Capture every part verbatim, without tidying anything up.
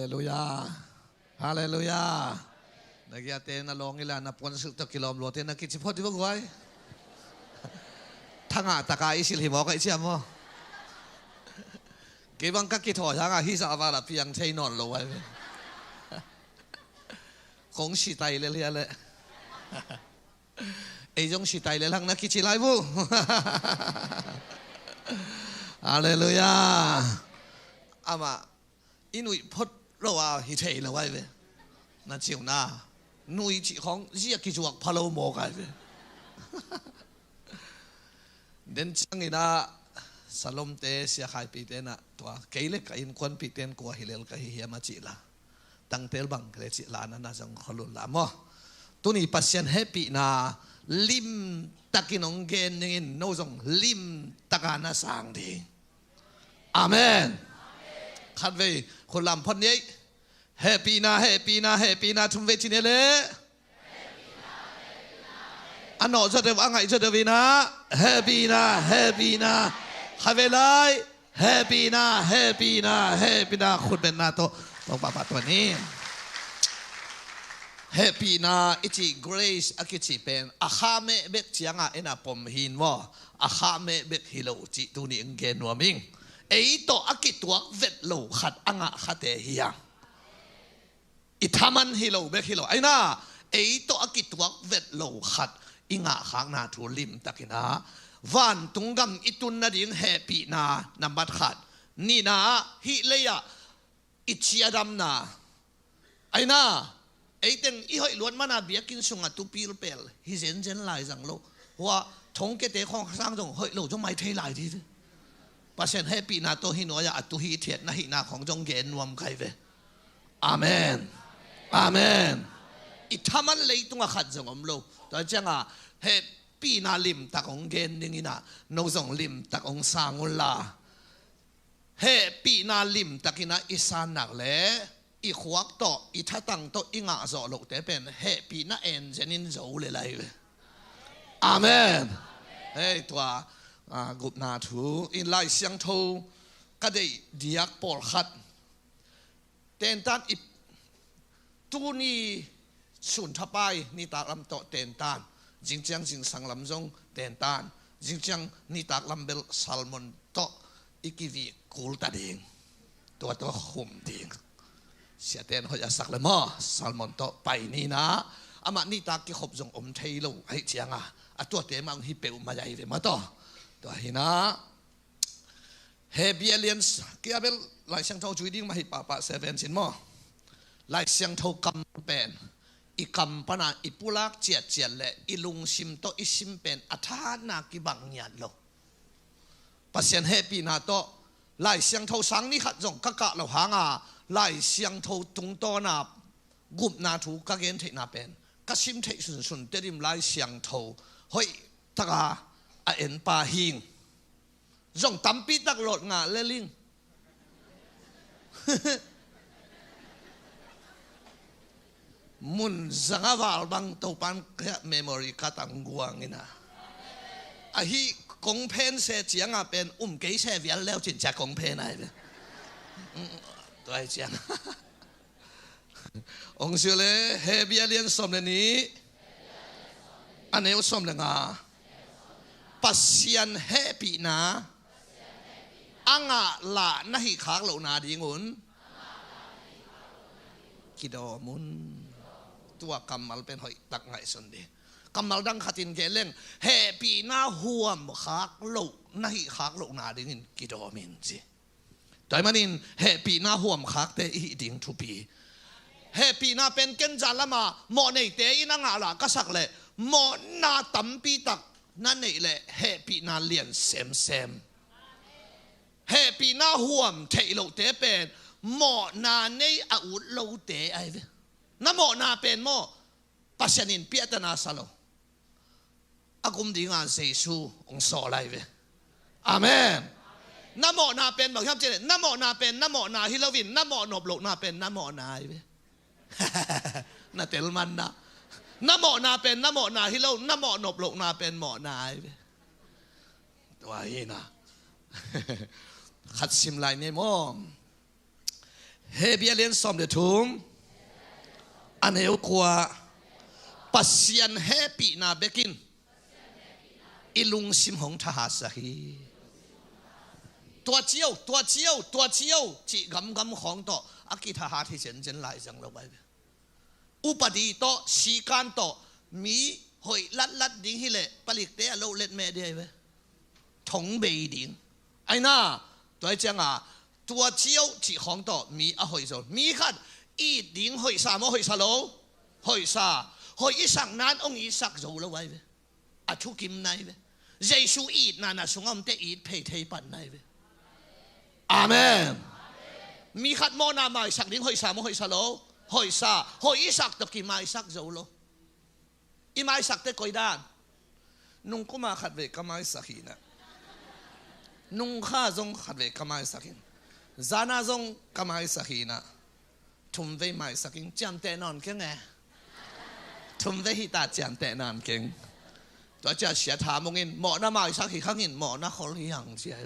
Halleluiah. Halleluiah. Na giate na lawng ila na puansilh tawh kilawm luate na kici phot hi vo guai. Thangah taka i silh hi mawk a i ciam maw? Kei bang ka kithawi hangah hih zahval a piang thei nawn lo ai ve. Kong si tai lel hia leh. Ei zong si tai lel hang na kici lai vo. Halleluiah. Amah i nuih phot lo a hi thei lo ai ve. Na ciu na nuih cih khong zia kizuak pha lo mawk ai ve. Den ciangin ah Salomte, Sia Khaipite na tua kei le ka innkuanpihte in kua hi lel ka hi hiam a cih la tangtel bang le cih la na na zong kholun la maw? Tuni Pasian hehpihna limtakin hong gen dingin no zong limtaka na sang ding. Amen. Khatvei khut lam phot ni ei. Hehpihna, hehpihna, hehpihna thum vei ci ni leh. A nawh zaw deuh, a ngaih zaw deuh in ah hehpihna, hehpihna. Khatvei lai. Hehpihna, hehpihna, hehpihna khut betna tawh Topa pahtawi ni. Hehpihna i cih grace a kici pen a kha meh bek ciangah en a pom hi in maw? A kha meh bek hi lo cih tuni in gen nuam ing. Ei tawh a kituak vet lo khat a ngah khate hi a, i thaman hi lo bek hi lo. Aina, ei tawh a kituak vet lo khat i ngahkhakna thu limtakin ah vantung gam i tun nading hehpihna nambat khat. Nihna ah hih lei-ah i ciadamna. Aina, eiteng i hoih luat mana biakinn sungah tupil pel hi zenzen lai zang lo. Hua thongkiate khawng sang zong hoih lo zong mai thei lai dih ve. Pasian hehpihna tawh hih nuai-ah a tu hithiat na hihna khawng zong gen nuam kai ve. Amen. Amen. I thaman leitungah khat zong om lo. Tua ciangah hehpihna limtak hong gen dingin ah no zong limtak hong sang unla. Hehpihna limtakin ah i sannak le i khuak tawh i thatang tawh i ngah zawh lohte pen hehpihna enzenin zo le lai ve. Amen. Hei tua, ah, gupna thu in Lai Siangtho ka deih diak pawlkhat tentan i tuni sun thapai nitak lam tawh tentan, zingciang zingsang lam zong tentan, zingciang nitak lam bel sermon tawh i kivih kul ta ding. Tua tawh khum ding. Siaten hoih a sak le maw, sermon tawh pai ni in ah amah nitak kikhop zong om thei lo ahih ciangah a tuate mah hong hi peuhmah ai ve maw tawh. Tua hi in ah Hebrew lian s-, kia bel Lai Siangtho zui ding mah hi pahpah seven sin maw? Lai Siangtho kam pen i kam pana i pulak ciatciat le i lungsim tawh i sim pen a thahatna kibang ngiat lo. Pasian hehpihna tawh Lai Siangtho sang ni khat zong ka kah lo hanga Lai Siangtho tungtawna gupna thu ka gen theihna pen ka sim theih sunsun Tedim Lai Siangtho hoih taka a enpa hing. Zong tampi tak lawt ngah lel ing. Mun zanga val bang Topan memory card ang guang ina. Ahi kong phen se cianga pen um kei se vial leu cin cia kong phen ai ve. Tuai ciang. Ong sio le Hebrew lian sawm le ni. A neu sawm le nga. Pasian hehpihna a ngah lah na hih khak lohna dingun kidawm un. Tua kammal pen hoih tak ngaihsun dih. Kammal dang khatin kei leng hehpihna huam khak loh na hih khak lohna dingin kidawm in ci. Tua ahih manin hehpihna huamkhakte i hih ding thupi. Hehpihna pen ken zan lama mawhneite in a ngah lah ka sak leh mawhna tampi tak na neih leh hehpihna lian semsem. Hehpihna huam theih lohte pen mawhna nei a ut lote ai ve. Na mawhna pen maw Pasian in piahtana sa lo. A gum dinga Jesu hong sawl lai ve. Amen. Na mawhna pen bang hiam cih leh na mawhna pen na mawhna hi loin na mawh nop lohna pen na mawhna ai ve. Na telmanna. Na mawhna pen na mawhna hi lo na mawh nop lohna pen mawhna ai ve. Tua hi na. Khat sim lai ni maw. Hebru a lian sawm le thum, a neu kua. Pasian hehpihna bekin i lungsim hong thahatsak hi. Tua cio, tua cio, tua cio cih gamgam khawng tawh a kithahat hi zenzen lai zang lo ai ve. Upadi tawh, sikan tawh, mi hoih latlat ding hileh palikte a loh letmeh ding ai ve. Thong bei ding. Aina, tua hi cianga, tua cio cih khawng tawh mi a hoih zo. Mi khat it ding hoihsa maw, hoihsa lo? Hoihsa. Hoih i sakna in hong itsak zo lo ai ve. A thukim nai ve. Jesu itna na sungah omte it phei thei pan nai ve. Amen. Mi khat mawhna maisak ding hoihsa maw, hoihsa lo? Hoihsa. Hoih i sak tawh kimaisak zo lo. I maisakte koi dan? Nungkuma khatvei ka maisak hi na. Nungkha zong khatvei ka maisak hi na. Zana zong ka maisak hi na. Thumvei maisak in ciamteh nawn keng e. Thumvei hita ciamteh nawn keng. Tua cia siatha mungin mawhna maisak hi khangin mawhna khol hi hang cia.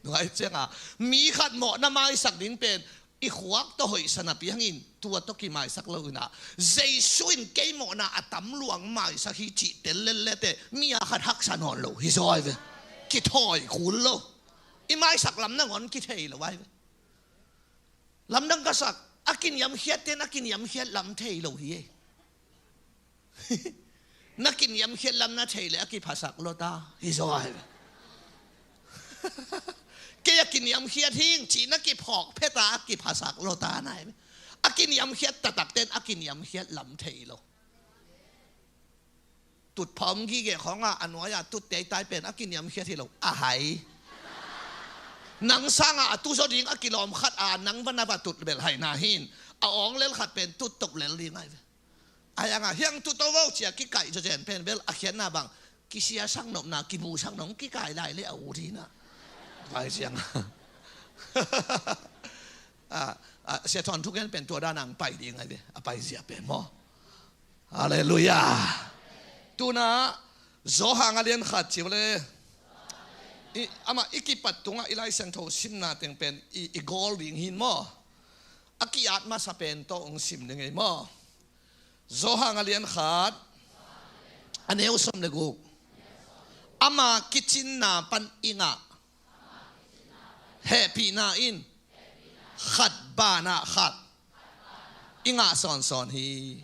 Tua hi cianga mi khat mawhna maisak ding pen i khuak tawh hoihsa napi hangin tua tawh kimaisak lo ina, Jesu in kei mawhna a tam luang maisak hi cih tel lellete mi a khat haksa nawn lo hi zaw ai ve. Kithawi kul lo. I maisak lam nangawn kithei lo ai ve. Lamdang ka sak, a kiniamkhiatte in a kiniamkhiat lam thei lo hi ei. Na kiniamkhiat lam na thei le a kiphasak lo ta hi zaw ai ve. Kei a kiniamkhiat hing cih na kiphawk pheta a kiphasak lo ta nai ve. A kiniamkhiat taktakte in a kiniamkhiat lam thei lo. Tutpha om gige khawngah a nuai-ah tut teitai pen a kiniamkhiat hi lo, a hai. Nang sangah a tuzaw ding a kilawm khat a nang va na va tut bel haina hin, a awng lel khat pen tut tok lel ding ai ve. Ai anga hiang tut to vo cia kikaih zawzen pen bel a khiatna bang kisia saknopna, kibu saknop kikaih lai le a ut hi na. Vai siang. A, a, sia thawn thuken pen tua dan ang pai ding ai ve, a paizia pen maw. Halleluiah. Tuna Johan a lian khat ci vale. I, amah i kipat tungah i Lai Siangtho simna teng pen i, i gawl ding hin maw. A ki-at masa pen tawh hong sim ding ei maw. Johan a lian khat, a neu sawm le guk. Ama kicinna pan i ngah hehpihna in khat banah khat i ngah sawnsawn hi.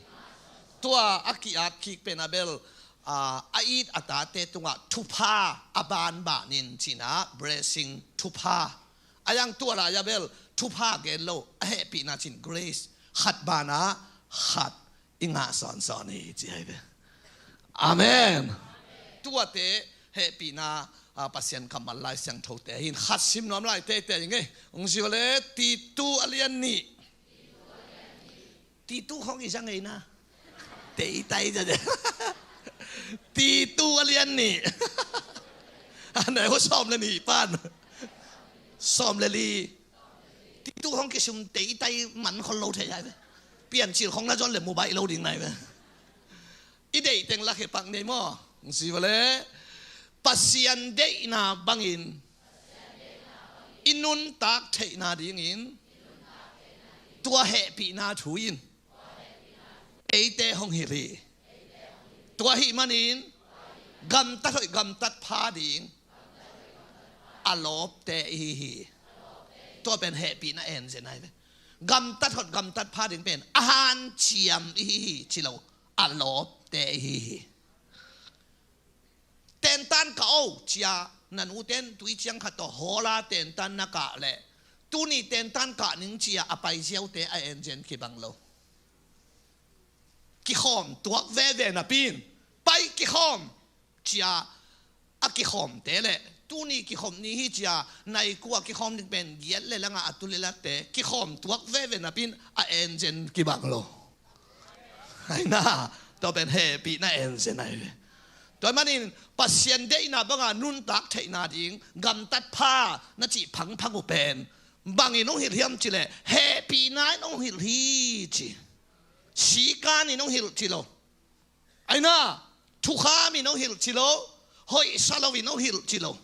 Tua a ki-at kik pen a bel, a, a it a tate tungah thupha a banbanin cinah blessing, thupha. A yang tua lai a bel thupha gen lo, a hehpihna cin grace, khat banah khat i ngah sawnsawn hi ci ai ve. Amen. Tuate hehpihna, a, Pasian kammal Lai Siangthote hin khat sim nuam lai teitei ing ei. Hong si vale, Titu a lian nih. Titu khawng i zang ei na. Teitai zate. Titu a lian nih. A neu sawm le nih pan sawm le li. Titu khawng kisum teitai man khol lo thei ai ve. Piancil khawng na zon le mu baih lo ding nai ve. I deih teng la khe pak nei maw? Hong si vale. Pasian deihna bangin i nuntak theihna dingin tua hehpihna thu in eite hong hilh hi. Tua hih manin gamtat hoih gamtat pha ding a lawpte ihi hi. Tua pen hehpihna enzen ai ve. Gamtat hoih gamtat pha ding pen a hanciam ihi hi ci lo, a lawpte ihi hi. Tentan kah o cia, na nuten tui ciang khat tawh hawla tentan na kah leh tuni tentan kah ning cia a paiziaute a enzen kibang lo. Kikhawm tuak veve napi in pai kikhawm cia a kikhawmte leh tuni kikhawm ni hi cia nai kua kikhawm ding pen giat le langah a tu le latte kikhawm tuak veve napi in a enzen kibang lo. Aina, tua pen hehpihna enzen ai ve. Tua manin Pasian deihna banga nuntak theihna ding gamtat pha na cih phangphang uh pen bangin hong hilh hiam cileh hehpihna in hong hilh hi ci. Sikan in hong hilh ci lo. Aina, thukham in hong hilh ci lo. Hoihsa lo in hong hilh ci lo.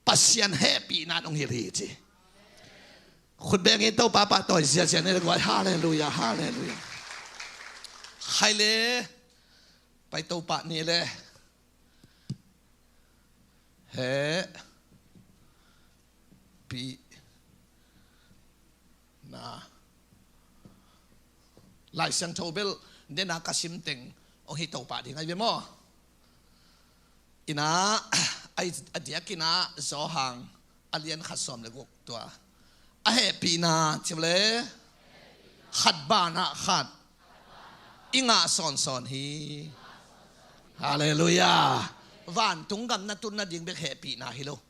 Pasian hehpihna in hong hilh hi ci. Khut beng in Topa pahtawi ziazia ni le guai. Halleluia, halleluia. Khai le, pai Topa ni le. Hehpihna. Lai Siangtho bel dena ka sim teng hong hi Topa ding ai ve maw? Ina, a diakin ah Johan a lian khat sawm le guk tua a hehpihna ci le khat banah khat i ngah sawnsawn hi. Halleluia. Vantung gam na tun nading bek hehpihna hi lo.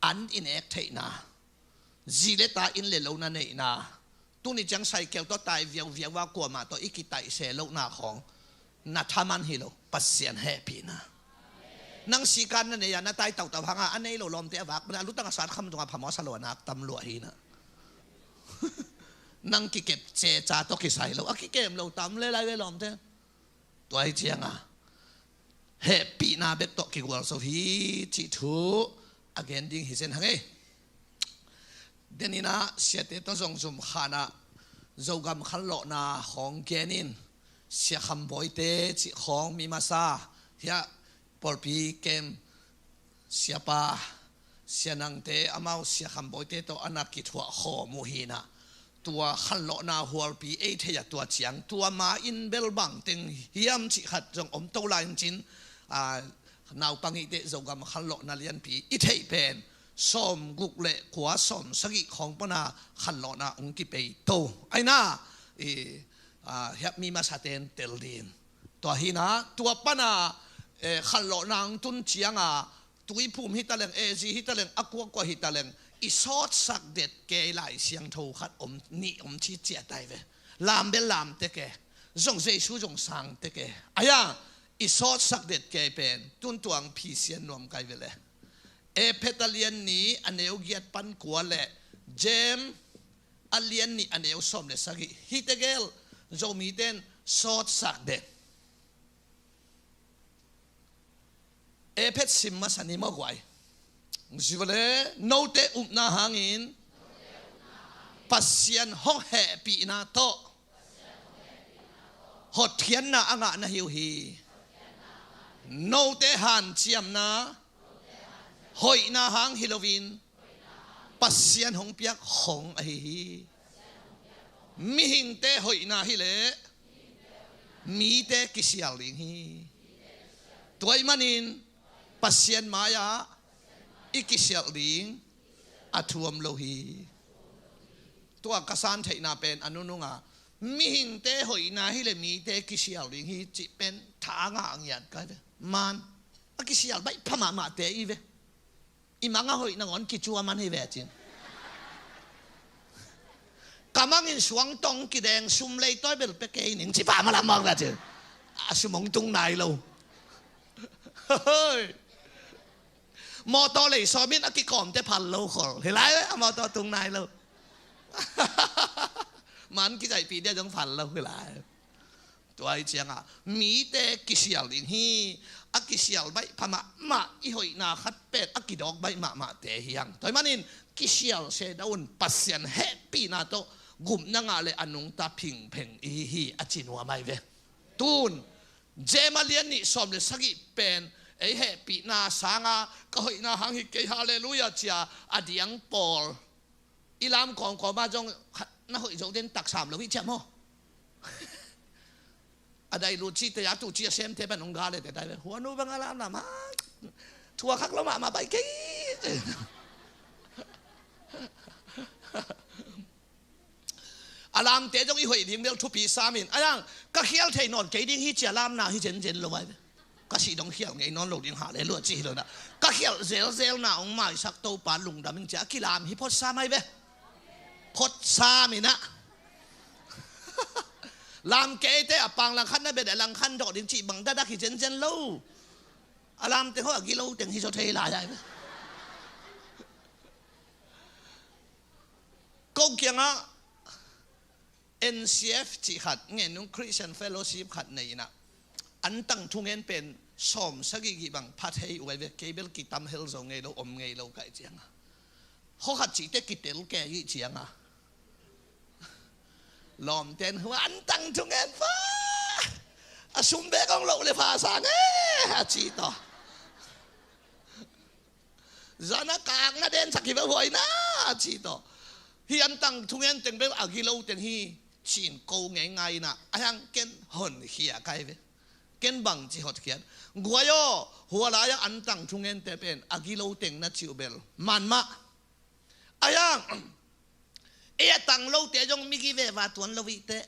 An i nek theihna, zi le ta, inn le lo na neihna, tuni ciang saikel tawh tai viauviau a kuamah tawh i kitaih se lohna khawng na thaman hi lo. Pasian hehpihna. Nang sikan na nei a na tai tautau hanga a nei lo lawmte a vak a lutang a sat kham tungah phamawh a sa lo a nak tam luah hi na. Nang kikep ceca tawh kisai lo a kikem lo tam le lai ve lawmte. Tua hi cianga hehpihna bek tawh kigualzo hi cih thu a gen ding hi zen hang ei. Deninah siate tawh zong zum khanah Zogam khanlawhna khawng genin Sia Kham Bawite cih khawng mi masa hiah pawlpi kem siapa, sianangte amau Sia Kham Bawite tawh a na kithuah khawm uh hinah tua khanlawhna hualpi ei thei a tua ciang tua ma in bel bangteng hiam cih khat zong om to lai in cin, a, naupang hihte Zogam khanlawhna lianpi i theih pen sawm guk le kua sawm sagih khawng pana khanlawhna hong kipei to aina, i, a, hiah mi masaten tel din. Tua hinah tua pana, eh, khanlawhna hong tun cianga tuiphum hitaleng, ezi hitaleng, a kuakua hitaleng i sawtsak det kei Lai Siangtho khat om, nih om ci ciatai ve. Lam bel lam teke, zong Jesu zong sang teke. Aya i sawtsak det kei pen tun tuang phisian nuam kai ve le. Efesa lian nih a neu giat pan kua le Jem a lian nih a neu sawm le sagih hite gel Zomiten sawtsak det. Efesa sim masa ni maw guai. Zivale note upna hangin Pasian hong hehpihna tawh hotkhiatna a ngah na hi uh hi. Note hanciamna hoihna hang hi loin Pasian hong piak hong ahi hi. Mihingte hoihna hileh mite kisial ding hi. Tua ih manin Pasian mai-ah i kisialh ding a thuam lo hi. Tua ka san theihna pen a nununga mihingte hoihna hileh mite kisial ding hi cih pen tha a ngah ngiat kai ve. Man a kisial baih pha mahmahte i ve. I mang a hoih nangawn kicuaman hi ve cin. Ka mangin suangtong kideng sum leitawi bel pe kei ning ci pah malam mawk ve cin. A sum hong tung nai lo. Mawtaw lei sawmin a kikawmte phal lo khol hi lai ve, a mawtaw tung nai lo. Man kizaihpih dia zong phal lo hi lai. Tua ih ciangah mite kisial ding hi. A kisial baih pha mahmah i hoihna khat pen a kidawk baih mahmahte hi hang. Tua ih manin kisial se dah un, Pasian hehpihna tawh gupna ngah le a nungta phingpheng i hi hi a ci nuam ai ve. Tun Jem a lian nih sawm le sagih pen ei hehpihna sanga ka hoihna hang hi kei, halleluia cia a diang pawl i lam kawmkawma zong na hoih zo den taksam lo hi cia maw? A dai lut cite a tu cia semte ban hong ga le te dai ve. Huanu bang a lam lam ha. Thua khak lo mahmah bai kei. A lamte zong i hoih ding bel thupi samin a yang ka khial thei nawn kei ding hi cia lamna hi zenzen lo ai ve. Ka sih dong khial ngei nawn lo ding, halleluia ci hi lo na. Ka khialh zelzelna hong maisak Topa lungdam ing cia a kilam hi phot sam ai ve. Phot sam inah lam keite a pang langkhat na bia deh langkhan dawh ding cih bang dadak hi zenzen lo. A lamte hawh a gilo teng hi zaw thei lai ai ve. Ko kiangah N C F cih khat ngen nung Christian Fellowship khat nei inah an tang thungen pen sawm sagih gih bang pha thei uh ai ve. Kei bel kitam hel zo ngei lo, om ngei lo kaih cianga. Khaw khat cihte kitel kei ih cianga Lawmten hua antang thungen pa, a sum bek hong loh le pha sa nge, a ci tawh. Zana kak na den sak hi ve huai na, a ci tawh. Hi antang thungen teng bek a gilo teng hi, cin ko ngei ngai na, a hiang ken honkhia kai ve. Ken bangci hotkhiat. Guai aw, hua lai-ah antang thungente pen a gilo teng na cih uh bel man mah. A hiang ei a tang lote zong migi veva tuan lo ihteh.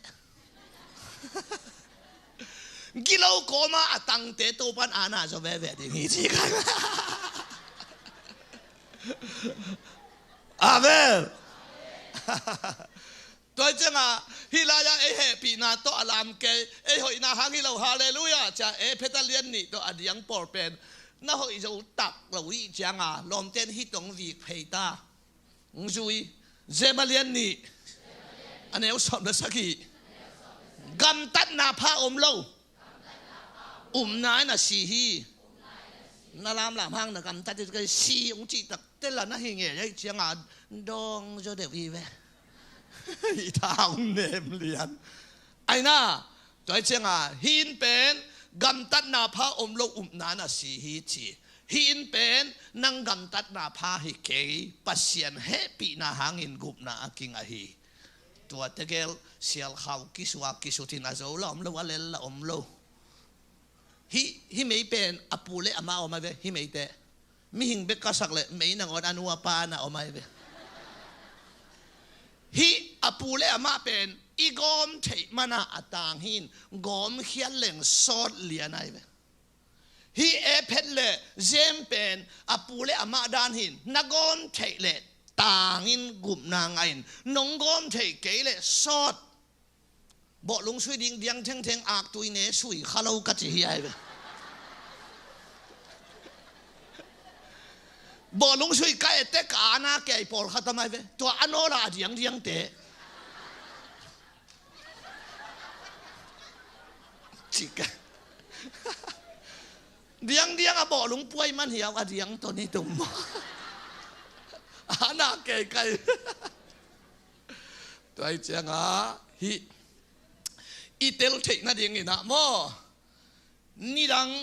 Gilo kawma a tangte Topan ana zaw veve ding hi ci kha. Amen. Tua hi cianga hih lai-ah ei hehpihna tawh a lam kei, ei hoihna hang hi lo, halleluiah. Cia Efesa lian nih tawh a diang pawl pen na hoih zo tak lo ih cianga lawmten hih tawh vik phei ta. Hong zui. Zema lian nih a neu sawm na sagih. Gamtatna pha om lo, upna in a si hi. Na lamlam hang na gamtat hi, si hong cih tak tela na hi nge, ei cianga dawng zaw deuh hi ve. Hi tha hong nem lian. Aina, tua hi cianga hih in pen gamtatna pha om lo, upna in a si hi ci. Hih in pen nang gamtatna pha hi kei, Pasian hehpihna hangin gupna a kingah hi. Tua tegel sialkhau kisua kisutin a zo la om lo, a lel la om lo. Hih, hih mei pen a pu le a ma om a ve, hih meite. Mihing bek ka sak leh mei nangawn a nu a pa na om ai ve. Hih a pu le a mah pen i gawm theih mana a tang hin gawm khiat leng sawt lian ai ve. Hih Efesa le Zem pen a pu le a mah dan hin na gawm theih leh tangin gupna ngah in, nong gawm theih kei leh sawt. Bawhlung sui ding diang thengtheng aktui ne sui kha lo ka ci hi ai ve. Bawhlung sui ka ette ka ana kei pawl khatam ai ve. Tua a nawla a diangdiangte. Cika. Diangdiang a bawhlung puai man hiau a diang tawh ni tum. Ana kei kai. Tua hi cianga hih i tel theih nadingin ah maw, nidang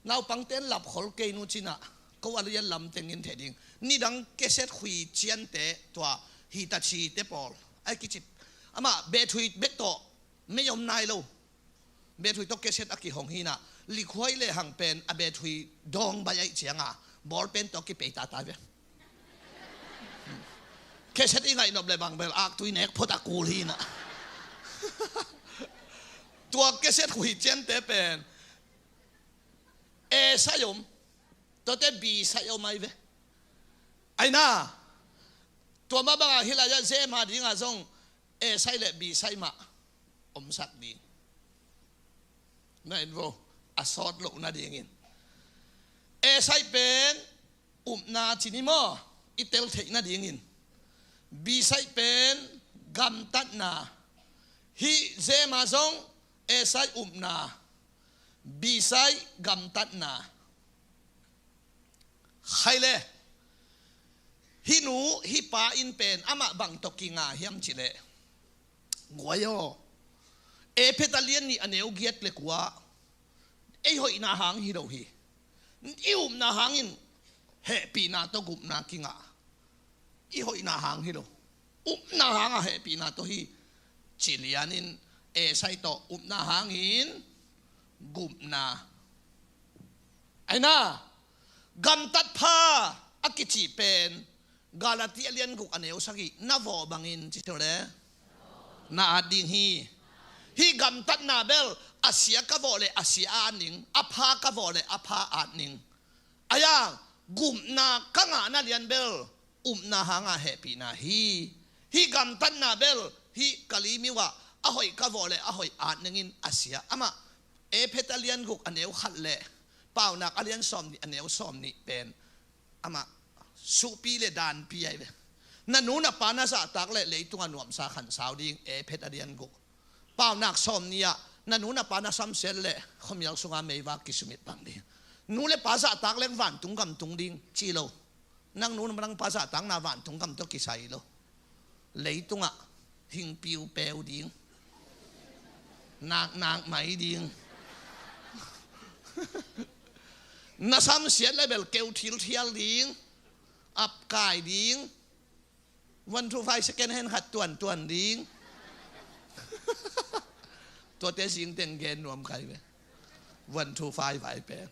naupangte in lapkhol kei nu cinah ko a lian lam tengin thei ding. Nidang keset khui ciante tua Hitachi te pawl ai kicip. Amah bethui bek tawh mei om nai lo. Bethui tawh keset a kihong hinah likhuai le hang pen a bethui dawng bai aih cianga bawlpen tawh kipei tata ve. Keset i ngaih nop le bang bel aktui nek phot a kul hinah. Tua keset khui ciante pen A side om, tuate B side om ai ve. Aina, tua mah bangah hih lai-ah Zema dingah zong A side le B side mah omsak ding. Na en vo, a sawt loh nadingin. A side pen upna ci ni maw, i tel theih nadingin. B side pen gamtatna. Hih Zema zong A side upna, B side gamtatna. Khai le. Hih nu hih pa in pen amah bang tawh kinga hiam cileh, guai aw, Efesa lian nih a neu giat le kua, ei hoihna hang hi lo hi. I upna hangin hehpihna tawh gupna kingah. I hoihna hang hi lo. Upna hanga hehpihna tawh hi. Ci lianin A side tawh upna hangin gupna. Aina, gamtat pha a kici pen Galati a lian guk a neu sagih na vawh bangin ci sole na at ding hi. Hih gamtatna bel a sia ka vawh le a sia a at ning, a pha ka vawh le a pha a at ning. Aia, gupna ka ngahna lian bel upna hanga hehpihna hi. Hih gamtatna bel hih ka limit ah a hoih ka vawh le a hoih at ningin a sia. Amah Efesa lian guk a neu khat le Paunak a lian sawm nih a neu sawm nih pen amah suhpi le danpi ai ve. Na nu na pa na zahtak le leitungah nuamsa khansau ding, Efesa lian guk. Paunak sawm nih ah na nu na pa na samsiat le khuamial sunga meivak kisumit bang ding. Nu le pa zahtak leng vantung gam tung ding ci lo. Nang nu nang pa zahtakna vantung gam tawh kisai lo. Leitungah Hing piupeu ding. Naknak mai ding. Na samsiat le bel keu thilthial ding. Apkai ding. One two five second hand khat tuantuan ding. Tuate zing teng gen nuam kai ve. One two five vai pen.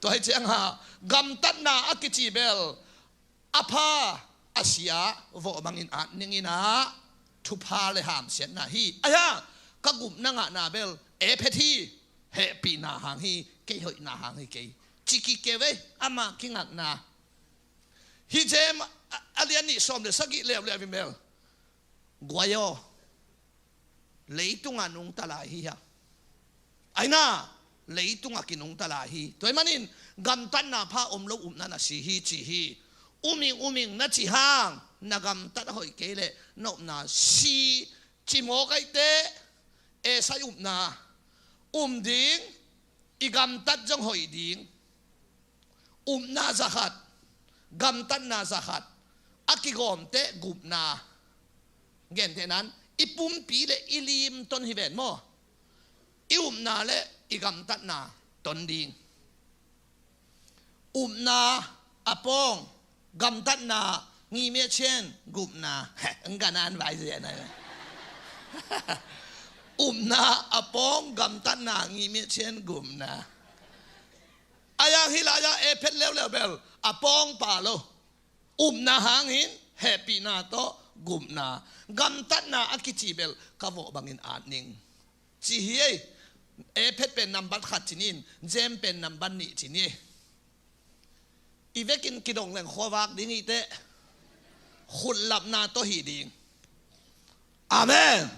Tua hi ciang a gamtatna a kici bel a pha a sia vawh bangin at ning in ah thupha le hamsiatna hi. Ahi hang ka gupna ngahna bel e phet hi. Hehpihna hang hi, kei hoihna hang hi kei. Ci kikeu ei, amah kingakna. Hi Jem a, a lian nih sawm le sagih leuleu in bel guai aw. Leitungah nungta lai hi hang. Aina, leitungah kinungta lai hi. Tua ahih manin gamtatna pha om lo upna na si hi ci hi. Um ing, um ing na ci hang, na gamtat hoih kei leh na upna si. Cimawk aih teh, Esai upna um ding, i gamtat zong hoih ding. Upna zakhat, gamtatna zakhat a kigawm teh gupna. Gentehna in i pumpi le i lim ton hi ven maw? I upna le i gamtatna ton ding. Upna a pawng, gamtatna ngimia cian gupna. Heh, ang ganan vai zia na. Upna a pawng, gamtatna ngimia cian gupna. Ahi hang hi lai-ah e phet leuleu bel a pawng pha lo. Upna hangin hehpihna tawh gupna. Gamtatna a kici bel ka vawh bangin at ning. Ci hi ei. E phet pen nambat khat ci ni in, Jem pen nambat nih ci ni ei. I vekin kidong leng khuavak ding hi teh. Khutlapna tawh hi ding. Amen.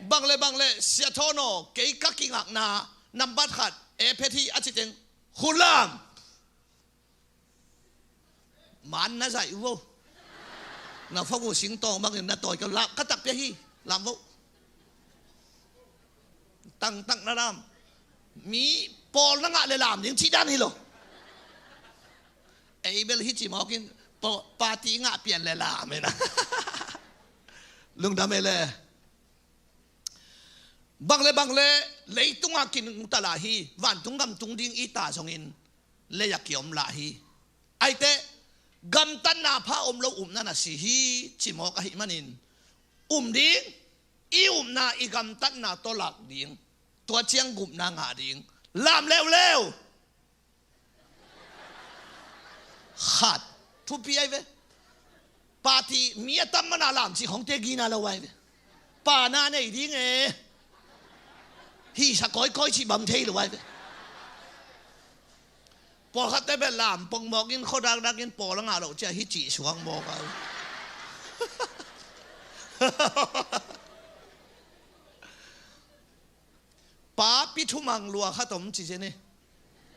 Bang le bang le, Sia Thawn aw, kei ka kingakna nambat khat e phet hi a ci teng khutlam. Man na zaih uh vo. Na fak uh singtawng bangin na tawi ka lam, ka takpia hi. Lam vo. Tangtak na lam. Mi pawl na ngah le lam ding cih dan hi lo. Ei bel hi cimawk in pa-, party ngah pian le lam hi na. Lungdam ei le. Bang le bang le, leitungah kinungta lai hi. Vantung gam tung ding i ta zongin lei-ah kiom lah hi. Aih teh, gamtatna pha om lo upna na si hi, cimawk ahih manin um ding, i upna i gamtatna tawh lak ding. Tua ciang gupna ngah ding. Lam leuleu. Khat. Thupi aih ve. Party mi a tam mana lam cih khawngte gina lo aih ve. Pa na nei ding e. Hisa kawikawi cih bang thei lo aih ve. Pawlkhatte bel lam pongmawk in khuadakdak in pawl a ngah loh ciah hi cih suang mawk aih ve. Papi thumang lua khat om ci zen e.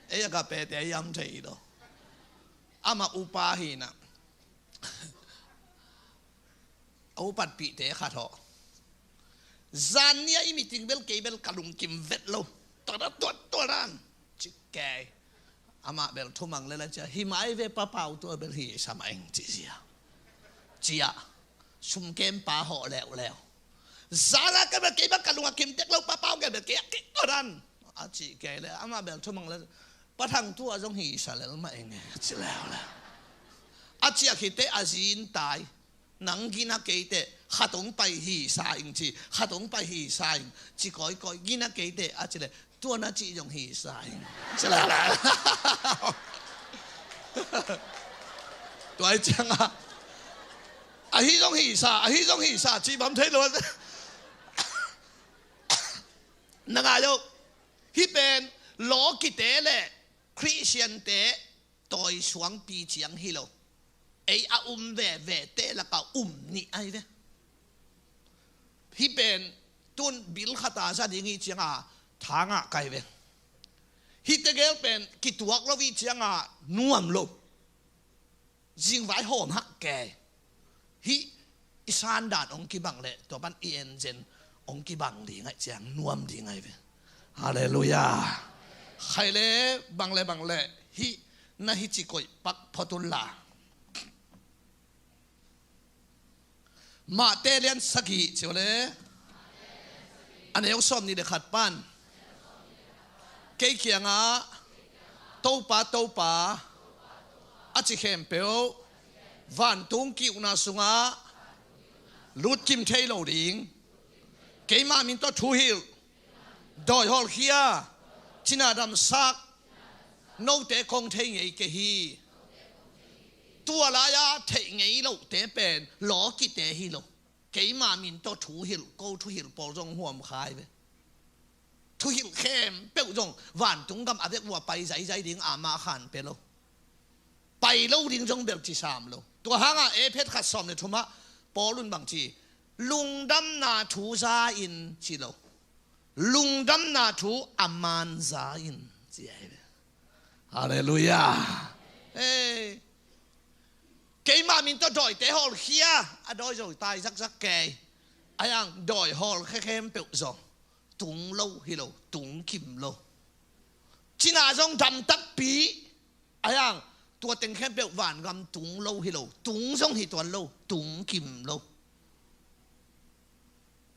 Ei a ka pete a yam thei lo. Amah upa hi na. A upatpihte khat hawh. Zan ni-a i meeting bel kei bel ka lungkim vet lo. Tuana tuat tuanan ci kei. Amah bel thumang le la cia hi mai ve, papau tua bel hi sa mah eng ci zia. Cia sumkem pa hawh leuleu. Zan a ka bel kei bel ka lung a kim tek lo, papau gel bel kei a kei tuanan a ci kei le amah bel thumang le, Pa Thang tua zong hi sa lel mah eng e ci leuleu. A ciah khit teh a zin tai. Nang gina kei teh, khat hong pai hi sa ing ci, khat hong pai hi sa ing ci kawikawi, gina kei teh a ci le, tua na cih zong hi sa ing ci le. Tua hi ciang a, ahi zong hi sa, ahi zong hi sa ci bang thei lo. Na ngai lo, hih pen lawkite le Khristiante tawi suangpi ciang hi lo. Ei a um vevete lakah um nih ahi ve. Hih pen tun bil khata za ding hi cianga thangah kai ve. Hih tegel pen kituak lo hi cianga nuam lo. Zingvai hawm hak ke. Hih i sandan hong kibang leh tua pan i enzen hong kibang ding aih ciang nuam ding ahi ve. Halleluiah. Khai le bang le bang le hih na hi ci koih pak phot un la. Mate lian sagih ciu le, a neu sawm nih le khat pan, kei kiangah, "Topa, Topa," a ci khempeuh vantung ki-ukna sungah lutkim thei lo ding. Keima min tawh thuhilh, dawi hawlkhia, cina damsak, note kong thei ngei kei hi. Tua lai-a theih ngei lohte pen lawkite hi lo. Keima min tawh thuhilh, ko thuhilh pawl zong huam kha hi ve. Thuhilh khempeuh zong vantung gam a vek uh a pai zaizai ding, amah khan pia lo. Pai lo ding zong bel ci sam lo. Tua hangah Efesa khat sawm le thumah Paul in bang ci, "Lungdamna thu za in," ci lo. "Lungdamna thu a man za in," ci ahi ve. Halleluiah. Hey. Keima min tawh dawite hawlkhia, a dawi zo tai zakzak kei. A yang dawi hawlkhia khempeuh zong tung lo hi lo, tung kim lo. Cina zong dam takpi. A yang tua teng khempeuh vangam tung lo hi lo, tung zong hi tuan lo, tung kim lo.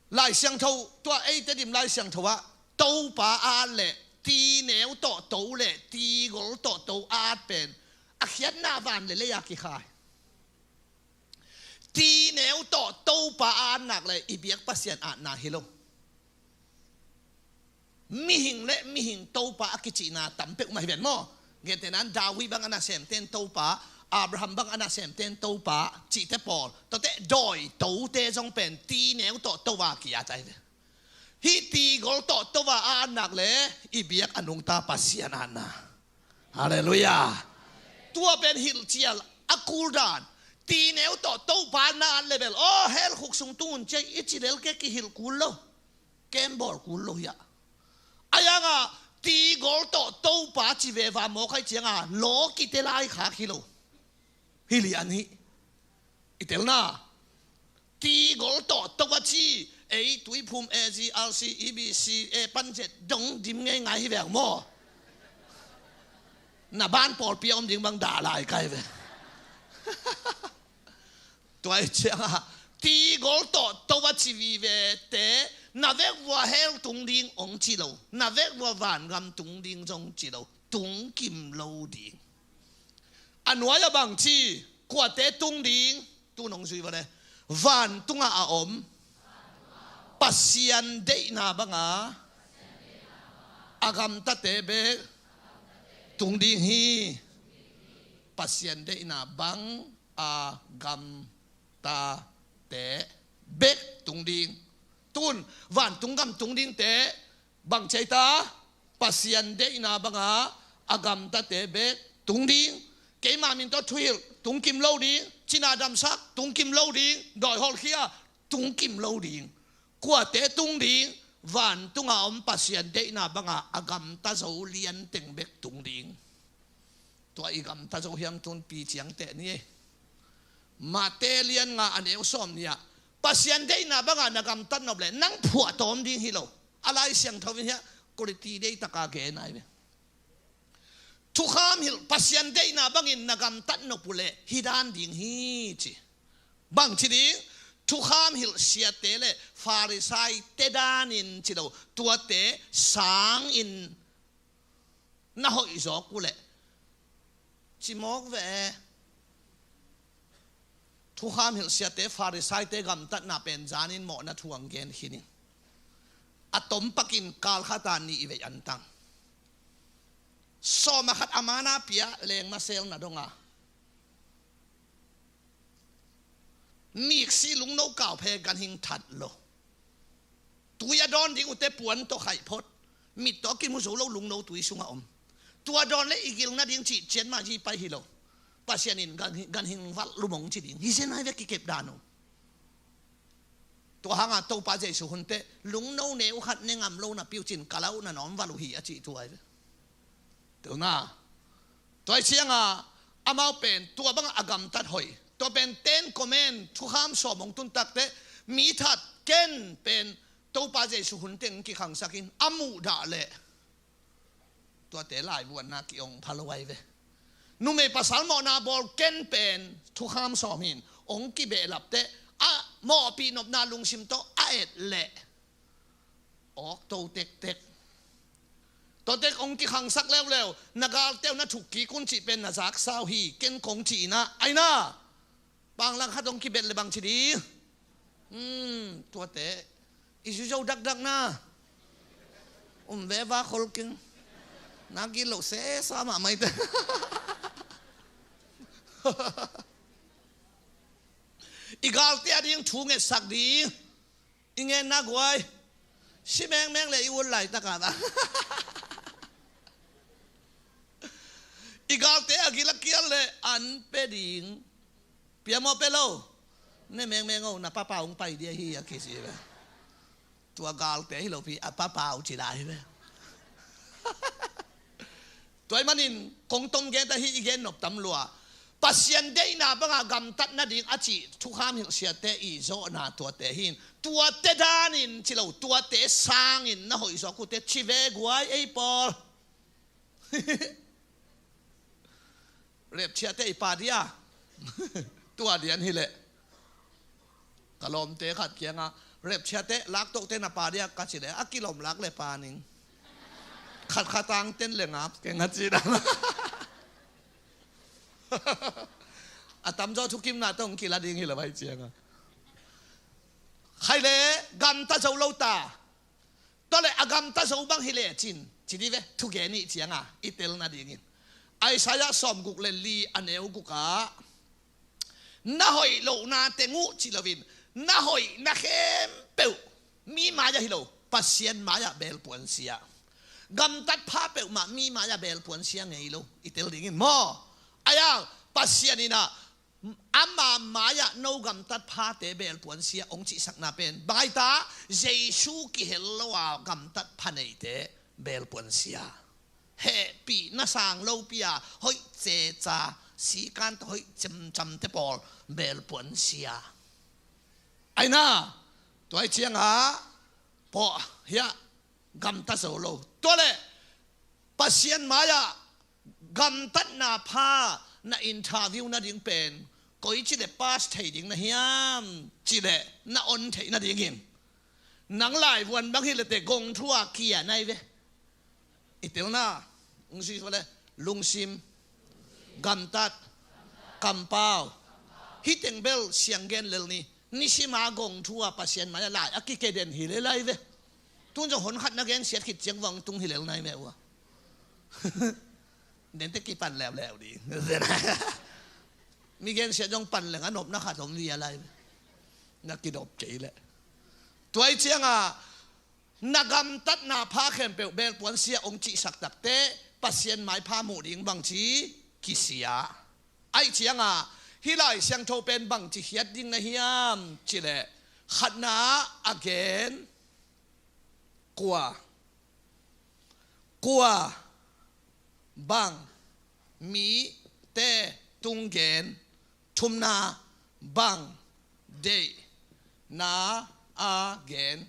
Lai Siangtho, tua eite dim Lai Siangtho ah, Topa a at le, tineu tawh to le, tigol tawh to a at pen, a khiatna van le lei a kikhai. Tineu tawh Topa a at nak le, i biak Pasian atna hi lo. Mihing le mihing Topa a kicihna tam peuhmah hi ven maw. Gentehna in David bang a nasemte in Topa, Abraham bang a nasemte in Topa, cihte pawl. Tuate dawi tote zong pen tineu tawh to a ki-at ahi ve. Hih tigol tawh to a at nak le, i biak a nungta Pasian atna. Halleluiah. Tua pen hilhcial a kul dan. Tineu tawh Topa na at le bel, aw, hell khuk sung tung un ci ei, i ci lel kei, kihilh kul lo. Kem bawl kul lo hi a. A yang a, tigol tawh Topa ci veva mawk ahih ciang a, lawkite lai khak hi lo. Hi lian hi. I telna. Tigol tawh to a ci, ei Tuiphum, A G R C, E B C, e pan zet dong dim ngeingai hi veng maw. Na ban pawlpi a om ding bang dah lai kai ve. Tua ahih ciang a, tigol tawh to a ci vivete, na vek vua hell tung ding ong ci lo, na vek vua vangam tung ding zong ci lo, tung kim lo ding. A nuai a bang ci, kuate tung ding, tu nong zui va le, vantungah a om Pasian deihna banga a gamtate bek tung ding hi. Pasian deihna bang a gamtate bek tung ding. Tun vantung gam tung dingte bang ci ei ta? Pasian deihna banga a gamtate bek tung ding. Keima min tawh thuhilh tung kim lo ding. Cina damsak tung kim lo ding. Dawi hawlkhia tung kim lo ding. Kuate tung ding? Vantunga om Pasian deihna banga a gamta zo lianteng bek tung ding. Tua i gamta zo hiam tun pi ciangteh ni ei. Mate lian nga a neu sawm nih ah, Pasian deihna banga na gamtat nop le nang phuahtawm ding hi lo. A Lai Siangtho in hiah quality deihtaka gen ai ve. Thukham hilh, Pasian deihna bangin na gamtat nop uh leh hih dan ding hi ci. Bang ci ding? Thukham hilh siate le Farisaite danin ci lo, tuate sangin na hoih zawk uh leh ci mawk ve. Thukham hilh siate, Farisaite gamtatna pen zanin mawhna thu ang gen khin in. A tom pakin kal khata nih i veih antang. Sawm a khat a mana pia lengma selna donga. Miksi lungno kauphe ganhing that lo. Tui a dawn ding uhte puan tawh khaih phot. Mit tawh a kimu zo lo lungno tui sungah om. Tua dawn le i gil nading cih ciat mah hi pai hi lo. Pasian in ganhing, ganhing valh lumong ci ding. Hi zen ai ve kikep dan uh. Tua hanga Topa Jesu hun teh lungno neu khat ne ngam lo napi uh cin ka lau na nawm valh uh hi a cih thu ai ve. Tua na. Tua ahih cianga amau pen tua banga a gamtat hoih. Tua pen Ten Command thukham sawm hong tun tak teh mi that ken pen Topa Jesu hun teng kikhangsak in a muhdah leh tuate laivuanna ki-ong pha lo ai ve. Numei pasal mawhna bawl ken pen thukham sawm hin ong kibehlap teh a mawhpih nopna lungsim tawh a et leh awk to tektek. Tua tek hong kikhangsak leuleu, na galte uh na thuk kik un cih pen na zaksa uh hi, ken kong cih inah, ai na. Panglang khat hong kibet le bang ci ding. Hmm, tuate i zuzo dakdak na. Um veva khol keng. Na gilo sesa mahmah ite. I galte a ding thu ngetsak ding. I ngenna guai. Si mengmeng le i ut laitak a. I galte a gil a kial le an pe ding. Pia maw pe lo. Ne mengmeng o, na papa hong pai dia hi a kisi ve. Tua galte hi lo pi, a papa uh ci lai hi ve. Tua ahih manin kong tom gen ta hi, i gen nop tam lua. Pasian deihna banga gamtat nading a cih thukham hilh siate i zawhna tuate hi in, tuate danin ci lo, tuate sangin na hoih zawk uh te ci ve guai ei pawl. Repchiate i pa dia. Tua dian hileh ka lawmte khat kiangah, repchiate laktohte na pa dia ka ci le, a kilawm lak le pa ning. Khat khat ang ten le ngap keng a ci dan. A tamzaw thukimna tawh hong kila ding hi lo vai cianga. Khai le gamta zo lo ta. Tua le a gamta zo bang hi lecin ci di ve, thugen ih cianga i tel nadingin. Isaiah sawmguk le li a neu gukah, na hoih lohna teng uh ci loin, na hoihna khempeuh mi mai-ah hi lo, Pasian mai-ah belpuan sia. Gamtat pha peuhmah mi mai-ah belpuan sia ngei lo, i tel dingin maw? Ai-ang Pasian inah ama mai-ah no gamtat phate belpuan sia hong cihsakna pen bang ai ta, Jesu kihel lo a gamtat pha neite belpuan sia. Hehpihna sang lopi a hoih ceca sikan tawh hoih cemcamte pawl belpuan sia. Ai na, tua ih ciangah pawh hiah gamta zo lo. Tua le Pasian mai-ah gamtatna pha na interview nading pen koici le pass thei ding na hiam ci le na on theih nadingin, nang laivuan bang hi le te gong thu a kia nai ve. I telna, ung sui le lungsim, gamtat, kampau. Hih teng bel siang gen lel ni. Nisima gong thu a Pasian mai-ah lai a kikeden hi le lai ve. Tun zong hon khat na gensiat khit ciang vang tung hi lel nai meh ua. Dente kipan leuleu ding. Mi gensiat zong pan leng a nopna khat om via lai ve. Na kidop kei leh. Tua ih ciangah na gamtatna pha khempeuh belpuan sia hong cihsak takte Pasian maipha muh ding bangci kisia. Aih ciangah hih Lai Siangtho pen bangci hiat ding na hiam ci leh, khatna a gen kua, kua bang mite tung gen, thumna bang deihna a gen.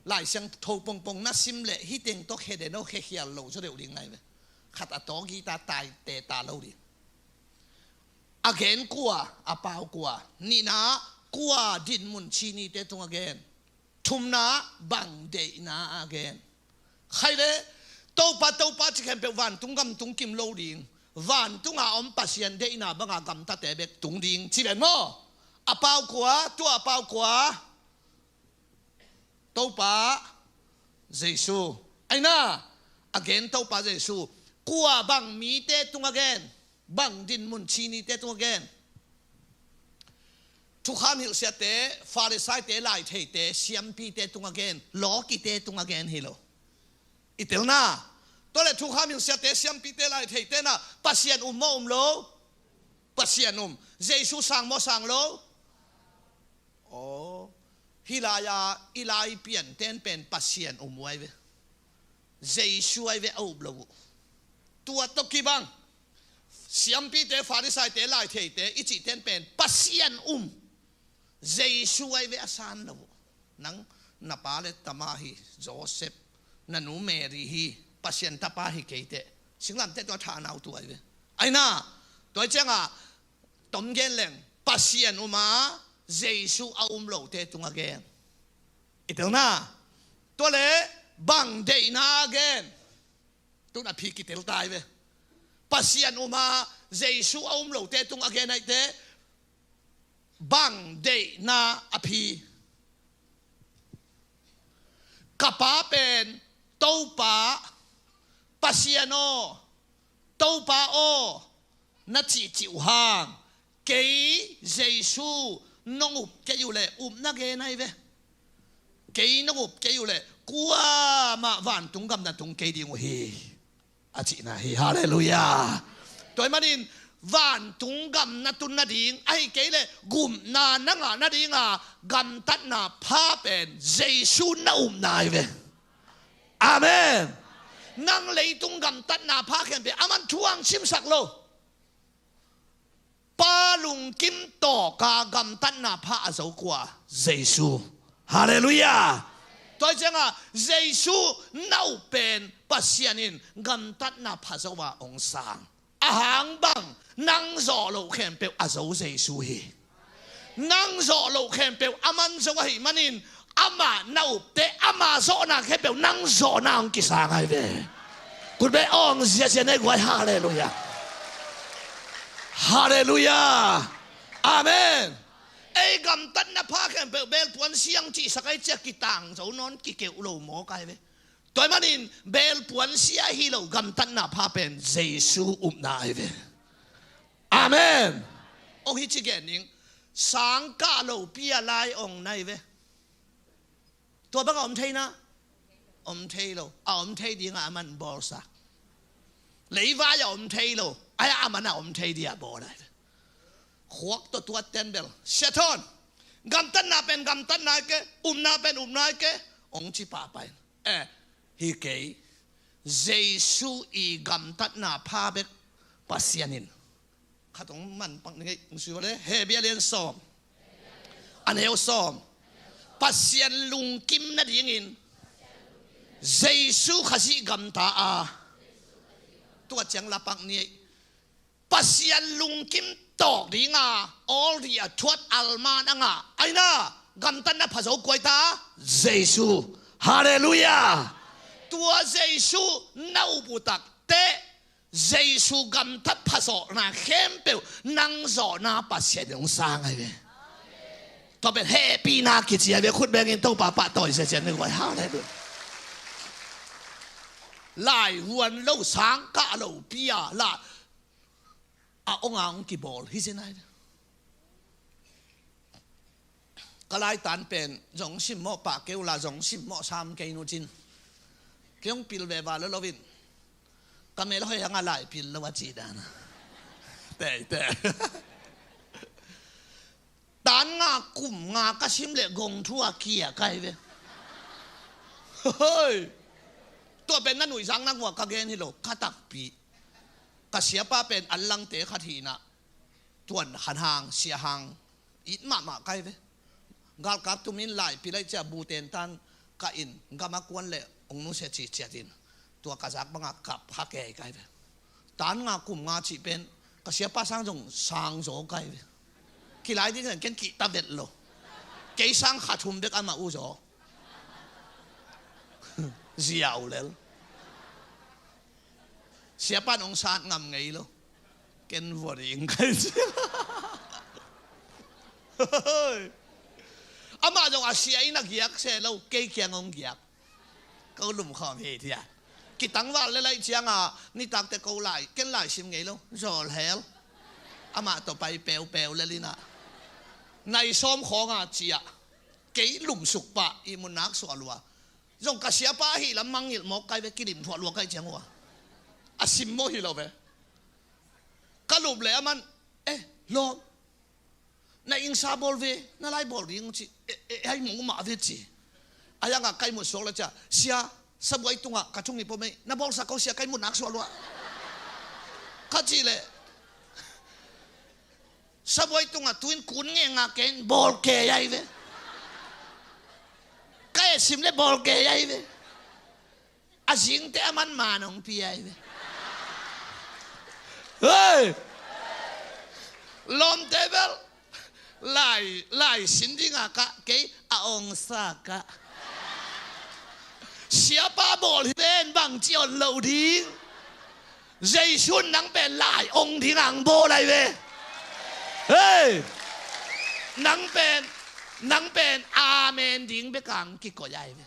Lai Siangtho pongpong na sim leh hih teng tawh khe den o, khe khial lo zaw deuh ding nai ve. Khat a tawk hi ta, tai te ta lo ding. A gen kua, a pau kua. Nihna kua dinmun cinite tung a gen. Thumna bang deihna a gen. Khai le Topa, Topa ci khempeuh vantung gam tung kim lo ding. Vantunga om Pasian deihna banga gamtate bek tung ding ci ven maw? A pau kua, tua a pau kua. Topa Jesu. Aina, a gen Topa Jesu. Kua bang mite tung a gen? Bang dinmun cinite tung a gen? Thukham hilhsiate, Farisaite, laitheite, siampite tung a gen, lawkite tung a gen hi lo. I telna. Tua le thukham hilhsiate, siampite, laitheite na Pasian um maw um lo? Pasian um. Jesu sang maw sang lo? Aw, hih lai-a i lai pianten pen Pasian um uh ai ve. Jesu ai ve a up lo uh. Tua tawh kibang siampite, Farisaite, laitheite i cihten pen Pasian um, Jesu ai ve a san lo uh. Nang na pa le tama hi, Joseph, na nu Mary hi, Pasian tapa hi kei teh. Singlamteh tua thanau tu ai ve. Aina, tua ciangah tom gen leng Pasian um a, Jesu a um lote tung a gen. I telna, tua le bang deihna a gen. Tun a phi kitel tai ve. Pasian um a Jesu a um lote tung a gen aite, bang deihna a phi. Ka pa pen Topa, Pasian aw, Topa aw, na cihcih uh hang, kei Jesu nong up kei uh leh, up na gen ahi ve. Kei nong up kei uh leh kuamah vantung gam na tung kei ding uh hi, a cihna hi. Halleluiah. Tua ahih manin vantung gam na tun nading, ahih kei leh gupna na ngah nadinga gamtatna pha pen Jesu na upna ahi ve. Amen. Nang leitung gamtatna pha khempeuh a man thu hong simsak lo. Pa lungkim tawka gamtatna pha a zo kua? Jesu. Halleluiah. Tua hi cianga Jesu na up pen Pasian in gamtatna pha zo a hong sang. A hang bang, nang zawh loh khempeuh a zo Jesu hi. Nang zawh loh khempeuh a man zo ahih manin, amah na upte, ama zawhna khempeuh nang zawhna hong kisang ahi ve. Khutbeng awng ziazia nei guai. Halleluiah. Halleluiah. Amen. Ei gamtatna pha khempeuh belpuan siang cihsak ahi ciah kitang zo nawn kikeuh lo mawk ahi ve. Tua ahih manin belpuan sia hi lo, gamtatna pha pen Jesu upna ahi ve. Amen. Hong hi ci gen ning, sangkah lopi a lai hong na hi ve. Tua bang a om thei na? Om thei lo. A om thei dinga a man bawlsak. Leivai a om thei lo. Ai a man a om thei dia bawl ahi ve. Khuak tawh tuat ten bel, Sia Thawn, gamtatna pen gamtatna hi kei, upna pen upna hi kei, hong ci pahpah in. Eh, hi kei. Jesu i gamtatna pha bek Pasian in khat hong man pak ni ngei. Hong sui vale, Hebru a lian sawm, a neu sawm. Pasian lungkim nadingin Jesu Khazih gamta a, tua ciang la pak ni ei. Pasian lungkim tawk dinga awl dih a thuat alman a ngah aina, gamtatna pha zo kua hi ta? Jesu. Halleluiah. Tua Jesu na up uh takteh, Jesu gamtat pha zawhna khempeuh nang zawhna Pasian in hong sang ahi ve. Tua pen hehpihna kici ahi ve. Khutbengin Topa pahtawi ziazia ni guai. Halleluiah. Laivuan lo, sangkah lopi a la a hong a hong kibawl hi zen ahi ve. Ka laitan pen zong simmawh pah kei uh la, zong simmawh sam kei nu cin. Kei hong pil ve va lo loin, ka mel hoih hanga lai pil lo a cih dana. Teitei. Tan nga kum nga ka sim leh gong thu a kia kai ve. Hoi. Tua pen na nuihzang na ngua ka gen hi lo, ka takpi. Ka siapa pen an langte khat hihna, tuan khan hang, sia hang it mahmah kai ve. Galkap tumin lai pilai cia bu tentan ka in gama kuan leh hong nusia ciciatin, tua ka zak banga kap ha kei kai ve. Tan nga kum nga cih pen ka siapa sang zong sang zaw kai ve. Kilai ding ken kihta vet lo. Kei sang kha thum bek amah uh zaw. Ziau lel. Siapan hong sat ngam ngei lo. Ken vua ding kai cia. Amah zong a sia in a giak se lo, kei kiang hong giak. Ko lum khawm hi thia. Kitangval le laih cianga nitakte ko lai, ken lai sim ngei lo. Zawl hel. Amah tawh pai peupeu le lina. Nai sawm khawnga cia. Kei lumsuk pah i mun nak suah lua. Zong ka siapa ahi lam mangngilh mawk kai ve, kilim thuah lua kai ciang uh a. A sim maw hi lo ve. Ka lup le a man, eh, lawm. Na ingsa bawl ve, na lai bawl ding ci, eh, eh, ai mong mah ve ci. A yanga kai mut suak la cia, sia, sabuai tunga ka thung i pom ei, na bawlsa ko sia kai mut nak suak lua. Ka ci le, sabuai tunga tuin kun nge nga ken bawl ke ai ve. Ka e sim le bawl ke ai ve. A zingte a man man hong pia hi ve. Hei! Lawmte bel Lai, lai sin dingah kah, kei a ong sa kah. Siapa bawl hi ven, bangci ong lo ding. Jesu in nang pen lai ong ding ang bawl lai ve. Hei! Nang pen, nang pen amen ding bek ang kikoih lai ve.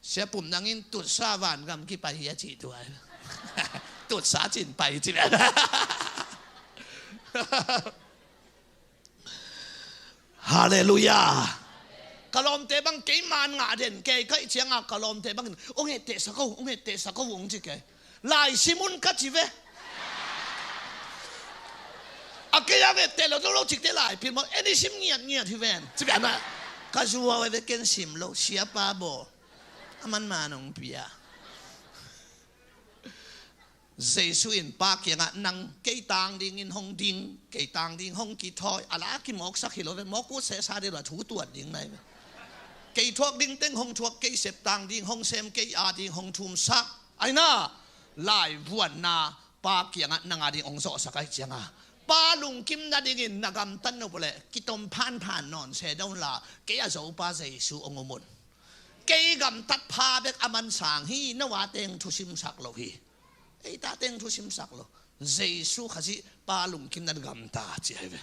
Sia Pum, nang in tutsa vangam kipai hi a ci tua. Tutsa cin pai ci. Halleluiah. Ka lawmte bang kei man ngah den kei, kaih cianga ka lawmte bangin ong etteh sa ko, ong etteh sa ko ong ci kei. Lai sim un ka ci ve. A kei a etteh lo, lo, lo cik te lai pil maw, en i sim ngiat ngiat hi ven. Ci ve ana. Ka zuau e ve, ken sim lo, siapa bawl. A man man ong pia. Jesu in Pa kiangah nang kei tang dingin hong ding, kei tang ding hong kithawi, a la kimawksak hi lo ve, mawk uh sehsa dih lo a thu tuat ding nai ve. Kei thuak ding teng hong thuak, kei sep tang ding hong sem, kei a ding hong thumsak. Aina, lai vuanna Pa kiangah nang a ding hong zawhsak aih cianga, Pa lungkim nadingin na gamtat nop uh leh kitom phanphan nawn se dawn la, kei a Zopa Jesu hong um un. Kei gamtat pha bek a man sang hi, no a teng thusimsak lo hi. Ei ta teng thusimsak lo. Jesu Khazih Pa lungkim nan gamta ci ahi ve.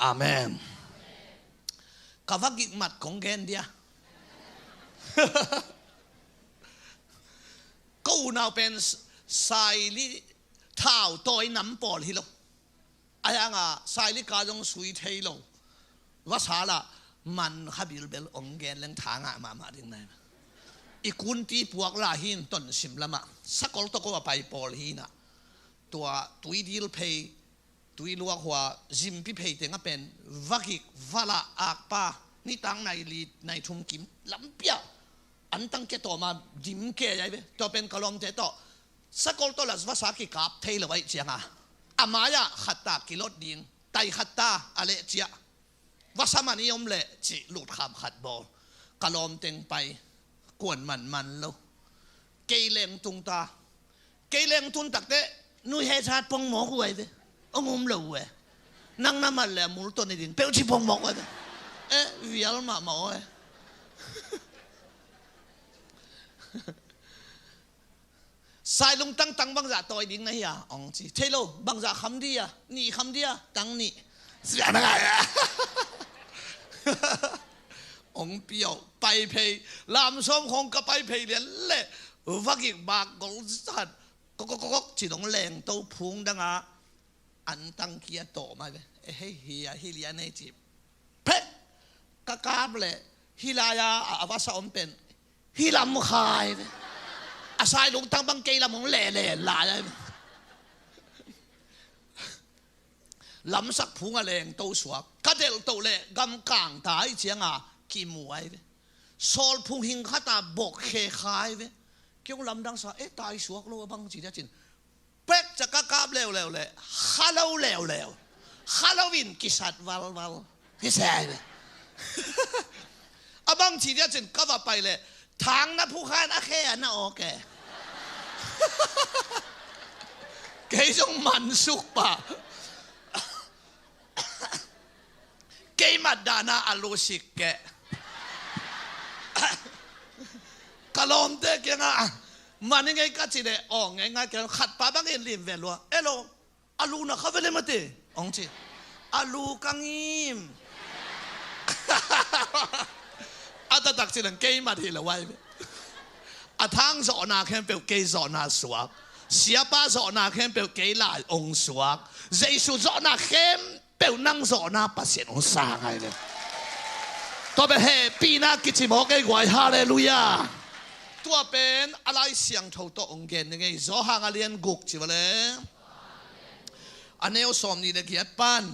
Amen. Ka va gik mat kong gen dia. Ka unau pen s-, saili thau tawi nam pawl hi lo. A hianga saili ka zong sui thei lo. Vasa la man kha bilbel ong gen leng tha ngah mahmah ding nai. I kunti puak la hin Tonsim lamah sakol toko a pai pawl hinah. Tua tui dil phei, tui luak hua, zimpi phei teng a pen va gik, va lah, akpa, nitang nai li, nai thum kim, lampiah an tang kia tawma dim ke ai ve. Tua pen ka lawmte tawh sakol tawh las vasa kikap thei lo aih cianga, a mai-ah khatta kilot ding, tai khatta a leh ciah. Vasa man i om leh cih lutkham khat bawl. Ka lawm teng pai, kuan man man lo. Kei leng tung ta. Kei leng tun takte, nui he chat pong mawk uh ai ve. Ong um lo uh e. Nang na mat leh a mul ton i ding peuh ci pong mawk uh ai ve. Eh, vial mahmah aw e. Sailung tangtang bangzah tawi ding na hi a, ong ci. Thei lo, bangzah kham di a, nih kham di a, tang nih. Siah na ngai a. Ong piau, pai phei, lam sawm khong ka pai phei lian leh, va gik bak gol zat, kok, kok, kok, kok, ci dong leng to phung dang a, an tang kia tawh mai ve. Eh, hei, hi a, hi lian ei ci. Phek! Ka kap leh, hi lai a, a, a vasa om pen, hi lam khai ve. A sailung tang bang kei lam hong leh leh lai ai ve. Lamsak phung a leng to suak. Ka delh toh leh gam kang ta ai cianga kimu ai ve. Sawl phung hing khata bok khe khai ve. Kiong lamdang sa, eh, tai suak lo a bang ci dia cin. Pek ca ka kap leuleu leh, kha lo leuleu. Kha lo in kisat valval. Hi se ai ve. A bang ci dia cin ka va pai leh, thang na phukhan a khe a na awk e. Kei zong mansuk pa. Kei mat dana a lusik keh. Ka lawmte kiangah, man i ngei ka ci leh, aw, ngei ngai kei khat pa bangin lim ve lua. Elo, a luna kha ve le mate, ong ci. A lu ka ngim. A taktak ci leng kei mat hi lo ai ve. A thang zawhna khempeuh kei zawhna suak. Siapa zawhna khempeuh kei lai ong suak. Jesu zawhna khempeuh nang zawhna Pasian ong sang ai ve. Tua beh hehpihna kici mawk ei guai, halleluiah. Tua pen a Lai Siangtho tawh ong gen ning ei, Johan a lian guk ci va le. A neu sawmnih le giat pan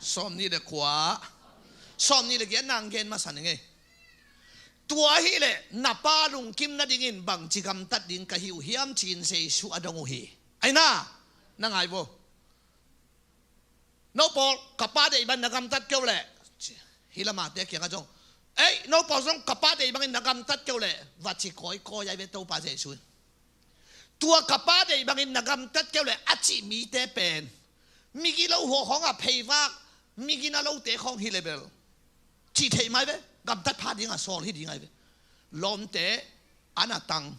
sawmnih le kua, sawmnih le giat nang gen masa ning ei. Tua ahih leh na pa lungkim nadingin bangci gamtat ding ka hi uh hiam, ci-in Jesu a dong uh hi. Aina, na ngai vo. No pawl, ka pa deih bangin na gamtat kei uh leh, hih lamahte kiangah zong, ei, no pawl zong ka pa deih bangin na gamtat kei uh leh, va ci kawikawi ai ve Topa Jesu in. Tua ka pa deih bangin na gamtat kei uh leh a cih mite pen Migi lo hua khawngah pheivak, migi na lote khawng hi le bel cih theih mai ve. Gamtat pha dingah sawl hi ding ai ve. Lawmte an a tang.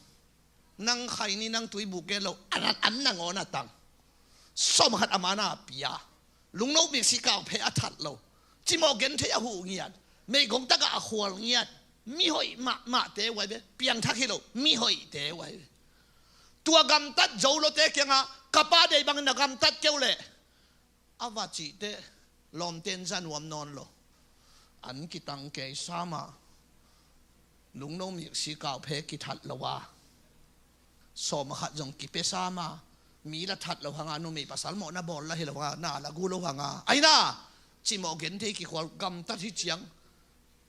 Nang khaini nang tuibuk gen lo, an, an nangawn a tang. Sawm khat a man a pia. Lungno miksi kauphe a that lo. Cimawh genthei a huh ngiat. Meigong takah a khual ngiat. Mihoih mahmahte uh ai ve. Piangthak hi lo, mihoihte uh ai ve. Tua gamtat zo lote kiangah ka pa deih bangin na gamtat keuh leh a va cihte lawmten za nuam nawn lo. An kitang kei sama, lungno miksi kauphe kithat lo a, sawm a khat zong kipia sama, mi la that lo hanga, numei pasal mawhna bawl la hi lo hanga, na la gu lo hanga, aina cimawh genthei kikhual gamtat hi ciang.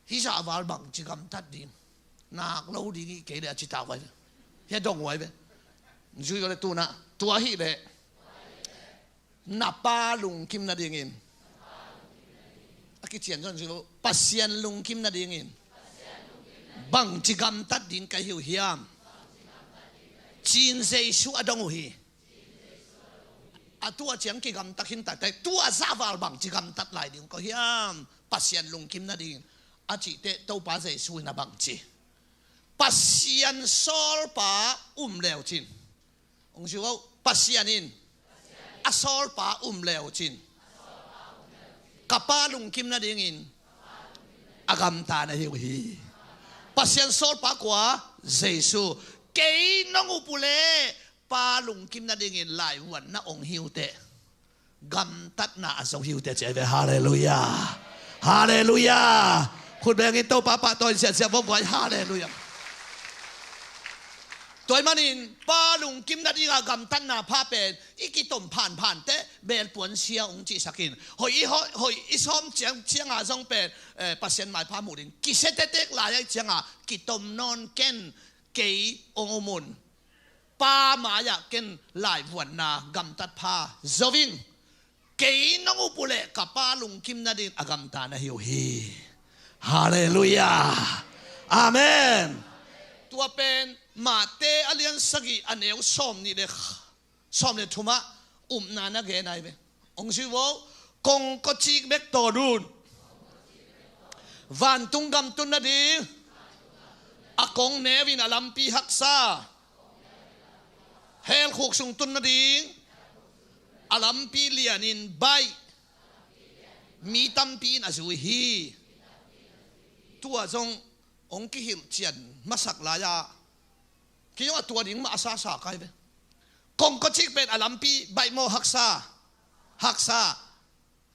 Hih zahval bangci gamtat ding? Nak lo ding hi kei le a ci ta uh ai ve. Hia dong uh ai ve. Zui uh le tuna tua hi le na pa lungkim nadingin a kician zon zui uh. Pasian lungkim nadingin bangci gamtat ding ka hi uh hiam? Cin Jesu a dong uh hi. A tua ciang kigamta khin taktak, tua zahval bangci gamtat lai ding ko hiam? Pasian lungkim nadingin a cihte Topa Jesu in a bangci. Pasian sawlpa um leucin. Hong si uh, Pasian in a sawlpa um leucin ka pa lungkim nadingin a gamta na hi uh hi. Pasian sawlpa kua? Jesu. Kei nong up uh leh pa lungkim nadingin laivuan na ong hi uh teh, gamtatna a zo hi uh teh ci ai ve. Halleluiah. Halleluiah. Khut bengin Topa pahtawi siasia vok guai. Halleluiah. Tua ahih manin pa lungkim nadinga gamtatna pha pen i kitom phanphan teh belpuan sia ong cihsakin, hoih i, hoih, hoih i sawm ciang, cianga zong pen, eh, Pasian maipha muh ding kisia tektek lai ahih cianga kitom nawn ken. Kei ong um un, pa mai-ah ken laivuanna gamtat pha zo ing. Kei nong up uh leh ka pa lungkim nading a gamta na hi uh hi. Halleluiah. Amen. Tua pen Mate a lian sagih a neu sawm nih le, sawm le thumah upna na gen ai ve. Ong si uh, kongkocik bek tawn un. Vantung gam tun nading a kong neu in a lampi haksa, helkhuk sung tun nading a lampi lianin baih mi tampi in a zui hi. Tua zong ong kihilh cian masak lai-a kei zong a tua ding mah a sasa kai ve. Kongkocik pen a lampi baih maw, haksa? Haksa.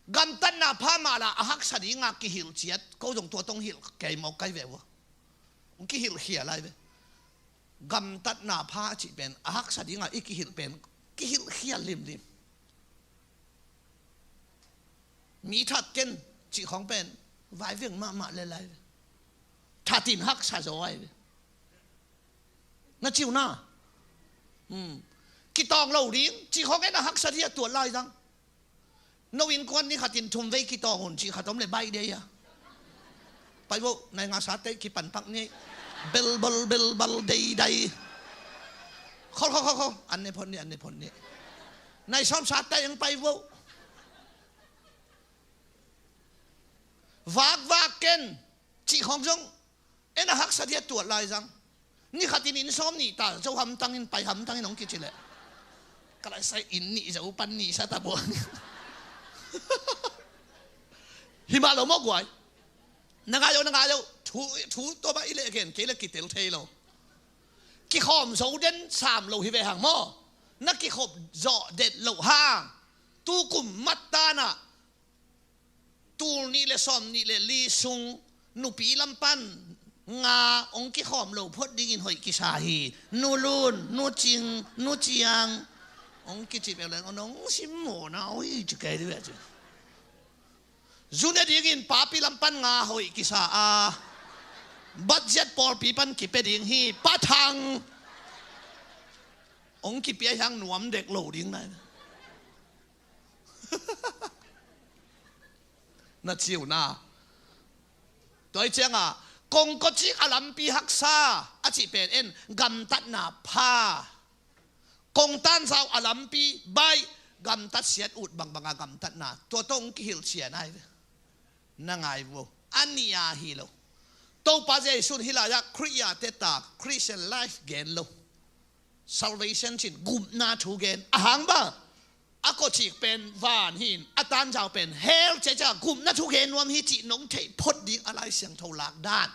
Gamtatna pha mah la a haksa dinga kihilh ciat ko zong tua tong hilh kei maw kai ve uh. Ong kihilh khia lai ve. Gamtatna pha cih pen a haksa dinga i kihilh pen kihilh khia limlim. Mi that ken cih khawng pen vaiveng mahmah le lai ve. Thatin haksa zaw ai ve. Na ci uh na. Hmm. Kitawng lo ding cih khawng en a haksa dih a tuat lai zang. No innkuan ni khatin thum vei kitawng un cih khat om le baih dei a. Pai vo, nai nga sa tei kipan pak ni. Bel bol bel bal dei dai. Khol khol khol khol. An ne phon ni, an ne phon ni. Nai sawm sa tei ang pai vo. Vak vak ken cih khawng zong en a haksa dih a tuat lai zang. Ni khatin inn sawm nih ta zo hamtangin, pai hamtangin hong kici leh ka lai sai inn nih zo pan nih sa ta buang. Hi mah lo maw guai? Na ngai o, na ngai o. Thu, thu tua mah i leh gen kei leh kitel thei lo. Kikhawm zo den sam lo hi ve hang maw? Na kikhop zawh det loh hang. Tu kum mat tanah tul nih le sawm nih le li sung nupi lam pan nga ong kikhawm lo phot dingin hoih kisa hi. Nu Lun, Nu Cing, Nu Ciang ong kici peuh leng ong sim mawh na oi ci kei dih ve ci. Zu ne dingin papi lam pan nga hoih kisa a, budget pawlpi pan kipia ding hi. Pa Thang ong kipia hiang nuam dek lo ding nai. Na ci uh na. Tua hi cianga kongkocik a lampi haksa a cih pen en gamtatna pha. Kongtanzau a lampi baih, Gamtat siat ut bangbanga gamtatna tua tawh hong kihilhsia nai ve. Na ngai vo. A nih a hi lo. Topa Jesu in hih lai-ah Khrih a teta Christian life gen lo. Salvation cin gupna thu gen. A hang bang a kawcik pen van hi-in a tanzau pen hell ci a, gupna thu gen nuam hi cih nong theih phot ding a Lai Siangtho lak dan.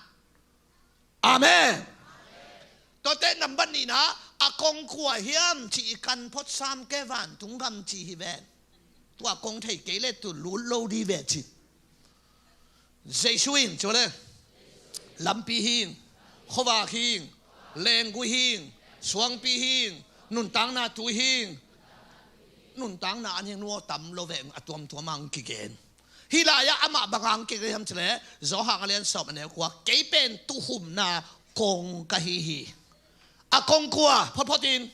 Amen. Tuate nambat nihna, a kong kua hiam cih i kan phot sam ke, vantung gam cih hi ven. Tua kong thei kei le tu lut lo di ve ci. Jesu in cu le lampi hi, khuavak hi, lenggui hi, suangpi hi, nuntakna tui hi. Nuntakna an hi nuam tam lo ve, a tuamtuam ang kigen. Hih lai-ah amah bang hang kik hiam cih leh, Johan a lian sawm a neu kua, kei pen tuukhumna kong ka hi hi. A kong kua, photphot in.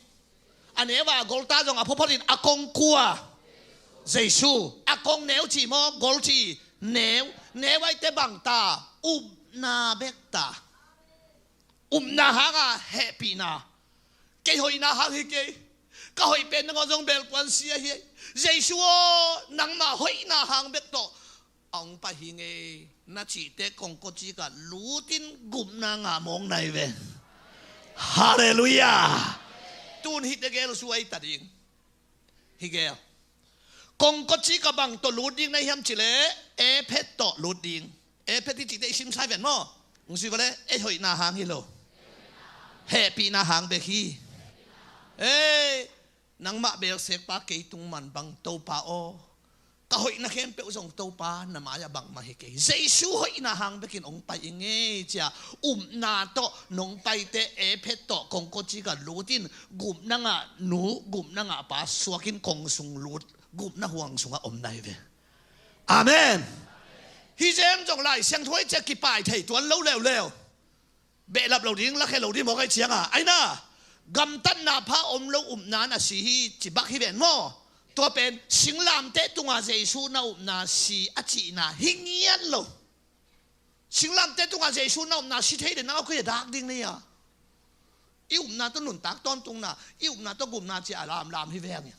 A neu a golta zong a photphot in, a kong kua. Jesu, a kong neu ci maw, gol ci, neu, neu aite bang ta, upna bek ta. Upna hanga hehpihna. Kei hoihna hang hi kei. Ka hoih pen nang aw zong belpuan sia hi. Jesu aw, nangmah hoihna hang bek tawh a hong pai hi ngei. Na cihte kongkocik ah lutin gupna ngah mawk nai ve. Halleluiah. Tun hihte gel suai ta ding. Hi gel. Kongkocik ah bang tawh lut ding na hiam cih leh, Ephet tawh lut ding. Ephet i cihte i simsai ven maw? Hong sui vua le, ei hoihna hang hi lo. Hehpihna hang bek hi. Ei, nangmah belsekpa kei tung man bang Topa aw. Ka hoihna khempeuh zong Topa na mai-ah bangmah hi kei. Jesu hoihna hang bekin hong pai i ngei cia upna tawh nong paite Ephet tawh kongkocik ah lutin gupna ngah nu, gupna ngah pa suakin kong sung lut, gupna huang sungah om nai ve. Amen. Hi zem zong Lai Siangtho i cia kipai thei tuan lo leuleu. Behlap lo ding, lakhia lo ding mawk ahi cianga, aina gamtatna pha om lo upna na si hi ci bak hi ven maw? Tua pen singlamteh tunga Jesu na upna si a cihna hi ngiat lo. Singlamteh tunga Jesu na upna si thei le nang a koi a dak ding nei a. I upna tawh nuntak tawntungna, i upna tawh gupna ci a lamlam hi vengin.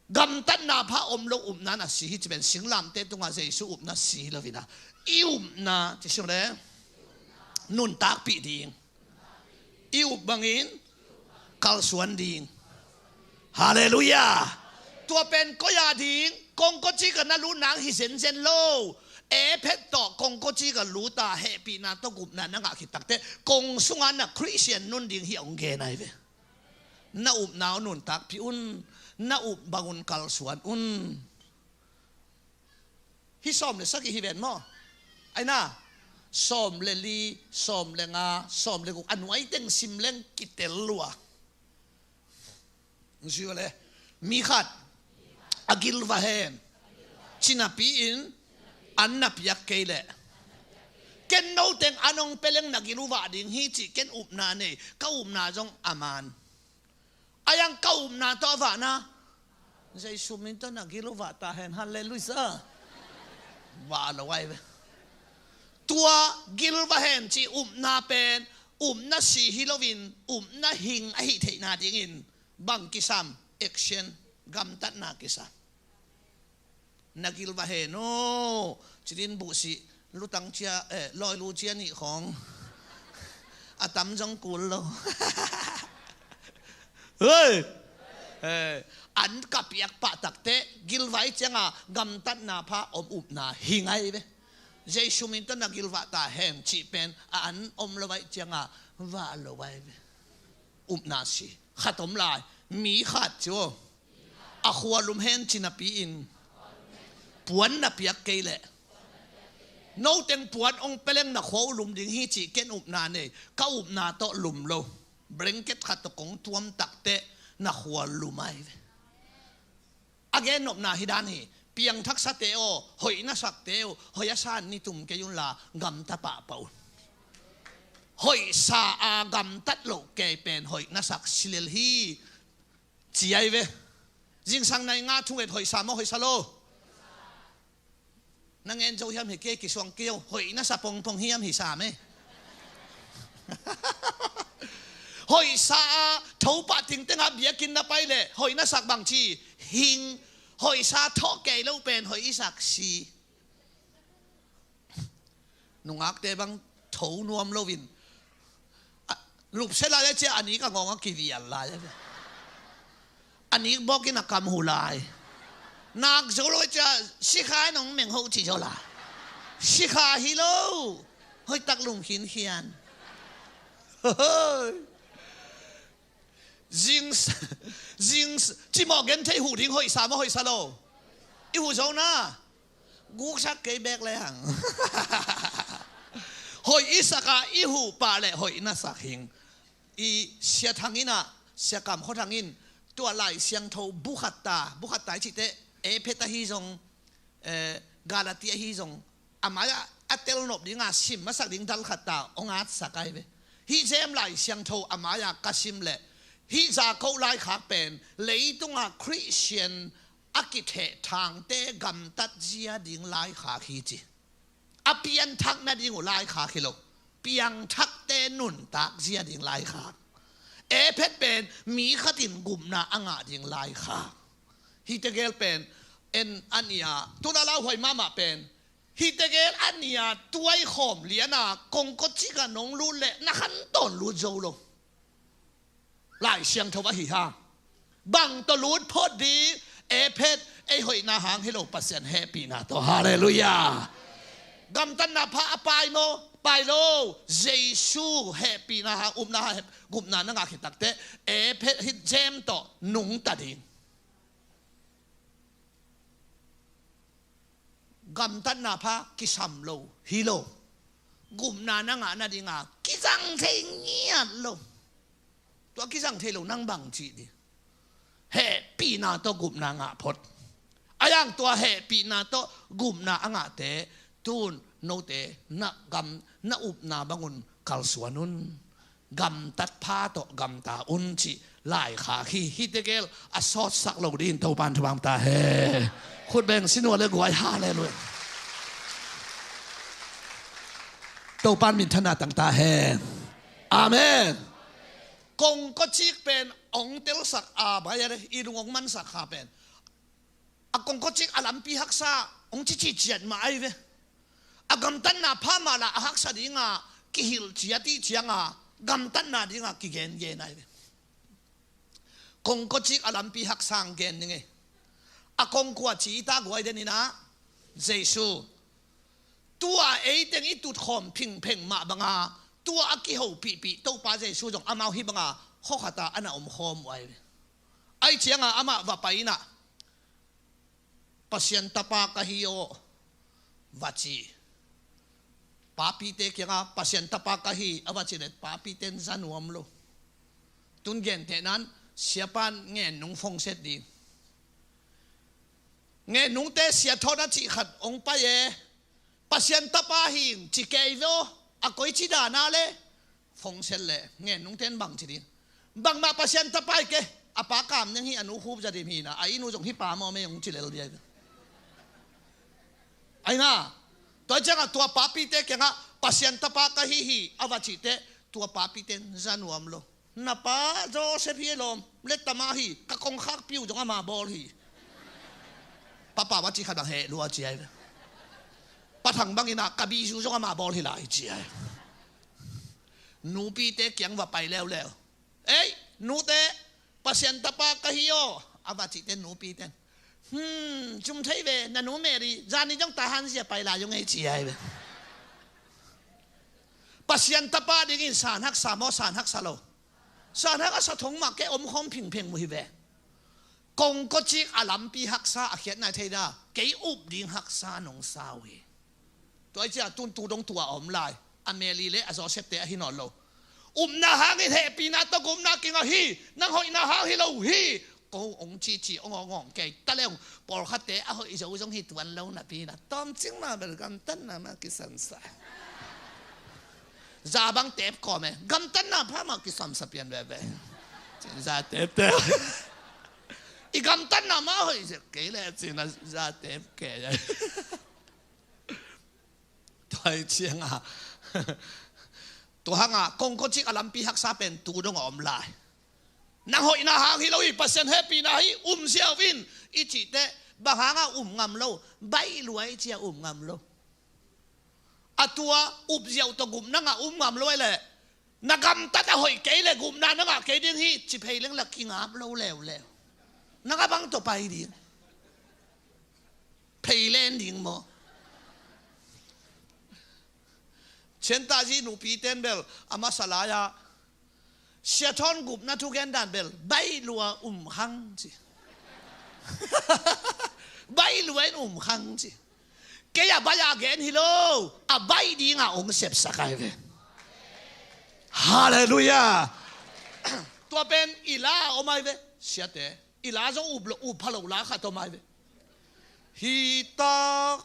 Gamtatna pha om lo upna na si hi ci pen singlamteh tunga Jesu upna si hi lo hi na. I upna ci sung le nuntakpih ding. I up bangin kalsuan ding. Halleluiah. Tua pen koi a ding, kongkocik ah na lut nang hi zenzen lo. Ephet tawh kongkocik ah lut a hehpihna tawh gupna na ngah khit takteh kong sungah na Christian nun ding hi a hong gen ahi ve. Na upna uh nuntakpih un, na up bangun kalsuan un. Hi sawm le sagih hi ven maw? Aina, sawm le li, sawm le nga, sawm le guk, a nuai teng sim leng kitel lua. Hong sui vua le, mi khat a gil va hen, ci napi-in an na piak kei leh, ken noteng an hong pia leng na gil uh vah ding hi cih ken upna nei, ka upna zong a man. A yang ka upna tawh a vahna, Jesu min tawh na gil uh vah ta hen, halleluiah. Vah lo ai ve. Tua gil va hen cih upna pen upna si hi loin upna hing ahi theihna dingin bang kisam, action, gamtatna kisam. Na gil va hen aw, ci din buh sih, lutang cia, eh, lawi lu cia nih khawng a tam zong kul lo. Hei! Eh, an ka piak pah takteh gil vai cianga gamtatna pha om upna hi ngai ve. Jesu min tawh na gil vah ta hen cih pen a an om lo vai cianga vah lo vai ve. Upna si khat om lai, mi khat ci aw. A khua lum hen ci napi-in puan na piak kei leh, noteng puan hong pia leng na khua uh lum ding hi cih ken upna nei, ka upna tawh lum lo. Blanket khat tawh kong tuam takteh na khua lum ai ve. A gennopna hi dan hi. Piangthaksate aw, hoih na sakte uh, hoih a san ni tum kei unla gamta pahpah un. Hoihsa a gamtat loh kei pen hoih na sak silel hi. Ci ai ve. Zingsang nai nga thunget hoihsa maw hoihsa lo? Na ngen zo hiam hi kei kisuang kei uh, hoih na sa pongpong hiam hi sa me. Hoihsa a thopah tingtengah biakinn na pai leh hoih na sak bang ci, hing, hoihsa thawh kei lo pen hoih i sak si. Nungakte bang tho nuam loin, a, lupsia lai a cia a nik a ngawng a kivial lai a, a nik bawkin a kam hu lai. Nak zo lo a cia sikha in hong meng ho ci zo lai. Sikha hi lo. Hoih tak lum khinkhian. Zing, zing, cimawh genthei huh ding hoihsa maw hoihsa lo? I huh zo na. Guksak kei bek le hang. Hoih i sak a i huh pah le hoih na sak hing. I Sia Thang in a, Sia Kam Khua Thang in tua Lai Siangtho bu khat ta, bu khat ta i cihte, Efesa ahi zong, eh, Galatia ahi zong, a mai-ah a telnop dinga sim masak ding dal khat ta hong atsak ai ve. Hih Jem Lai Siangtho a mai-ah ka sim leh hih Jakob laikhak pen leitunga Khristian a kithehthangte gamtat zia ding laikhak hi ci. A pianthak nading uh laikhak hi lo, piangthakte nuntak zia ding laikhak. Efesa pen mi khatin gupna a ngah ding laikhak. Hihte gel pen en a nih a, tuna lauhuai mahmah pen hihte gel a nih a, tuai khawm liana kongkawcik ah nong lut leh na khantawn lut zo lo. Lai Siangtho ahi hang bang tawh lut phot ding? Efesa ei hoihna hang hi lo, Pasian hehpihna tawh. Halleluiah. Gamtatna pha a pai maw? Pai lo. Jesu hehpihna hang, upna hang, gupna na ngah khit takteh Efesa hih Jem tawh nungta ding. Gamtatna pha kisam lo hi lo. Gupna na ngah nadinga kizang thei ngiat lo. Tua kizang thei lo nang bang cih ding? Hehpihna tawh gupna ngah phot. A yang tua hehpihna tawh gupna a ngahte tun note na gam na upna bangun kalsuan un. Gamtat pha tawh gamta un cih laikhak hi. Hihte gel a sawtsak lo dingin Topan thupha ta hen. Khut beng sin uh le guai, halleluiah. Topan minthanna tang ta hen. Amen. Kongkawcik pen hong telsak a bai a le i lung hong mansak kha pen a kongkawcik a lampi haksa hong cici ciat mah ai ve. A gamtatna pha mah lah a haksa dinga kihilh ciat i cianga gamtatna dinga kigengen ai ve. Kongkawcik a lampi haksa hong gen ning ei. A kongkua ci i ta guai den inah Jesu. Tua eiteng i tutkhawm phingpheng mah banga tua a kihopihpih Topa Jesu zong amau hih banga khuakhata a na omkhawm uh ai ve. Ai cianga amah va pai inah Pasian tapa ka hi aw va ci. Papite kiangah Pasian tapa ka hi a va ci le papiten za nuam lo. Tun gentehnan siapan ngennung phongset ding. Ngennungte sia thawn a cih khat hong pai e. Pasian tapa hing ci kei ve aw. A koici dana le phongset le ngennungten bang ci ding? Bangmah Pasian tapa hi kei. A pa kam neng hi, a nu khup zadim hi na, a inn uh zong hi pa mawmei hong ci lel dia hi ve. Ai na, tua ciangah tua papite kiangah Pasian tapa ka hi hi a va cihte tua papiten za nuam lo. Na pa Joseph hi lawm, lettama hi, ka kongkhakpi uh zong ama bawl hi. Papa va ci khat bang heh lua ci ai ve. Pa Thang bang inah ka bizu zong ama bawl hi lai ci ai. Nupite kiang va pai leuleu. Ei, nute, Pasian tapa ka hi aw a va cihte nupiten, hmm, zum thei ve, na nu Mary zani zong tahan zia pai lai zong ei ci ai ve. Pasian tapa dingin san haksa maw, san haksa lo? San haksa thong mah kei omkhawm phingpheng mu hi ve. Kongkawcik a lampi haksa a khiat nai thei da, kei up ding haksa nong sa uh hi. Tua i cia tun tu dong tua a om lai. A Mary le a Joseph te ahi nawn lo. Upna hangin hehpihna tawh gupna kingah hi. Nang hoihna hang hi lo hi. Ko ong cici ong ong ong kei ta le ong. Pawlkhatte a hoih zo zong hi tuan lo napi na tawmcing ma bel gamtatna ma kisamsa. Za bang tep kawm e. Gamtatna pha ma kisamsa pian veve. Cin za tep tep. I gamtatna ma hoih zek kei le cin a za tep kei. Tua i cianga tua hanga kongkawcik a lampi haksa pen tu dong a om lai. Nang hoihna hang hi lo hi, Pasian hehpihna hi, um ziau in i cih teh, bang hangah um ngam lo? Baih lua i cih a um ngam lo. A tua up ziau tawh gupna ngah um ngam lo ahih leh, na gamtat a hoih kei leh gupna na ngah kei ding hi, ci phei leng lah kingap lo leuleu. Nang a bang tawh pai ding? Phei len ding maw? Ciantazi nupiten bel a masa lai-ah, Sia Thawn gupna thugen dan bel, baih lua um khang ci. Baih lua in um khang ci. Kei a baih a gen hi lo, a baih dinga hong sepsak ahi ve. Halleluiah. Tua pen i la om ahi ve, siate. I la zong up lo, up pha lo la khat om ahi ve. Hi tak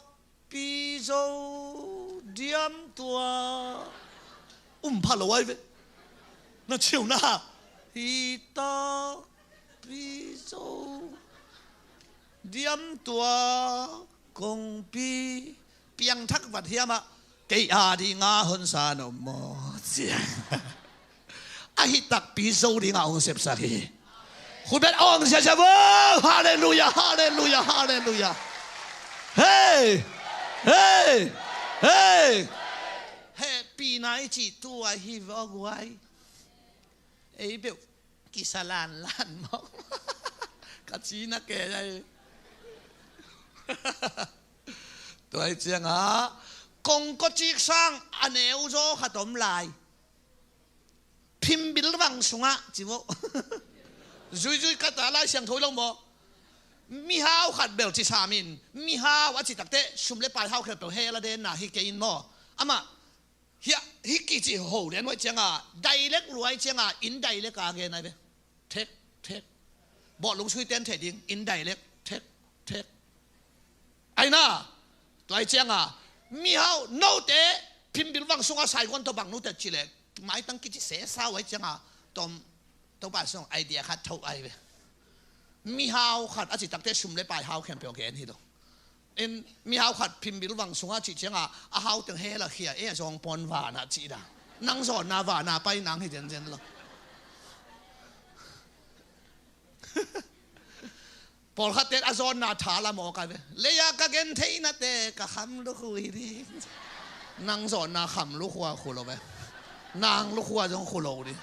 pi zo diam tua. Um pha lo ahi ve. Na ciu na. Hi tak pi zo diam tua kongpi. Piangthak vat hiam ah, kei a dinga honsa na om maw, ci a. Ahi takpi Zo dinga hong sepsak hi. Khut beng hong ziazia vo. Halleluiah, halleluiah, halleluiah. Hei, hei, hei. Hehpihna i cih tua hi vo guai. Ei beuh kisa lanlan mawk. Ka cina kei ai. Tua hi ciangah kongkaw cik sang a neu zaw khat om lai. Phimbil vang sungah ci vo. Zuizui kata Lai Siangtho lo maw? Mihau khat bel ci sam in, mihau a ci takteh sum le pai hau khempeuh hell a denna hi kei in maw? Amah hih kici ho lian huai cianga, direct luai cianga, indirect a gen ai ve. Thek, thek. Bawhlung sui ten thei ding, indirect, thek, thek. Aina, tuai cianga, mihau, note, phimbil vang sunga Saigon tawh bang nute cile, maitang kici sesa huai cianga, tom, Topa sung idea khat tho ai ve. Mihau khat a ci takteh sum le pai hau khempeuh gen hi lo. In mihau khat phimbil vang sungah cih ciangah a hau teng hell a khia, eh, a zawng pawn vanah cih dah. Nang zawnna vanah pai nang hi zenzen lo. Pawlkhat ten a zawnna tha la mawk ai ve. Leia ka gen theihnate ka kham lukhu hi ding. Nang zawnna kham lukhua khu lo ve. Nang lukhua zong khu lo ding.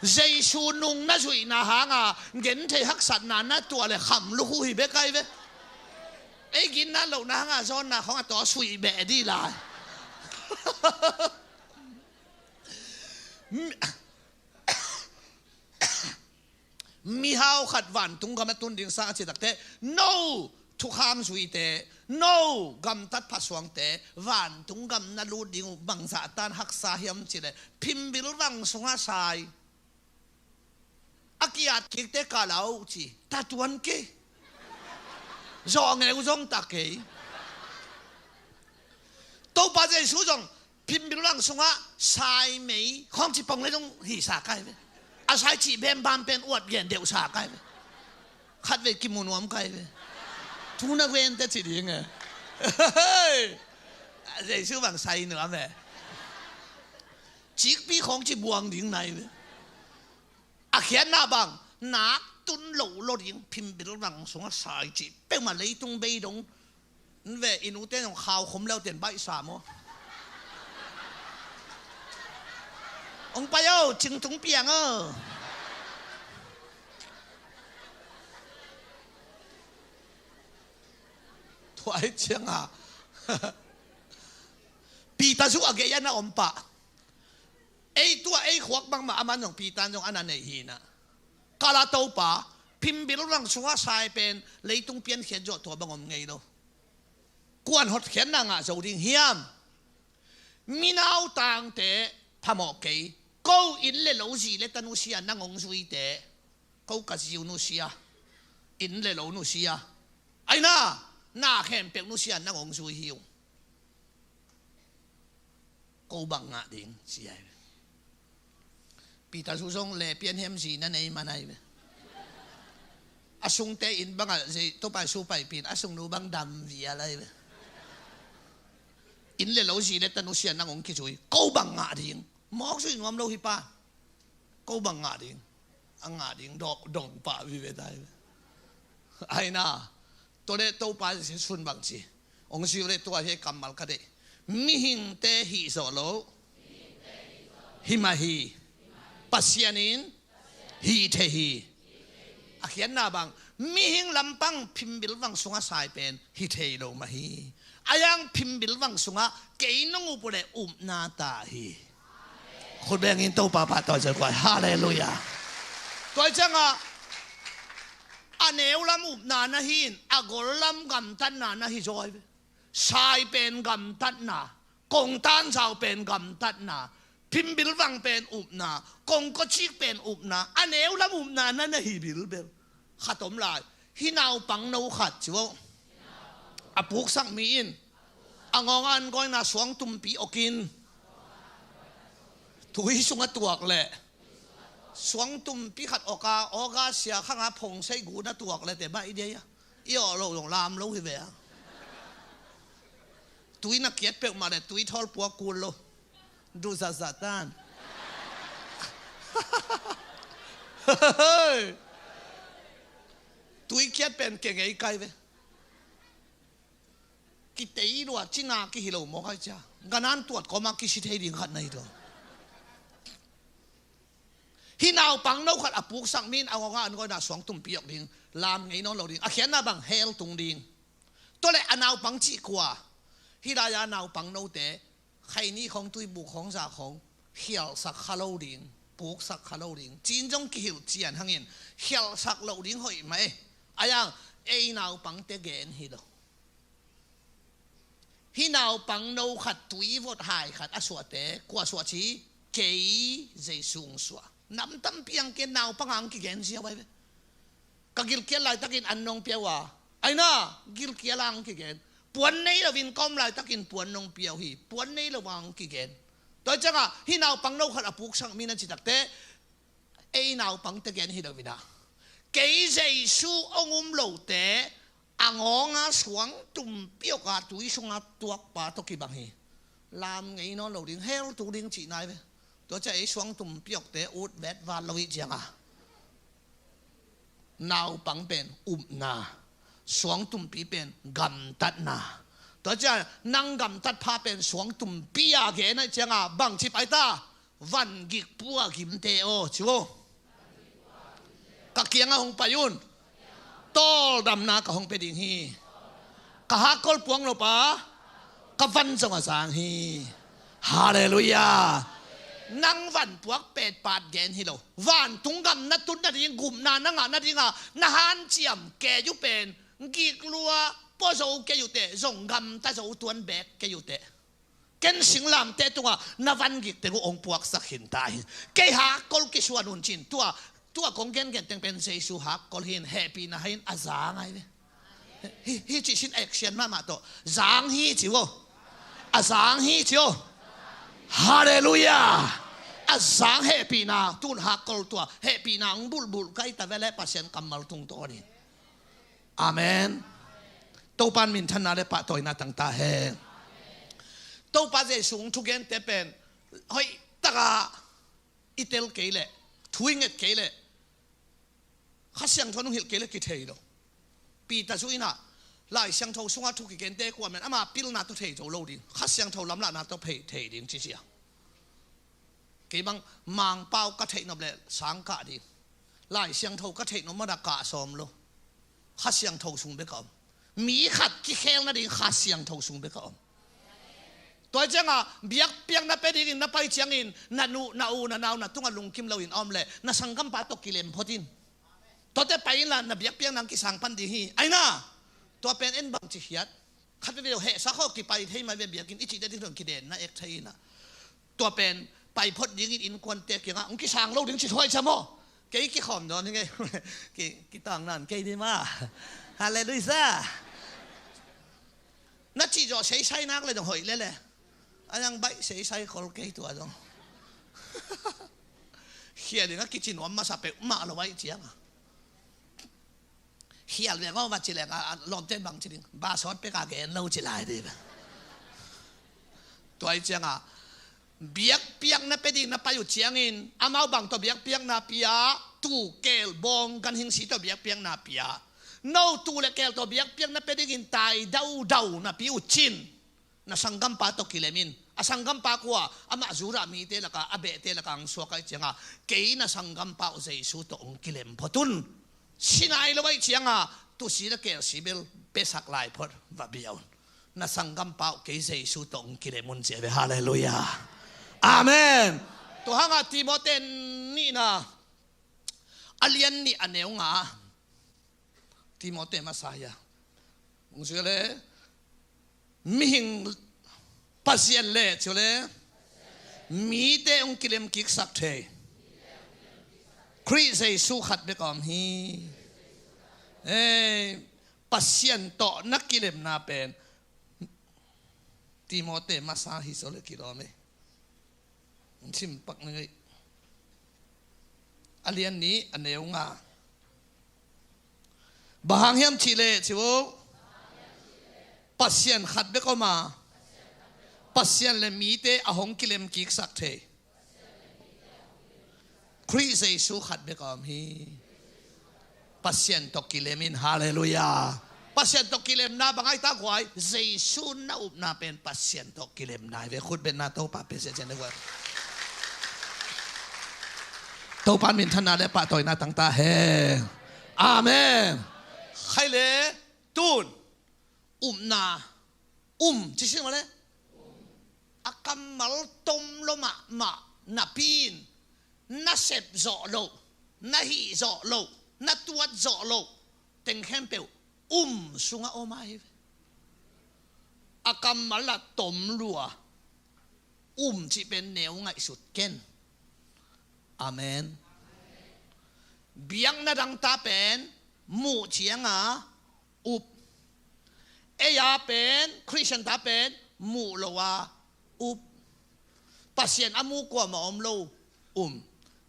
Jesu nung na zuihna hanga genthei haksatna na tuah le kham lukhu hi bek ai ve. Ei ginna lohna hanga zawnna khong a taw suih beh dih lai. Mihau khat vantung gam a tun ding sang a ci takteh, no thukham zuite, no gamtat phasuangte, vantung gam na lut ding uh bangzah tan haksa hiam cileh, phimbil vang sungah sai. A kiat kikte kah la uh ci, ta tuan kei. Zawh ngeu zong ta kei. Topa Jesu zong phimbil vang sungah sai mei khawng ci pong le zong hihsa kai ve. A sai cih bembam pen uat gen deuhsa kai ve. Khatvei kimu nuam kai ve. Thu na vente ci ding e. Jesu bang sai nuam e. Cikpi khawng ci buang ding nai ve. A khiatna bang, nak tun loh lo ding, phimbil vang sungah sai cih peuhmah leitung bei dong. Ve, i nute zong khau khum leu ten baihsa maw? Hong pai o, cingtung piang o. Tua hi cianga Peter zu a gei a na om pah. Ei tua ei khuak bangmah aman zong Peter zong a na neih hinah. Kala Topa, phimbil vang sungah sai pen leitung piankhiat zawh tua bang om ngei lo. Kuan hotkhiatna ngah zo ding hiam? Minautangte phamawh kei. Ko inn le lo zi le ta nusia nang hong zuite. Ko ka ziu nusia. Inn le lo nusia. Aina, na khempeuh nusia nang hong zui hi uh. Ko bang ngah ding ci ai ve. Peter zu zong le pian hiam zi na nei man ai ve. A sungte in bangah zei Topa Jesu paipin a sungnu bang dam vial ai ve. Inn le lo zi le ta nusia nang hong kizui. Ko bang ngah ding. Mawk zui nuam lo hi pa. Ko bang ngah ding. a ngah ding dong pah vive tai. Aina, tua le Topa Jesu in bang ci? Hong ziu le tua hi kammal ka deih. Mihingte hih zawh lo hi mah hi. Pasian in hih thei hi. A khiatna bang, mihing lampang phimbil vang sungah sai pen hi thei lo mah hi. A yang phimbil vang sungah kei nong up uh leh upna ta hi. Khut bengin Topa pahtawi zia kuai. Halleluiah. Tua hi ciangah a neu lam upna na hi in, a gol lam gamtatna na hi zaw hi ve. Sai pen gamtatna, kongtan zau pen gamtatna, phimbil vang pen upna, kongkocik pen upna, a neu lam upna na na hi bilbel. Khat om lai, hih naupang no khat ci vo. A puksak mi in a ngawng an gawina suang tumpi awkin tui sungah tuak leh, suang tumpi khat awka, awka sia khanga phongseih gu na tuak leh te mah i dia ia. I awh loh zong lam lo hi ve a. Tui na kiat peuhmah leh tui thawl puak kul lo. Duh zatzat tan. Tui kiat pen kengei kai ve. Kitei lua cina kihi lo mawk ai cia. Ganan tuat kawma kisi thei ding khat na hi lo. Hih naupang no khat a puksak mi in a ngawng an gawina suang tumpi awk ding, lam ngei nawn lo ding, a khiatna bang hell tung ding. Tua leh a naupang cih kua? Hih lai-a naupang note khaini khawng, tuibuk khawng, za khawng khialhsak kha lo ding, puksak kha lo ding. Cin zong kihilh cian hangin khialhsak loh ding hoih mah e. A yang ei naupangte gen hi lo. Hih naupang no khat tui vot hai khat a suahte kua suah ci? Kei Jesu hong suah. Nam tampi ang ken naupang ang kigen ziau ai ve. Ka gilkial laitakin an nong piau a, aina, gilkial ang kigen. Puan nei loin ka om laitakin puan nong piau hi, puan nei lo ang kigen. Tua ciangah hih naupang no khat a puksak mi na citakte ei naupangte gen hi lo ina. Kei Jesu hong um lote a ngawnga suang tumpi awka tui sunga tuakpa tawh kibang hi. Lam ngei nawn lo ding, hell tung ding cihna hi ve. Tua ciah ei suang tumpi awkte ut vet val lo ih cianga naupang pen upna, suang tumpi pen gamtatna. Tua ciah nang gamtat pha pen suang tumpi a gen a ih cianga bangci pai ta? Van gik pua gimte aw, ci aw. Ka kiangah hong pai un. Tawldamna ka hong pia ding hi. Ka hakkol puang lo pa, ka van zong a zang hi. Halleluiah. Nang van puak petpat gen hi lo. Vantung gam na tut nading, gupna na ngah nadinga na hanciam kei uh pen gik lua pua zo kei uh teh, zong gamta zo tuan beek kei uh teh. Ken singlamteh tungah na van gik teng uh hong puaksak khin ta hi. Kei hakkol kisuan un cin. Tua, tua kong gengen teng pen Jesu hakkol hi in, hehpihna hi in, a zang ahi ve. Hi, hi cih sin action mahmah tawh zang hi ci uh. A zang hi ci uh. Halleluiah. A zang hehpihna, tun hakkol tua hehpihna hong bulhbulh kai ta ve leh Pasian kammal tungtawn in. Amen. Topa in minthanna le pahtawina tang ta hen. Topa Jesu hong thugente pen hoih taka i tel kei leh, thu i nget kei leh, Kha Siangtho in hong hilh kei leh kithei lo. Peter zu inah Lai Siangtho sungah thu kigente kua men ama pilna tawh thei zo lo ding, Kha Siangtho lamlahna tawh thei, thei ding ci cia. Kei bang Mangpau ka theih nop leh sang kah ding. Lai Siangtho ka theih nop mah dah kah sawm lo. Kha Siangtho sung bek a om. Mi khat kikhel nading Kha Siangtho sung bek a om. Tua hi ciangah biakpiakna pia dingin na pai ciangin na nu, na u, na nau, na tungah lungkim loin a om leh na sanggampa tawh kilem phot in. Tuate pai inla na biakpiakna hong kisang pan ding hi. Aina, tua pen en bang ci hiat. Khat veve lo hehsa khawh kipai thei mai ve, biakinn i cih ding tawh kidenna ek thei inah. Tua pen pai phot dingin innkuante kiangah hong kisang lo ding ci thuai cia maw? Kei kikhawm dawn hi ngei. Ki, kitang nan kei ding mah. Halleluiah. Na cih zawh seisai nak le dong hoih lele. A yang baih seisai khol kei tua dong. Khia dingah kici nuam masa peuhmah lo aih ciangah. Khial ve maw va ci leng a, a lawmte bang ci ding, ba sawt peka gen lo ci lai ding. Tua hi ciangah biakpiakna pia ding na pai uh ciangin amau bang tawh biakpiakna pia, tuu keel bawng ganhing si tawh biakpiakna pia. No tuu le keel tawh biakpiakna pia dingin tai daudau napi uh cin. Na sanggampa tawh kilem in. A sanggampa kua? Amah Judah mite laka a behte laka hong suak ahih cianga, kei na sanggampa uh Jesu tawh hong kilem phot un. Si nai lo ahih cianga tuusi le keelsi bel besak lai phot, va bia un. Na sanggampa uh kei Jesu tawh hong kilem un ci a ve. Halleluiah. Amen. Tua hanga Timote nihna a lian nih a neu nga. Timote masa hi a. Hong ci le, mihing, Pasian le ci le, mite hong kilem kiksak thei Khrih Jesu khat bek a om hi. Ei, Pasian tawh na kilemna pen Timote masa hi zaw le kilawm ei. Sim pak ning ei. A lian nih a neu nga. Bang hang hiam cih leh ci uh, Pasian khat bek om a, Pasian le mite a hong kilem kiksak thei Khrih Jesu khat bek a om hi. Pasian tawh kilem in. Halleluiah. Pasian tawh kilemna bang ai ta guai? Jesu na upna pen Pasian tawh kilemna hi ve. Khut betna Topa pe sia cian le guai. Topa minthanna le pahtawina tang ta hen. Amen. Khai le tun upna, um ci sin mah le, a kammal tom lo mahmah napi in na sep zawh loh, na hih zawh loh, na tuat zawh loh teng khempeuh um sungah om ahi ve. A kammal a tom lua, um cih pen neu ngaihsut ken. Amen. Biakna dang ta pen muh cianga up. Ei a pen, Khristian ta pen muh lo a up. Pasian a mu kuamah om lo, um.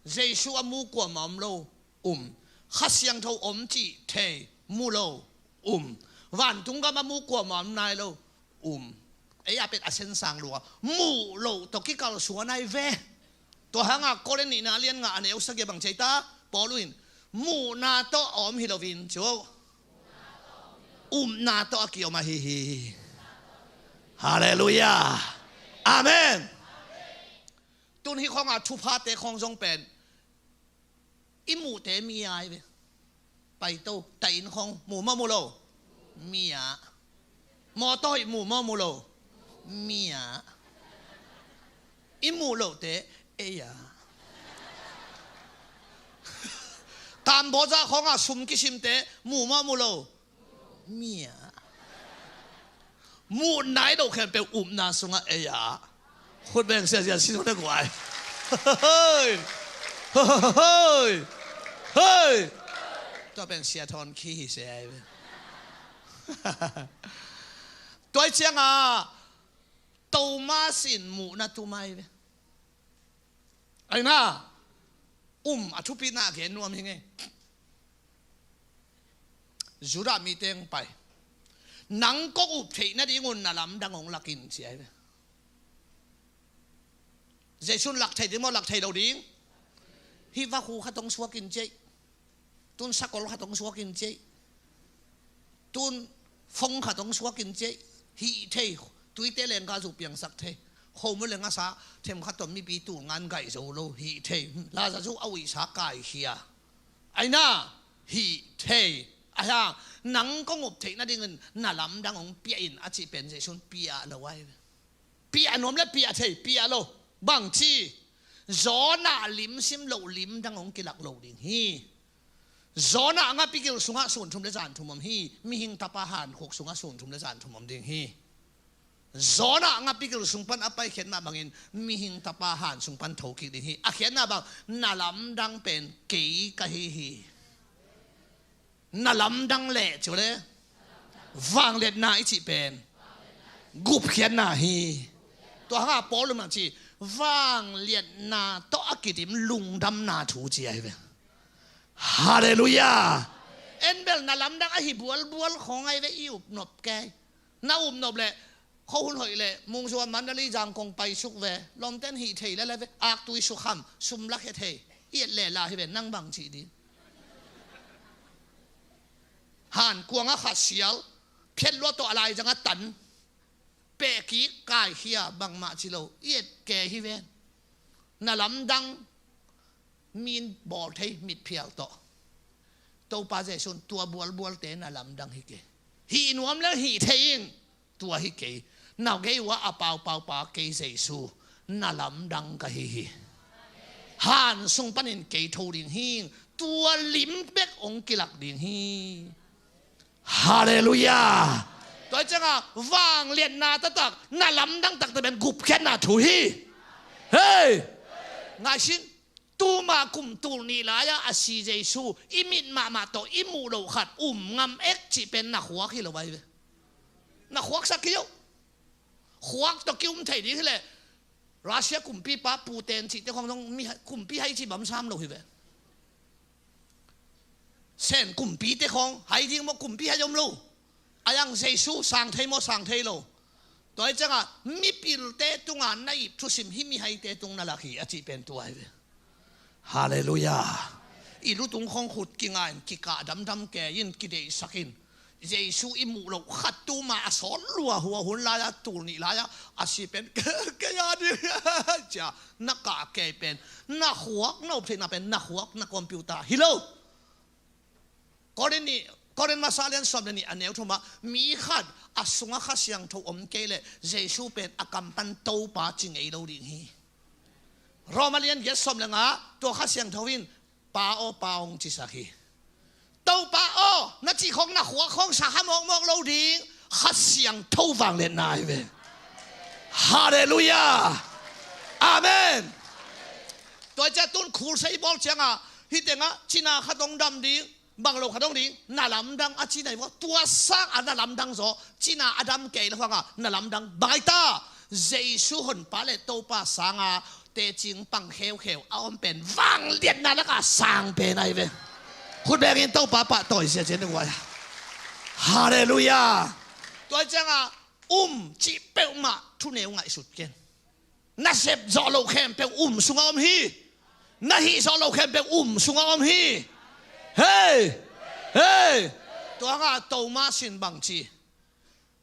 Jesu a mu kuamah om lo, um. Kha Siangtho om cih thei, mu lo, um. Vantung gam a mu kuamah om nai lo, um. Ei a pen a sensang lua, muh loh tawh kikalsuan ahi ve. Tua hanga Korin nihna lian nga a neu sagih bang ci ta, Paul in muhna tawh a om hi loin ci uh, upna tawh a kiom ahi hi. Halleluiah. Amen. Tun hih khawnga thuphate khawng zong pen i muhte mi ahi ve. Paito, ta inn khawng mu maw mu lo? Mi a. Mawtaw hoih mu maw mu lo? Mi a. I muh lohte ei a. Kamboja khawnga sum kisimte mu maw mu lo? Mi a. Muh nai loh khempeuh upna sungah ei a. Khut beng sia sia sin hon a guai. Hoi. Hoi. Hoi. Tua pen sia thawn khi hi se ai ve. Tua cianga Thomas in muhna tum ai ve. Aina, um a thupina gen nuam hi ngei. Judah mite hong pai. Nang kong up theih nadingun na lamdang hong lak in ci ai ve. Jesu'n lak thei ding maw, lak thei lo ding? Hih vakhu khat hong suak in ci ei. Tun sakol khat hong suak in ci ei. Tun fong khat hong suak in ci ei. Hih thei, tuite lengka zu piangsak thei. Khomu le ngasa themkhat tawh mipi tul ngan gaih zo lo, hih thei. Lazarus a uihsa kaikhia. Aina, hih thei. Ahi hang, nang kong up theih nadingin na lamdang hong pia in a cih pen Jesu'n pia lo ai ve. Pia nuam le pia thei, pia lo. Bangci, Jonah limsim loh limdang hong kilak lo ding hi. Jonah ngapigil sungah sun thum le zan thum om hi. Mihing Tapa hankhuk sungah sun thum le zan thum om ding hi. Jonah ngapigil sung pan a paikhiat mah bangin mihing Tapa han sung pan thokik ding hi. A khiatna bang, na lamdang pen kei ka hi hi. Na lamdang leh ci uh le, vangliatna i cih pen gupkhiatna hi. Tua hanga Paul in bang ci, vangliatna tawh a kidim lungdamna thu ci ahi ve. Halleluiah. En bel na lamdang ahi bualbual khawng ahi ve, i upnop kei. Na upnop leh, khuahun hoih leh, Mungzuan, Mandalay, Zangkong paisuk ve. Lawmten hih thei lel ve, aktui sukham, sum lakhia thei. I et leh lah hi ve, nang bang cih ding. Han kuang a kha sial, phiat lua tawh a laizang a tan, peh kik, kaikhia, bangmah ci lo, i et kei hi ven. Na lamdang, min bawl thei, mitphial tawh. Topa Jesuh in tua bualbualte na lamdang hi kei. Hih nuam leng hih thei ing, tua hi kei. Na gei uah a paupaupa kei Jesuh, na lamdang ka hi hi. Han sung panin kei tho ding hi ing, tua lim bek hong kilak ding hi. Halleluiah. Tua hi cianga vangliatna taktak, na lamdang taktak pen gupkhiatna thu hi. Hei, ngaihsun, tuma kum tul nih lai-a a si Jesuh i mit mahmah tawh i muh loh khat um ngam ek cih pen na khuak hi lo ahi ve. Na khuaksak hi lo. Khuak tawh ki-um thei ding hileh Russia kumpipa Putin cihte khong zong mi hai, kumpi hai cih bang sam lo hi ve. Sen kumpite khong hai ding maw, kumpi hai om lo. A yang Jesuh sang thei maw, sang thei lo. Tua hi cianga mipilte tunga na ip thusim hi mihaite tung na lak hi a cih pen tua hi ve. Halleluiah. I lutung khong khut kinga in, kikah damdam kei in, kideihsak in. Jesuh i muh loh khat tuma a sawt lua hua hun lai-a, tul nih lai-a a si pen kei a ding cia na kah kei pen na khuak, na up theihna pen na khuak, na computer hi lo. Korin nih, Korin masa lian sawm le nih a neu thumah mi khat a sungah Kha Siangtho om kei leh Jesuh pen a kam pan Topa ci ngei lo ding hi. Roma lian giat sawm le nga, tua Kha Siangtho in Pa aw, Pa hong cisak hi. Topa aw na cih khong na khuak khong sa kha mawkmawk lo ding, Kha Siangtho vangliatna hi ve. Halleluiah. Amen. Tua hi ciah tun khulsei bawl cianga hih tengah cina khat hong dam ding, bang lo khat hong ding, na lamdang a cina hi vua. Tua sanga na lamdang zaw, cina a dam kei lo hanga na lamdang bang ai ta. Jesuh honpa le Topa sanga tecing pang kheukheu a om pen vangliatna laka sang pen ahi ve. Khut bengin Topa pahtawi ziazia ni guai. Halleluiah. Tua cianga um cih peuhmah thuneu ngaihsut ken. Na sep zawh loh khempeuh um sungah om hi. Na hih zawh loh khempeuh um sungah om hi. Hei, hei. Tua hanga Thomas in bang ci?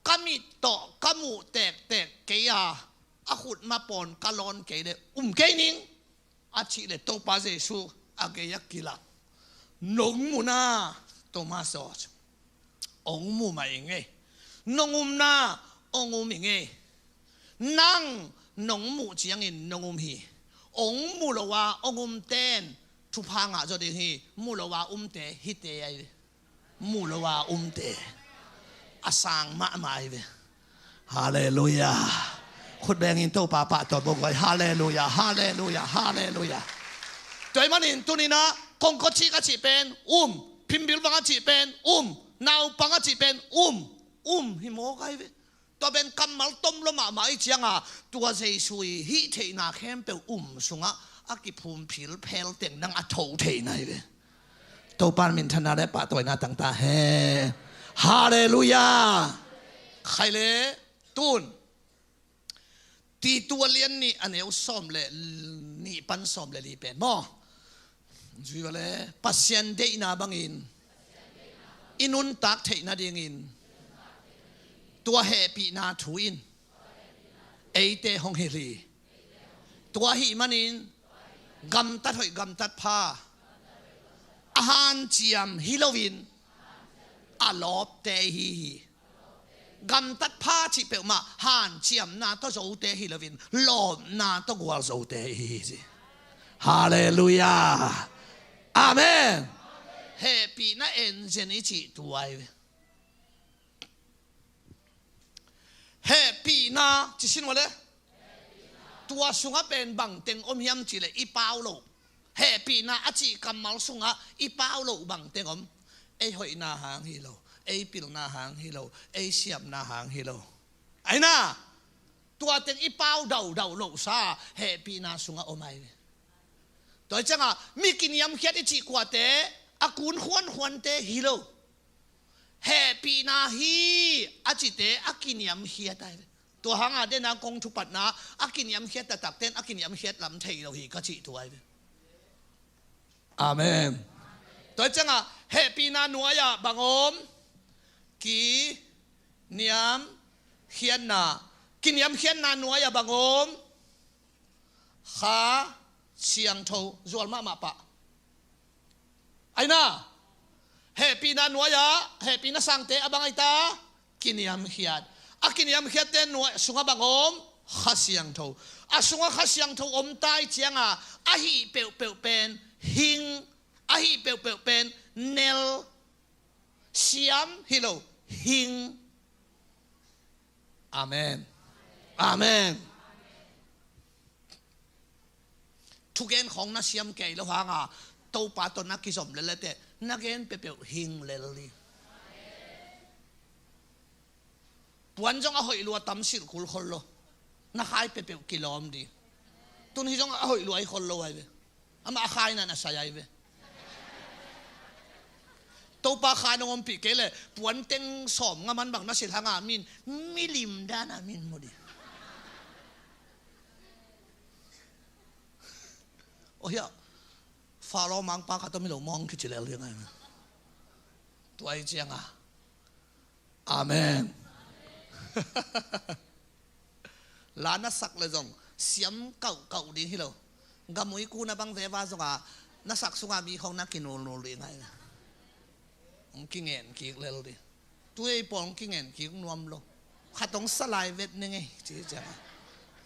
Ka mit tawh ka muh tektek kei a, a khut mapawn ka lawn kei leh um kei ning, a cih leh Topa Jesuh a gei a kilak. Nong muhna, Thomas aw, hong mu mah ing ei. Nong umna, hong um ing ei. Nang nong muh ciangin nong um hi. Hong mu lo a hong umten thupha ngah zaw ding hi. Mu lo a umte hihte ahi ve. Mu lo a umte a sang mahmah ahi ve. Halleluiah. Khut bengin Topa pahtawi bawk guai. Halleluiah, halleluiah, halleluiah. Tua ahih manin tuninah kongkawcik a cih pen um, phimbilvang a cih pen um, naupang a cih pen um, um hi mawk ahi ve. Tua pen kammal tom lua mahmah ahih cianga tua Jesuh i hih theihna khempeuh um sungah a kiphumphil phel teng nang a tho theihna hi ve. Topa in minthanna le pahtawina tang ta hen. Halleluiah. Khai le tun Titu a lian nih a neu sawm le nih pan sawm le li pen maw? Zui vale, Pasian deihna bangin i nuntak theih nadingin tua hehpihna thu in eite hong hilh hi. Tua ahih manin gamtat hoih gamtat pha a hanciam hi loin a lawpte ihi hi. Gamtat pha cih peuhmah hanciamna tawh zote hi loin lawpna tawh gualzote ihi hi ci. Halleluiah. Amen. Hehpihna enzen i cih tua ahi ve. Hehpihna ci sin vale. Tua sungah pen bangteng om hiam cihleh i pau loh. Hehpihna a cih kammal sungah i pau loh bangteng om. Ei hoihna hang hi lo, ei pilna hang hi lo, ei siamna hang hi lo. Aina, tua teng i pau daudau lohsa hehpihna sungah om ahi ve. Tua hi ciangah mi kiniamkhiat i cih kuate a kun khuankhuante hi lo. Hehpihna hi a cite a kiniamkhiat ahi ve. Tua hanga dena kong thupatna a kiniamkhiat taktakten a kiniamkhiat lam thei lo hi ka cih tua ahi ve. Amen. Tua hi ciangah hehpihna nuai-ah bang om? Kiniamkhiatna. Kiniamkhiatna nuai-ah bang om? Kha Siangtho zual mahmah pah. Aina, hehpihna nuai-ah hehpihna sangte a bang aita? Kiniamkhiat. A kiniamkhiatte nuai sungah bang om? Kha Siangtho. A sungah Kha Siangtho om ta hi ciangah a hih peuhpeuh pen hing, a hih peuhpeuh pen nel, siam hi lo, hing. Amen. Amen. Thugen khawng na siam kei lo hanga Topa tawh na kizom lel lete na gen peuhpeuh hing lel hi. Puan zong a hoih lua tam silh kul khol lo. Na khai peuhpeuh kilawm dih. Tun hi zong a hoih lua hi khol lo ai ve. Amah a khai na na sai ai ve. Topa kha nong ompih kei le puan teng sawm nga man bang na silh hanga min milim dana min mu dih. Ohia Faro mangpa khat om hi lo mawng kici lel ding ai ve. Tua hi cianga. Amen. La na sak le zong siam kauhkauh ding hi lo. Gamui kuna bang veva zonga na sak sunga mi khong na kinulnul ding ai. Hong kingen kik lel ding. Tuei pawl hong kingen kik nuam lo. Khat hong salai vet ning ei ci cianga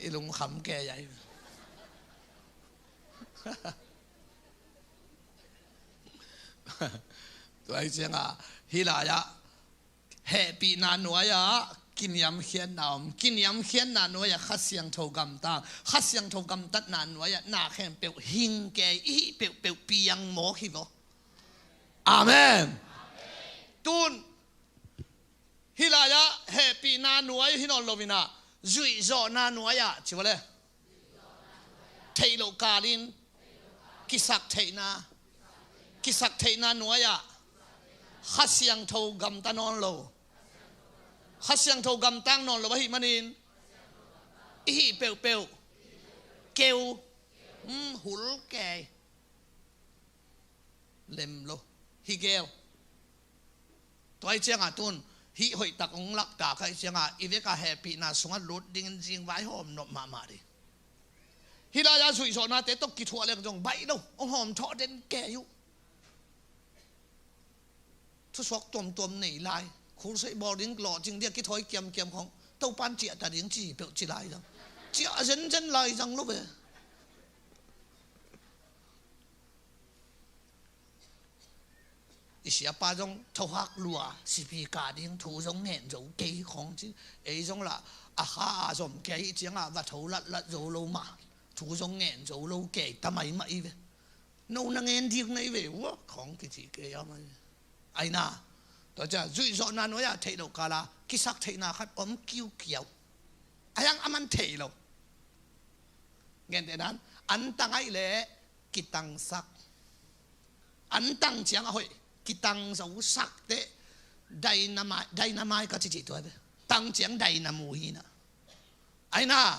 i lungkham kei ai. Tua hi cianga hih lai-ah hehpihna nuai-ah kiniamkhiatna om. Kiniamkhiatna nuai-ah Kha Siangtho gamtang. Kha Siangtho gamtatna nuai-ah na khempeuh hing kei, i hih peuhpeuh piang mawk hi vaw. Amen. Tun hih lai-ah hehpihna nuai hi nawn loinah zuihzawhna nuai-ah ci vale. Theih loh kalin kisak theihna, kisak theihna nuai-ah Kha Siangtho gamta nawn lo. Kha Siangtho gamtang nawn lo ahih manin i hih peuhpeuh keu, um, hul kei. Lem lo. Hi gel. Tua hi ciangah tun hih hoihtak hong laktak ahih ciangah i vekah hehpihna sungah lut dingin zingvai hawm nop mahmah dih. Hih lai-ah zuihzawhnate tawh kithuah leng zong baih lo. Hong hawm thawh den kei uh. Thusuak tuamtuam nei lai. Khulseih bawl ding lawhcing dia kithawi kiamkiam khong Topan ciahta ding ci peuh ci lai zang. Ciah zenzen lai zang lo ve. I siapa zong thohak lua sipi kah ding thu zong ngen zo kei khong ci. Ei zong lah a kha a zom kei ciangah va tho latlat zo lo mah. Thu zong ngen zo lo kei ta maimah i ve. No na ngen dik na i ve ua khong kici kei a mai. Aina. Tua cia zuihzawhna nuai-ah theih loh kala kisak theihna khat om kiukiau. A hiang a man thei lo. Gentehnan an tang aih leh kitangsak. An tang ciang a hoih kitang zosak teh dynamite, dynamite ka cici tua ve. Tang ciang dynamo hi na. Aina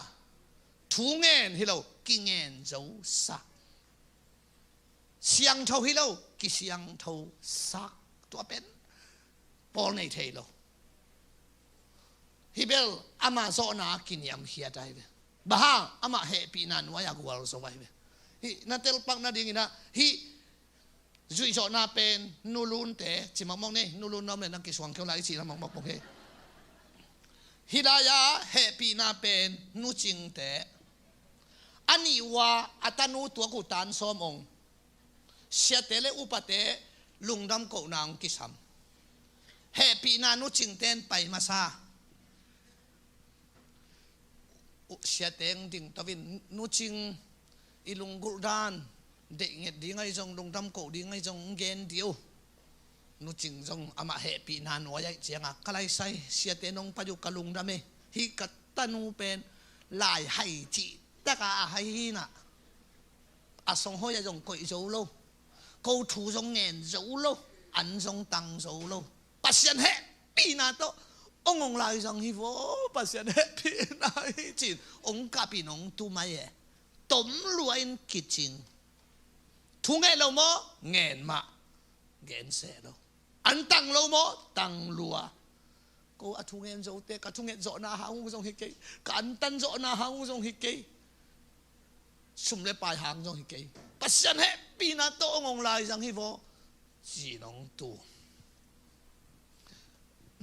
thu ngen hi lo kingen zosak. Siangtho hi lo kisiangthosak. Tua pen pawl nei thei lo. Hi bel amah zawhna kiniamkhiat ai ve. Bang hang amah hehpihna nuai-ah gualzo ai ve. Hih na telpak nadinginah hih zuihzawhna pen nulunte ci mokmok nei, nulun na om le nang kisuang keu lai i cihna mokmok mok hi. Hih lai-ah hehpihna pen nucingte a nih uh a a tanu tuak uh tan sawm ong siate le upate lungdam kohna hong kisam. Hehpihna nucingte in pai masa. Siate hong dingto in nucing i lunggulh dan deih nget ding ahi zong lungdam koh ding ahi zong hong gen dih uh. Nucing zong amah hehpihna nuai aih cianga ka laisai siate nong pai uh ka lungdam e. Hih ka tanu pen lai hai cih taka a hai hinah a song hoi a zong koih zo lo. Ko thu zong ngen zo lo. An zong tang zo lo. Pasian hehpihna tawh ong ong lai zang hi vaw. Pasian hehpihna hi cin ong kapin ong tumai e. Tom lua in kicing. Thu ngen lo maw? Ngen mah. Gen seh lo. An tang lo maw? Tang lua. Ko a thungen zote, ka thunget zawhna hang uh zong hi kei, ka antan zawhna hang uh zong hi kei, sum le pai hang zong hi kei, Pasian hehpihna tawh hong ong lai zang hi vaw, ci nong tu.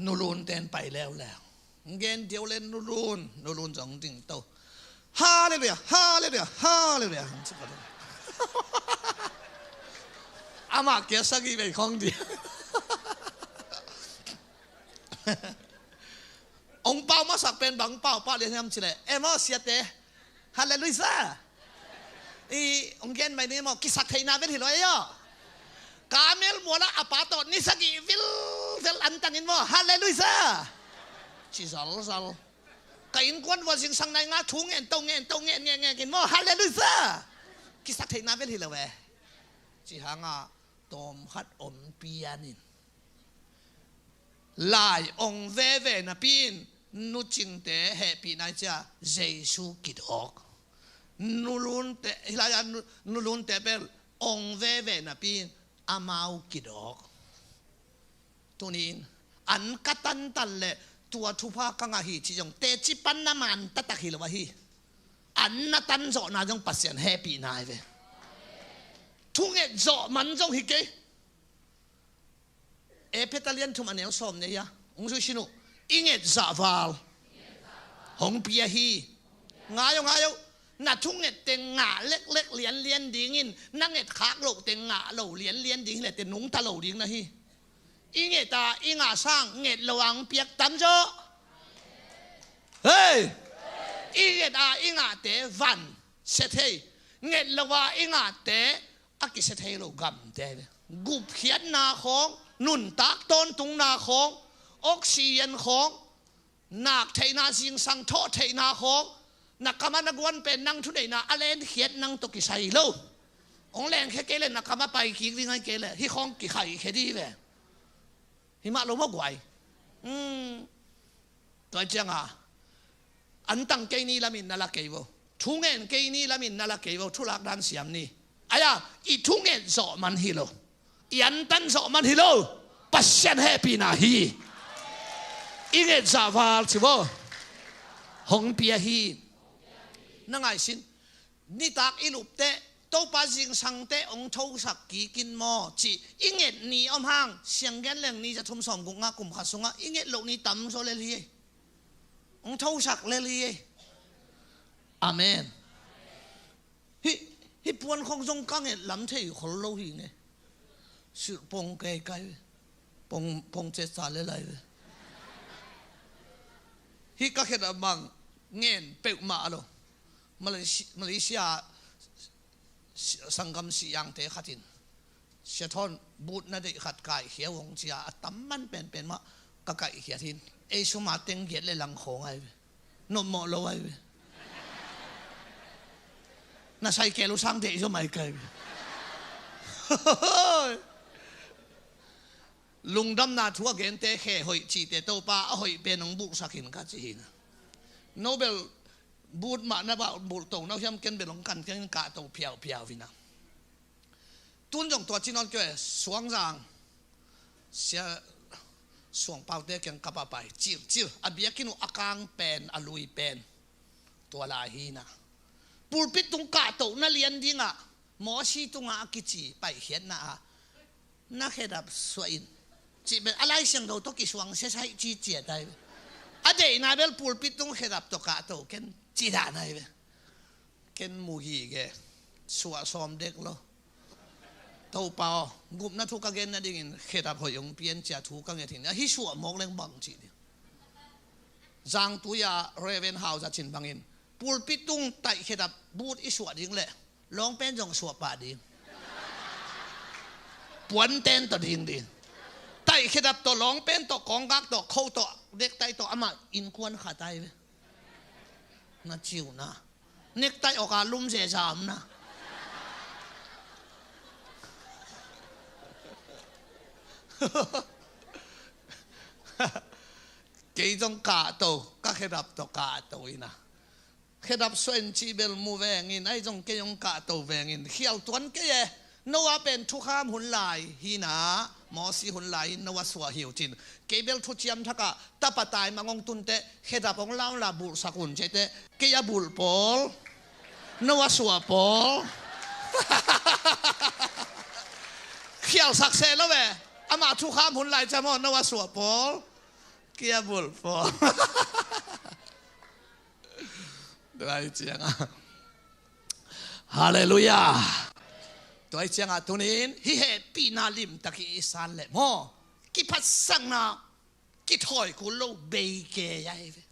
Nulun ten pai leuleu. Gen diau le nulun, nulun zong ding to. Halleluia, halleluia, halleluia. Amah kia sagih vei khong dia. Ong pau masak pen bang pau pah lian hiam cileh, em aw siate. Halleluia. I ong gen mai ni maw, kisak theihna vel hi lo ei aw. Kamel muala a pa tawh ni sagih vilvel an tangin maw, halleluia. Ci zalzal. Ka innkuan vua zingsang nai nga thu ngen to ngen to ngen ngen ngen in maw, halleluia. Kisak theihna vel hi lo e. Ci hanga tawm khat om pianin lai ong veve napi in nucingte hehpihna i cia Jesu kidawk. Nulunte hilai-a nu- nulunte bel ong veve napi in amau kidawk. Tunin an ka tantan le tua thupha ka ngah hi ci zong teci pan na man taktak hi lo ahi. An na tan zawhna zong Pasian hehpihna hi ve. Thunget zawh man zong hi kei. Efesa lian thum a neu sawm nei a hong zui sin uh. I nget zahval hong pia hi. Ngai aw, ngai aw. Na thunget teng ngah leklek lianlian dingin na nget khak loh teng ngah lo lianlian ding hileh teng nungta lo ding na hi. I nget a i ngah sang nget lo a hong piak tamzaw. Hei. I nget a i ngahte van sia thei. Nget lo a i ngahte a kisia thei lo gamte. Gupkhiatna khawng, nuntak tawntungna khawng, oxygen khawng, nak theihna zingsang thawh theihna khawng, na kamah na guan pen nang thuneihna a lenkhiat nang tawh kisai lo. Hong lengkhia kei le na kamah pai kik ding ai kei le hi khawng kikhaihkhia dih ve. Hi mah lo maw guai? Tua cianga an tang kei ni lamin na la kei vo. Thu ngen kei ni lamin na la kei vo. Thulak dan siam ni. Aya i thu nget zawh man hi lo. I antan zawh man hi lo. Pasian hehpihna hi. I nget zahval ci vo. Hong pia hi. Na ngaihsin. Nitak i lupteh Topa zingsangte hong thosak kikin maw ci i nget ni om hang sianggen leng ni za thum sawm guk nga kum khat sungah i nget loh ni tam zaw lel hi. Hong thosak lel hi. Amen. Hih puan khong zong ka nget lam thei khol lo hi nge. Silh pong kei kai ve. Pong pong cetsa le lai ve. Hih ka khet a mang ngen peuhmah a lo. Malaysia, Malaysia sanggam sih yangte khatin sia thawn but na deih khat kaikhia uh hong cia a tam man penpen mah ka kaikhia hin. Ei suma teng giat le lang khawng ai ve. Nopmawh lo ai ve. Na saikel uh sang deih zaw mai kai ve. Lungdamna thu a gente khe hoih cihte Topa a hoih pen hong bulhsak hin ka ci hi na. Nobel but mah na bah bulhto na uh hiam ken bel hong kan keng kahto phiaupiau hi na. Tun zong tua ci nawn kei ve suangzang sia suangpaute keng ka papai cilcil a biakinn uh a kang pen a lui pen tua lai hi na. Pulpit tung kahto na lian dingah mawsi tungah a kici paihkhiatna ah na khedap suah in cih bel a Lai Siangtho tawh kisuang siasaih ci ciat ai ve. A deihna bel pulpit tung khedap tawh kahto ken ci dan ai ve. Ken mu hi ge suah sawm dek lo. Topa aw gupna thu ka gen nadingin khedap hoih hong pian cia thu ka nget hin ahi suah mawk leng bang cih ding. Zangtui a Reverend Hau Za Cin bangin pulpit tung taih khedap but i suah ding leh lawngpen zong suah pah ding. Puanten tawh ding ding. Taih khedap tawh lawngpen tawh kawnggak tawh kho tawh nektai tawh amah innkuan khat ai ve. Na ciuhna nektai awka lum zezamna. Kei zong kahto ka khedap tawh kahto ina. Khedap suah in cih bel mu vengin ai zong kei hong kahto vengin khial tuan kei e. Noah pen thukham hun lai hi-in ah, Mosi hun lai-in Noah suah hi uh cin. Kei bel thuciam thakah tapa taimang hong tun teh, khedap hong la un la bulhsak un ci-a teh, kei a bulh pawl, Noah suah pawl. Khialhsak seh lo ve. Amah thukham hun lai ciang maw, Noah suah pawl, kei a bulh pawl. Tua hi ciangah, Halleluiah. Tua hi ciangah tuni-in hih hehpihna limtak i san leh maw, kiphatsakna kithawi kul lo bei kei ahi ve.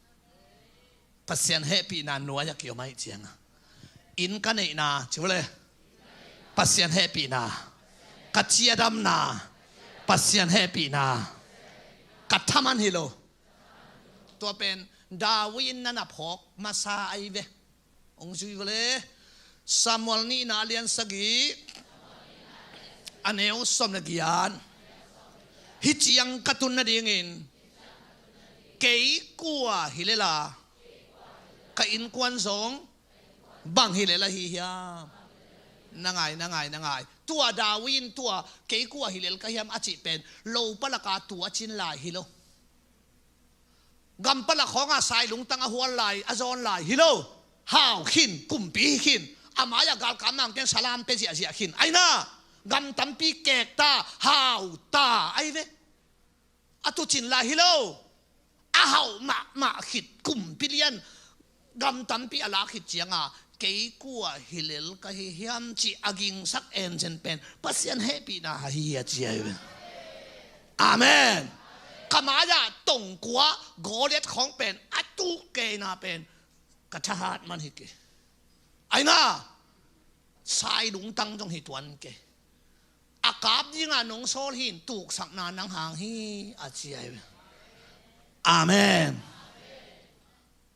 Pasian hehpihna nuai-ah kiom ahih ciangah, inn ka neihna, ci uh le, Pasian hehpihna, ka ciadamna, Pasian hehpihna, ka thaman hi lo. Tua pen David in na na phawk masa ahi ve. Hong zui vua le. Samuel nihna a lian sagih, a neu sawm le giat. Hih ciang ka tun nadingin kei kua hi lel a, ka innkuan zong bang hi lel ahi hiam? Na ngai, na ngai, na ngai. Tua David in tua kei kua hi lel ka hiam a cih pen, lopa lakah tu a cin lai hi lo. Gampalak khawngah sai lungtang a hual lai, a zawn lai hi lo. Hau khin, kumpi hi khin. A mai-ah galkap mangte'n salam pia ziahziah khin. Aina, gam tampi kek ta, hau ta ahi ve. A tu cin lai hi lo. A hauh mahmah khit, kumpi lian, gam tampi a lak khit ciangah, kei kua hi lel ka hi hiam cih a gingsak enzen pen Pasian hehpihna ahi hi a ci ahi ve. Amen. Ka mai-ah tongkua Goliath khawng pen a tuk keina pen ka thahat man hi kei. Aina, sai lungtang zong hi tuan kei. A kap dingah nong sawl hi-in tuksakna nang hang hi a ci ahi ve. Amen.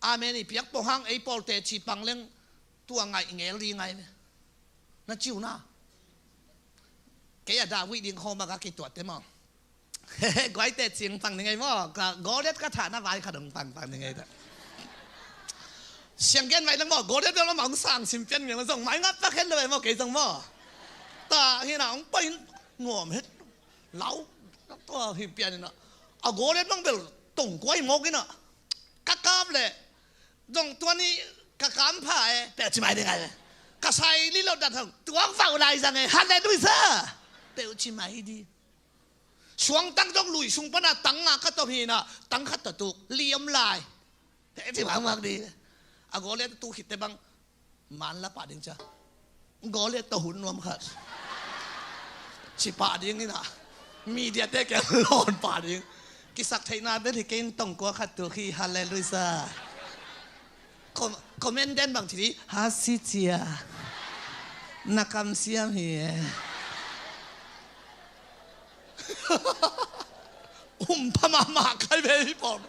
Amen i piak pong hang ei pawlte ci pang leng tua ngaih ngel ding ahi ve. Na ci uh na. Kei a David ding khawm a ka kituahte maw. Guaite cing pang ning ei maw. Ka Goliath ka thahna vai khat hong pang pang ning ei ta. Sianggen vai leng maw, Goliath bel maw hong sang sim pian mi maw zong mai ngap pak hen lo ei maw, kei zong maw. Ta hi na hong pai nuam het. Lau tua hi pian ina. A Goliath bang bel tongkua hi mawk ina. Ka kap leh zong tua ni ka kam pha e, peuh ci mai ding ai. Ka sai lilo dat hong tuak vauh lai zang e, halleluiah. Peuh ci mai ding. Suangtang zong lui sung pana tang nga ka tawh hina, tang khat tawh tuk, liam lai. He ci bangmang ding. A Goliath tu khitte bang, man la pah ding cia. Goliath tawh hun nuam khat. Ci pah ding ina. Media te kia lawn pah ding. Kisak theihna bel hi kei in tongkua khat tuk hi, halleluiah. Kom-, comment den bang ci di, ha si cia. Na kamsiam hi e. Um pha mahmah kai ve hi pawl.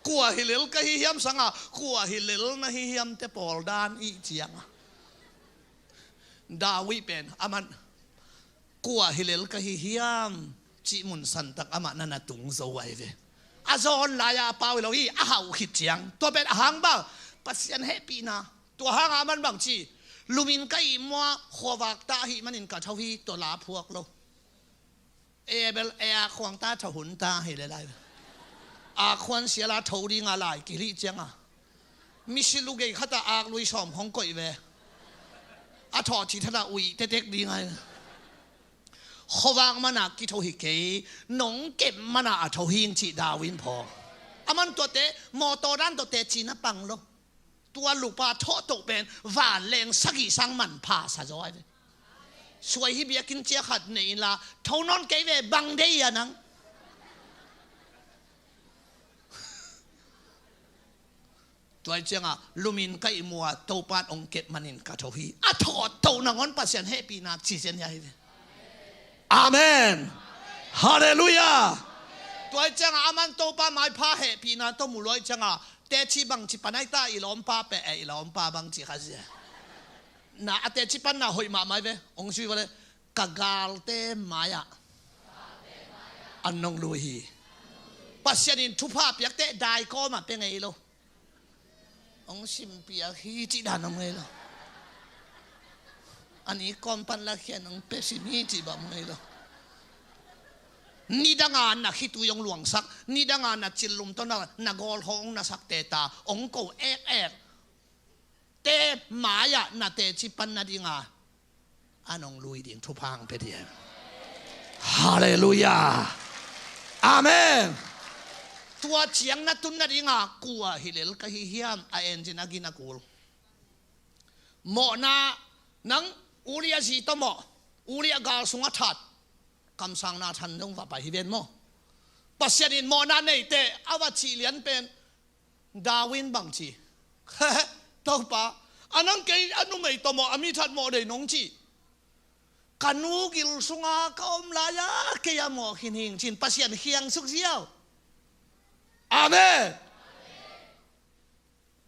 Kua hi lel ka hi hiam sanga, kua hi lel na hi hiam te pawl dan i cianga. David pen, aman, kua hi lel ka hi hiam, cih mun santak amah na na tung zo ahi ve. A zawn lai-a a pau hi lo hi, a hauh khit ciang. Tua pen a hang bang, Pasian hehpihna. Tua hang aman bang ci, lumin ka ihmua khuavak ta ahih manin ka tho hi, tua la phuak lo. E bel, e a khuang ta, tho hun ta, hi le lai. A khuan sia la tho dinga lai, kilih cianga. Misi lugei khata ak lui sawm hong koih ve. A thawh thithana uih tetek dinga. Khuavak mana kitho hi kei, nong kep mana a tho hing cih David in phaw. Aman tuate, mawtaw dan tuate cina pang lo. Tua lupa thawhtoh pen vanleng sagih sang manpha sa zaw ai ve. Suai hi biakinn cia khat nei inla, tho nawn kei ve bang dei a nang. Tua hi cianga, lumin ka ihmua Topan ong kep manin ka tho hi. A thawhtoh nangawn Pasian hehpihna ci zen hi ahi ve. Amen. Halleluiah. Tua hi cianga, aman Topa maipha hehpihna tawh mu lua hi cianga, teci bangci panaita i lawmpa pe e, i lawmpa bangci kha zia. Na a teci panna hoih mahmah hi ve, ong sui vale, ka galte mai-ah an nong lui hi. Pasian in thupha piakte daikawmah pe ngei lo. Ong simpiak hi cih dan om ngei lo. A ni kawm pan la khian hong pia si mi cih bang ngei lo. Nidanga na khitui hong luangsak, nidanga na cillum tawh na, na gawlkhaw hong nasak teta hong ko ekek. Te mai-ah na teci pan nadinga a nong lui ding thupha hong pia ding. Halleluiah. Amen. Tua ciang na tun nadinga kua hi lel ka hi hiam, a engine a gin a kul. Mawhna, nang Uriah zi tawh mawh, Uriah gal sungah that, kamsang Nathan zong va pai hi ven maw. Pasian in mawhna neite a va cih lian pen David bang ci. Topa, a nang kei a numei tawh mawh, a mi that mawh dei nong cih. Ka nu gil sunga ka om lai-a kei a mawh khin hing cin Pasian khiangsuk ziau. Amen.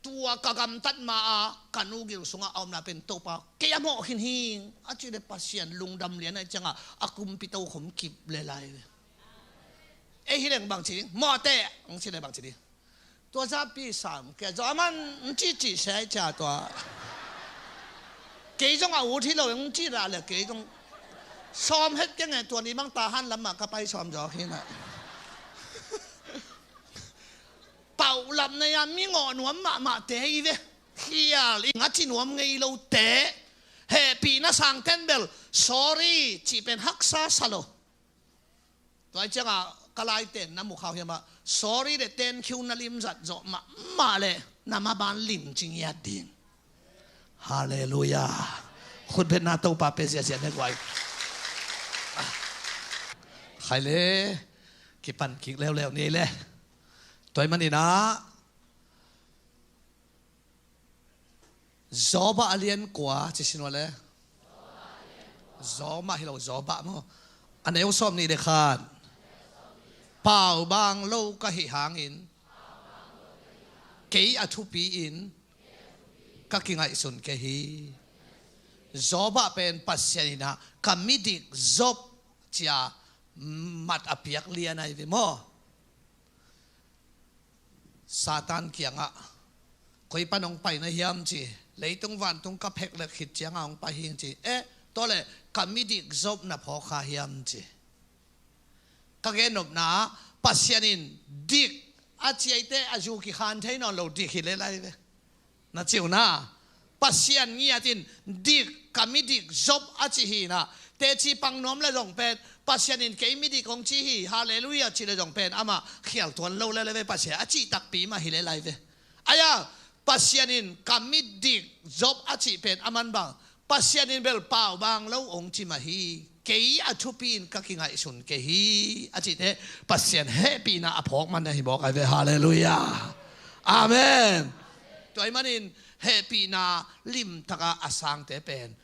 Tua ka gamtat ma-a ka nu gil sungah a omna pen Topa kei a mawh khin hing a cih le Pasian lungdam lian ahih cianga a kumpi tokhom kip le lai ve. Ei hi leng bang ci ding, mawhte ang ci le bang ci ding. Tua zapi sam kia zaw a man ng ci ci sai cia tua. Kei zong a ut hi lo ng ci la le kei zong sawm het keng e, tua ni bang Tahan lam mah ka pai sawm zaw hi na. Paulap na ya mi ngawh nuam mahmahte i ve. Khial i ngaci nuam ngei lote. Hehpihna sangten bel sorry cih pen haksa sa lo. Tua i cianga ka laiten na mu khau hiamah sorry le thank you na limzat zawh mahmah le na maban lim ci ngiat ding. Halleluiah. Khutbetna Topa pe ziahziah ne guai. Khai le kipan kik leuleu ni le. Tua i maninah Job a lian kua ci sin ua le. Job mah hi lo, Job mah maw. A neu sawm nih le khat. Pau bang lo ka hih hangin kei a thupi in ka kingaihsun kei hi. Job pen Pasian inah ka midik Job cia mat a piak lian ahi ve maw. Satan kiangah koi pan hong pai na hiam ci, leitung vantung ka phek lek khit cianga hong pai hing ci. Eh, tua le ka midik Job na phawk kha hiam ci. Ka gennopna Pasian in dik a ciaite a zu kikhan thei nawn lo dik hi le lai ve. Na ciu na Pasian ngiat in dik ka midik Job a ci hi na. Teci pang nuam le zong pen Pasian in kei midik hong ci hi, halleluiah ci le zong pen amah khial tuan lo le le ve Pasian a cih takpi mah hi le lai ve. Aya Pasian in ka midik Job a cih pen a man bang Pasian in bel pau bang lo hong ci mah hi. Kei a thupi in ka kingaihsun kei hi a cihte Pasian hehpihna a phawk man ahi mawk ahi ve. Halleluiah. Amen. Tua i manin hehpihna limtaka a sangte pen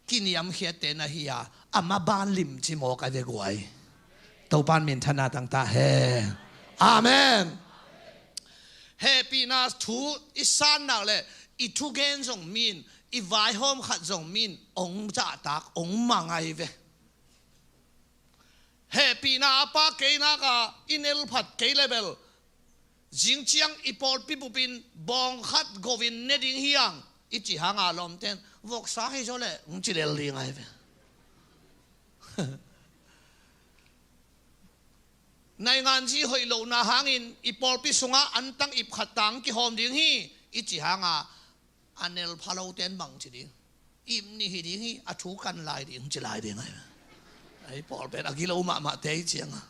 kiniamkhiatte na hi a, a maban lim ci mawk ahi ve guai. Topan minthanna tangta he. Amen. Hehpihna thu i sannak le i thugen zong min, i vaihawm khat zong min ong zahtak ong mang ahi ve. Hehpihna a pa kei naka i nelphat kei le bel zingciang i pawlpi bupin bawng khat govin ne ding hiang i ci hanga lawmten voksa hi zaw le ng ci lel ding ahi ve. Nainganzi hoih lohna hangin i pawlpi sungah antang ip khat tang kihawm ding hi i ci hanga a nel phaloten bang ci ding. Ip nih hi ding hi, a thu kan lai ding ci lai ding ahi. Ahi pawl pen a gilo mahmahte hi cianga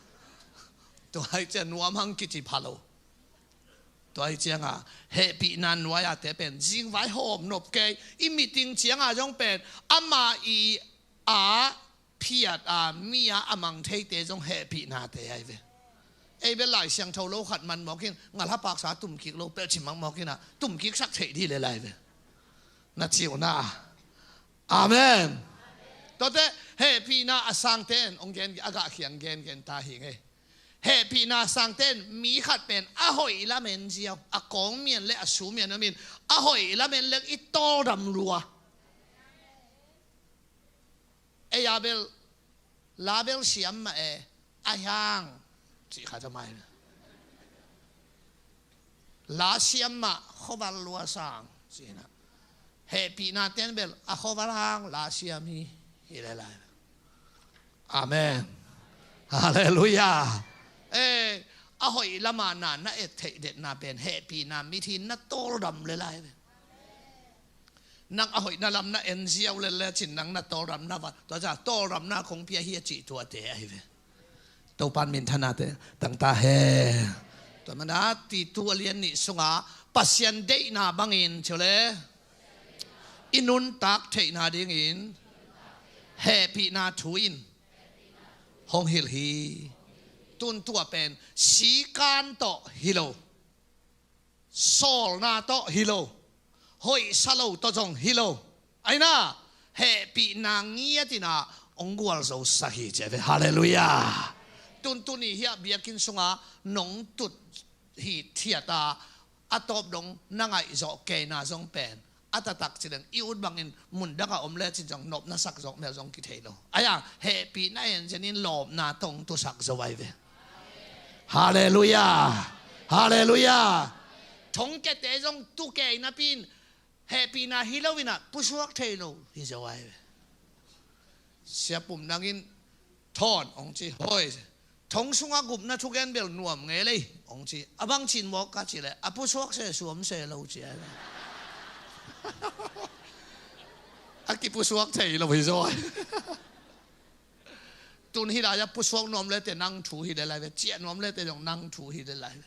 tua hi ciang nuam hang kici phalo. Tua hi cianga hehpihna nuai-ate pen zingvai hawm nop kei i miting cianga zong pen ama i a phiat a mi a a mang theite zong hehpihnate ahi ve. Ei bel Lai Siangtho lo khat man mawkin ngalha paksa tumkik lo pelcim mang mawkin a tumkik sak theih dih le lai ve. Na ciu na. Amen. Tuate hehpihna a sangten ong gen a gah khiang gengen ta hi ngei. Hehpihna a sangten mi khat pen a hoih lamen ziau a kawng mian le a su mian amin a hoih lamen lek i tawldam lua. Ei a bel la bel siam mah e a hiang cih kha tamai la siam mah khoval lua sang cihna. Hehpihna ten bel a khuaval hang la siam hi, hi le lai. Amen. Halleluiah. Eh, a hoih lamah na, na et theih detna pen hehpihna mithi na tawldam le lai ve. Nang a hoihna lam na en ziau le le cin nang na tawldamna va. Tua ciang tawldamna kong pia hi a cih tuate ahi ve. Topan minthanna te tangta hen. Tua mana Titu a lian nih sunga Pasian deihna bangin cih le i nuntak theihna dingin hehpihna thu in hong hilh hi. Tun tua pen sikan tawh hi lo, sawlna tawh hi lo, hoihsa lo tawh zong hi lo. Aina hehpihna ngiatina hong gualzosak hi ci a ve. Halleluiah. Tuntun i hiah biakinn sunga nong tut hi thiata a tawp dong na ngaihzawh keina zong pen a taktak cileng i ut bangin mundang a om le cin zong nopna sak zawh mel zong kithei lo. Aia hehpihna en zenin lawpna tong tusak zo ai ve. Halleluiah. Halleluiah. Thongkiate zong tukei napin hehpihna hi loinah pusuak thei lo hi zo ai ve. Siapum nangin thawn hong ci hoi. Thong sunga gupna thugen bel nuam ngei lei hong ci. A bang cin mawk ka ci le a pusuak se suam se lo ci ai ve. A kipusuak thei lo hi zo ai. Tun hi lai a pusuak nuam le te nang thu hi le lai ve. Ciah nuam le te zong nang thu hi le lai ve.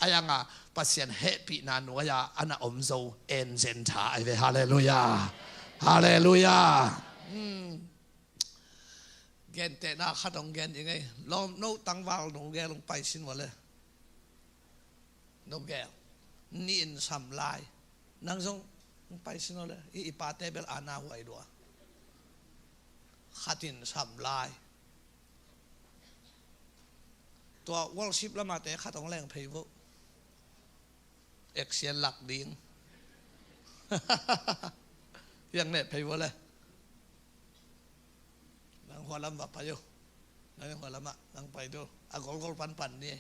Ayanga Pasian hehpihna nuai-a ana om zo en zen tha ai ve. Halleluiah. Halleluiah. Gentehna khat hong gen i ngei. Lawm no tangval no gel hong paisin vale. No gel ni in sam lai. Nang zong hong paisin vale. I i pate bel ana huai lua. Khat in sam lai. Tua worship lamate khat hong leng phei vo. Action lak ding. Hiang neh phei vo le. Nang hualam va pai uh. Nang hualamah nang pai do. A golgol panpan ni.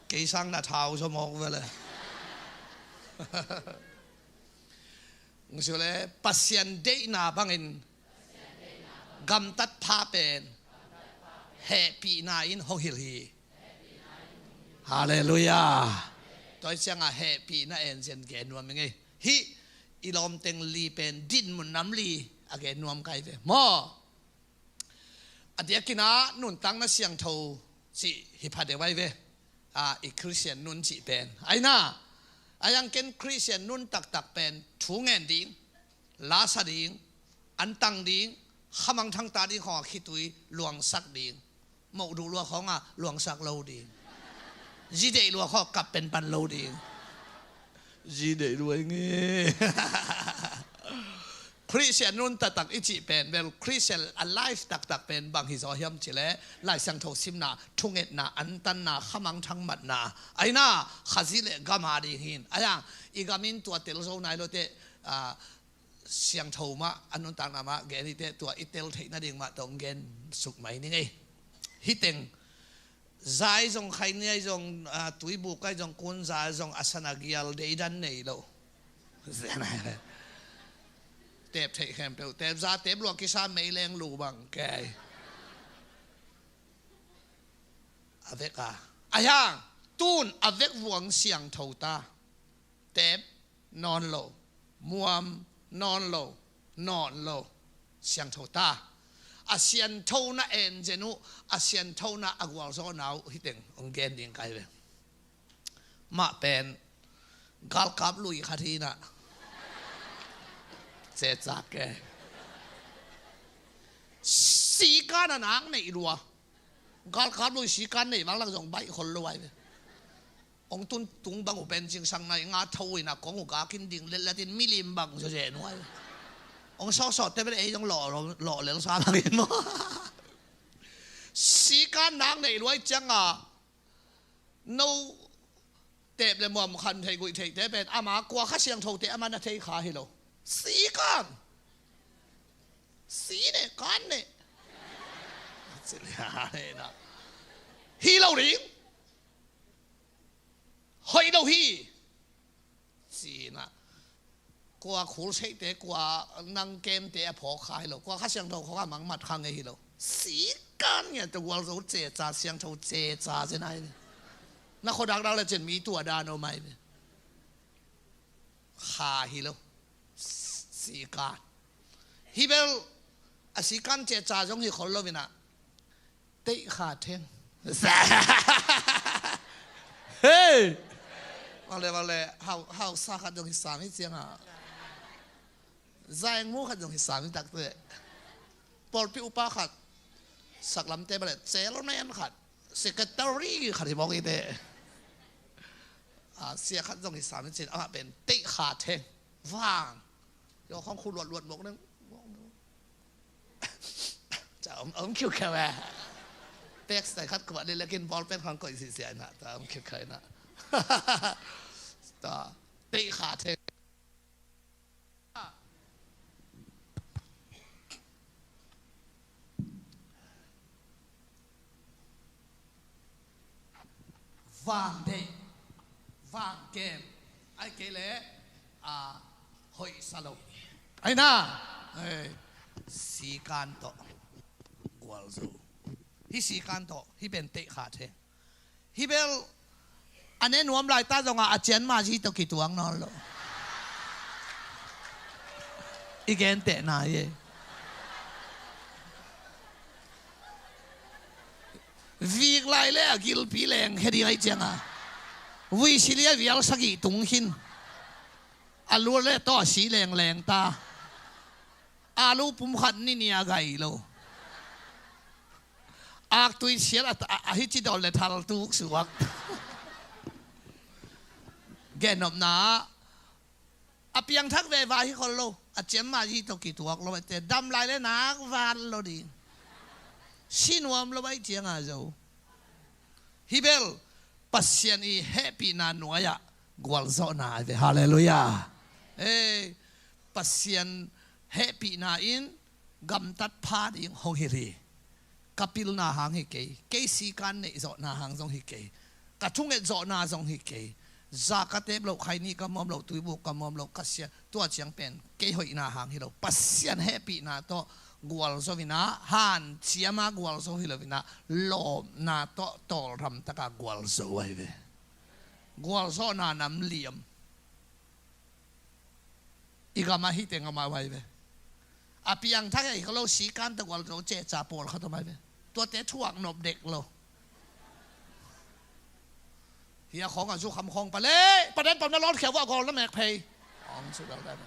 Kei sang na thau so mawk ve le. Ngu sio le Pasian deihna bangin gamtat pha pen hehpihna in hong hilh hi. Halleluiah. Tua hi cianga hehpihna en zen gen nuam i ngei. Hih i lawmteng li pen dinmun nam li a gen nuam kai ve maw? A diakinah nuntakna siangtho cih hi pha deuh ai ve. A, i Khristian nun cih pen aina a yang ken Khristian nun taktak pen thu ngen ding, lasa ding, antang ding, khamangthang ta ding khawng a khitui luangsak ding. Moh duh lua khawngah luangsak lo ding. Zi deih lua khawng kap penpan lo ding. Zi deih lua i nge. Khristian nun taktak i cih pen bel Khristian a life taktak pen bang hi zaw hiam cileh Lai Siangtho simna, thungetna, antanna, khamangthang matna aina Khazih le gam a ding hin. Ayang i gamin tua tel zo nai lote, a, siangtho mah a nuntakna mah gen hite tua i tel theih nading mah tawh gen suk mai ni ngei. Hiteng zai zong khainiai zong, a, tuibuk ai zong kun zai zong a sana gial deidan nei lo. Teep theih khempeuh teep za teep luak kisa meileng lu bang kei. A vek a a hiang tun a vek vuang siangtho ta. Teep nawn lo, muam nawn lo, nawn lo, siangtho ta. A sianthona en zen uh, a sianthona a gualzawhna uh hiteng hong gen ding kai ve. Mah pen galkap lui khat hinah cecak ke. Sikan a nak neih lua. Galkap lui sikan neih vang lang zong baih khol lo ai ve. Ong tun tung bang uh pen cingsang nai nga tho ina kong uh kakin ding letlatin milim bang zozeh nuai. Ong sawsawt te pen ei zong lawh lel sa bangin maw? Sikan nak neih luai cianga no teep le muam khan thei guih theih te pen ama kua kha siangtho te ama na thei kha hi lo. Sikan si ne kan ne hi lo ding. Hoih lo hi. Ci-in ah, kua khulseite, kua nang kemte a phawk kha hi lo, kua Kha Siangtho khawng a mangmat kha ngei hi lo. Sikan ngiat tawh gualzo ceca, siangtho ceca zen ai ve. Na khuadakdak le cin mi tua dan om ai ve. Kha hi lo. Sikan. Hi bel a sikan ceca zong hi khol lo in ah, teih kha theng. Hei! Vale, vale. Hau, hausa khat zong hi sam hi ciang a, zaeng mu khat zong hi sam hi takte. Pawlpi upa khat, saklamte vale, chairman khat, secretary khat hi mawk hi te. A, sia khat zong hi sam hi cin, amah pen teih kha theng. Vang. Yo khong khu luat luat mawk neng. Ca om, om khiu khiu eh. Pek sai khat kuat le lekin ball pen khang koi si sia na. Ta om khiu khiu na. Ta teih kha theng. Vang deih, vang kem, ai kei le, a, hoih sa lo. Ai na, ei, sikan tawh gualzo. Hi sikan tawh, hi pen teih kha theng. Hi bel, a ne nuam lai ta zong a, a cian ma zi tawh kituak nawn lo. I gen teh na ye. Vik lai le a gilpi leng khe ding ai ciang a. Vui si lia vial sagih tung khin. A lu le tawh a si leng leng ta. A lu pum khat ni nia gai lo. Aktui sial a, a, a hi ci dawn le thal tuk suak. Gen nopna ah, a piangthak veva hi khol lo, a ciam ma hi tawh kituak lo, te dam lai le nak vat lo ding. Si nuam lo bai ciang a zo. Hi bel, Pasian i hehpihna nuai-ah gualzawhna ai ve. Halleluiah. Ei, Pasian hehpihna in gamtat pha ding hong hilh hi. Ka pilna hang hi kei, kei sikan neih zawhna hang zong hi kei, ka thunget zawhna zong hi kei, za ka tep loh, khaini ka mawm loh, tuibuk ka mawm loh, ka sia, tua ciang pen kei hoihna hang hi lo. Pasian hehpihna tawh gualzo in ah, hanciam a gualzo hi lo in ah, lawpna tawh tawlram taka gualzo ai ve. Gualzawhna nam liam. I gam ah hi teng amau ai ve. A piangthak hi kha lo, sikan tawh gualzo ceca pawlkhat om ai ve. Tuate thuak nop dek lo. Hia khawng a zu kham khawng pa le, pa den pam na lawn khia vua gawl na mek phei. Ong su dal dal.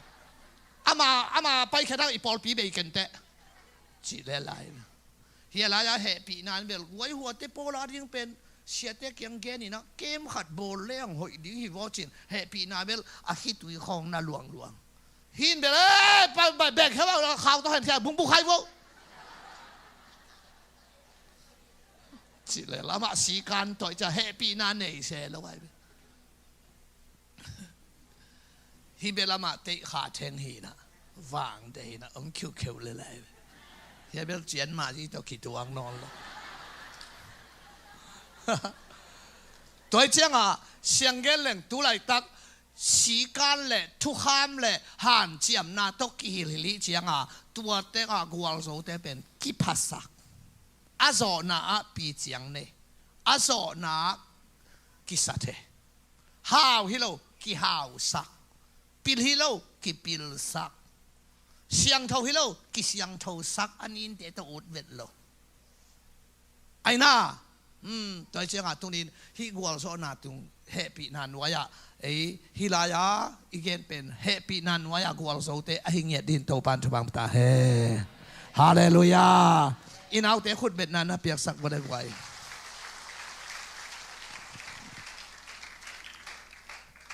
Ama, ama pai khia dang i pawlpi bei ken teh. Ci le lai. Hia lai-a hehpihna in bel guai huate pawl a ding pen siate kiang gen in ah, kem khat bawl leng hoih ding hi vaw cin, hehpihna bel a khitui khawng na luangluang. Hin bel, eh, pa, pa, bek khia vau, khau tawh hen khia, bung bu khai vau. Ci le lamah sikan tawh i ca hehpihna nei se lo ai. Hi bel amah teih kha theng hi na, vang deih hi na, ong khiukheu le lai. Hi bel cian ma zi tawh kituang nawn lo. Tua hi ciangah siang gen leng tu laitak sikan le thukham le hanciamna tawh kihilhilh hi ciangah tua tengah gualzote pen kiphasak. A zawhna ah piciang nei, a zawhna ah kisathe. Hau hi lo, kihausak. Pil hi lo, kipilsak. Siangtho hi lo, kisiangthosak. A ninte tawh ut vet lo. Aina, hmm, tua hi ciangah tunin hih gualzawhna tung hehpihna nuai-ah, ei, hih lai-a i gen pen hehpihna nuai-ah gualzote ahi ngiat din Topan thupha ta hen. Halleluiah. I naute khutbetna na piaksak vua le guai.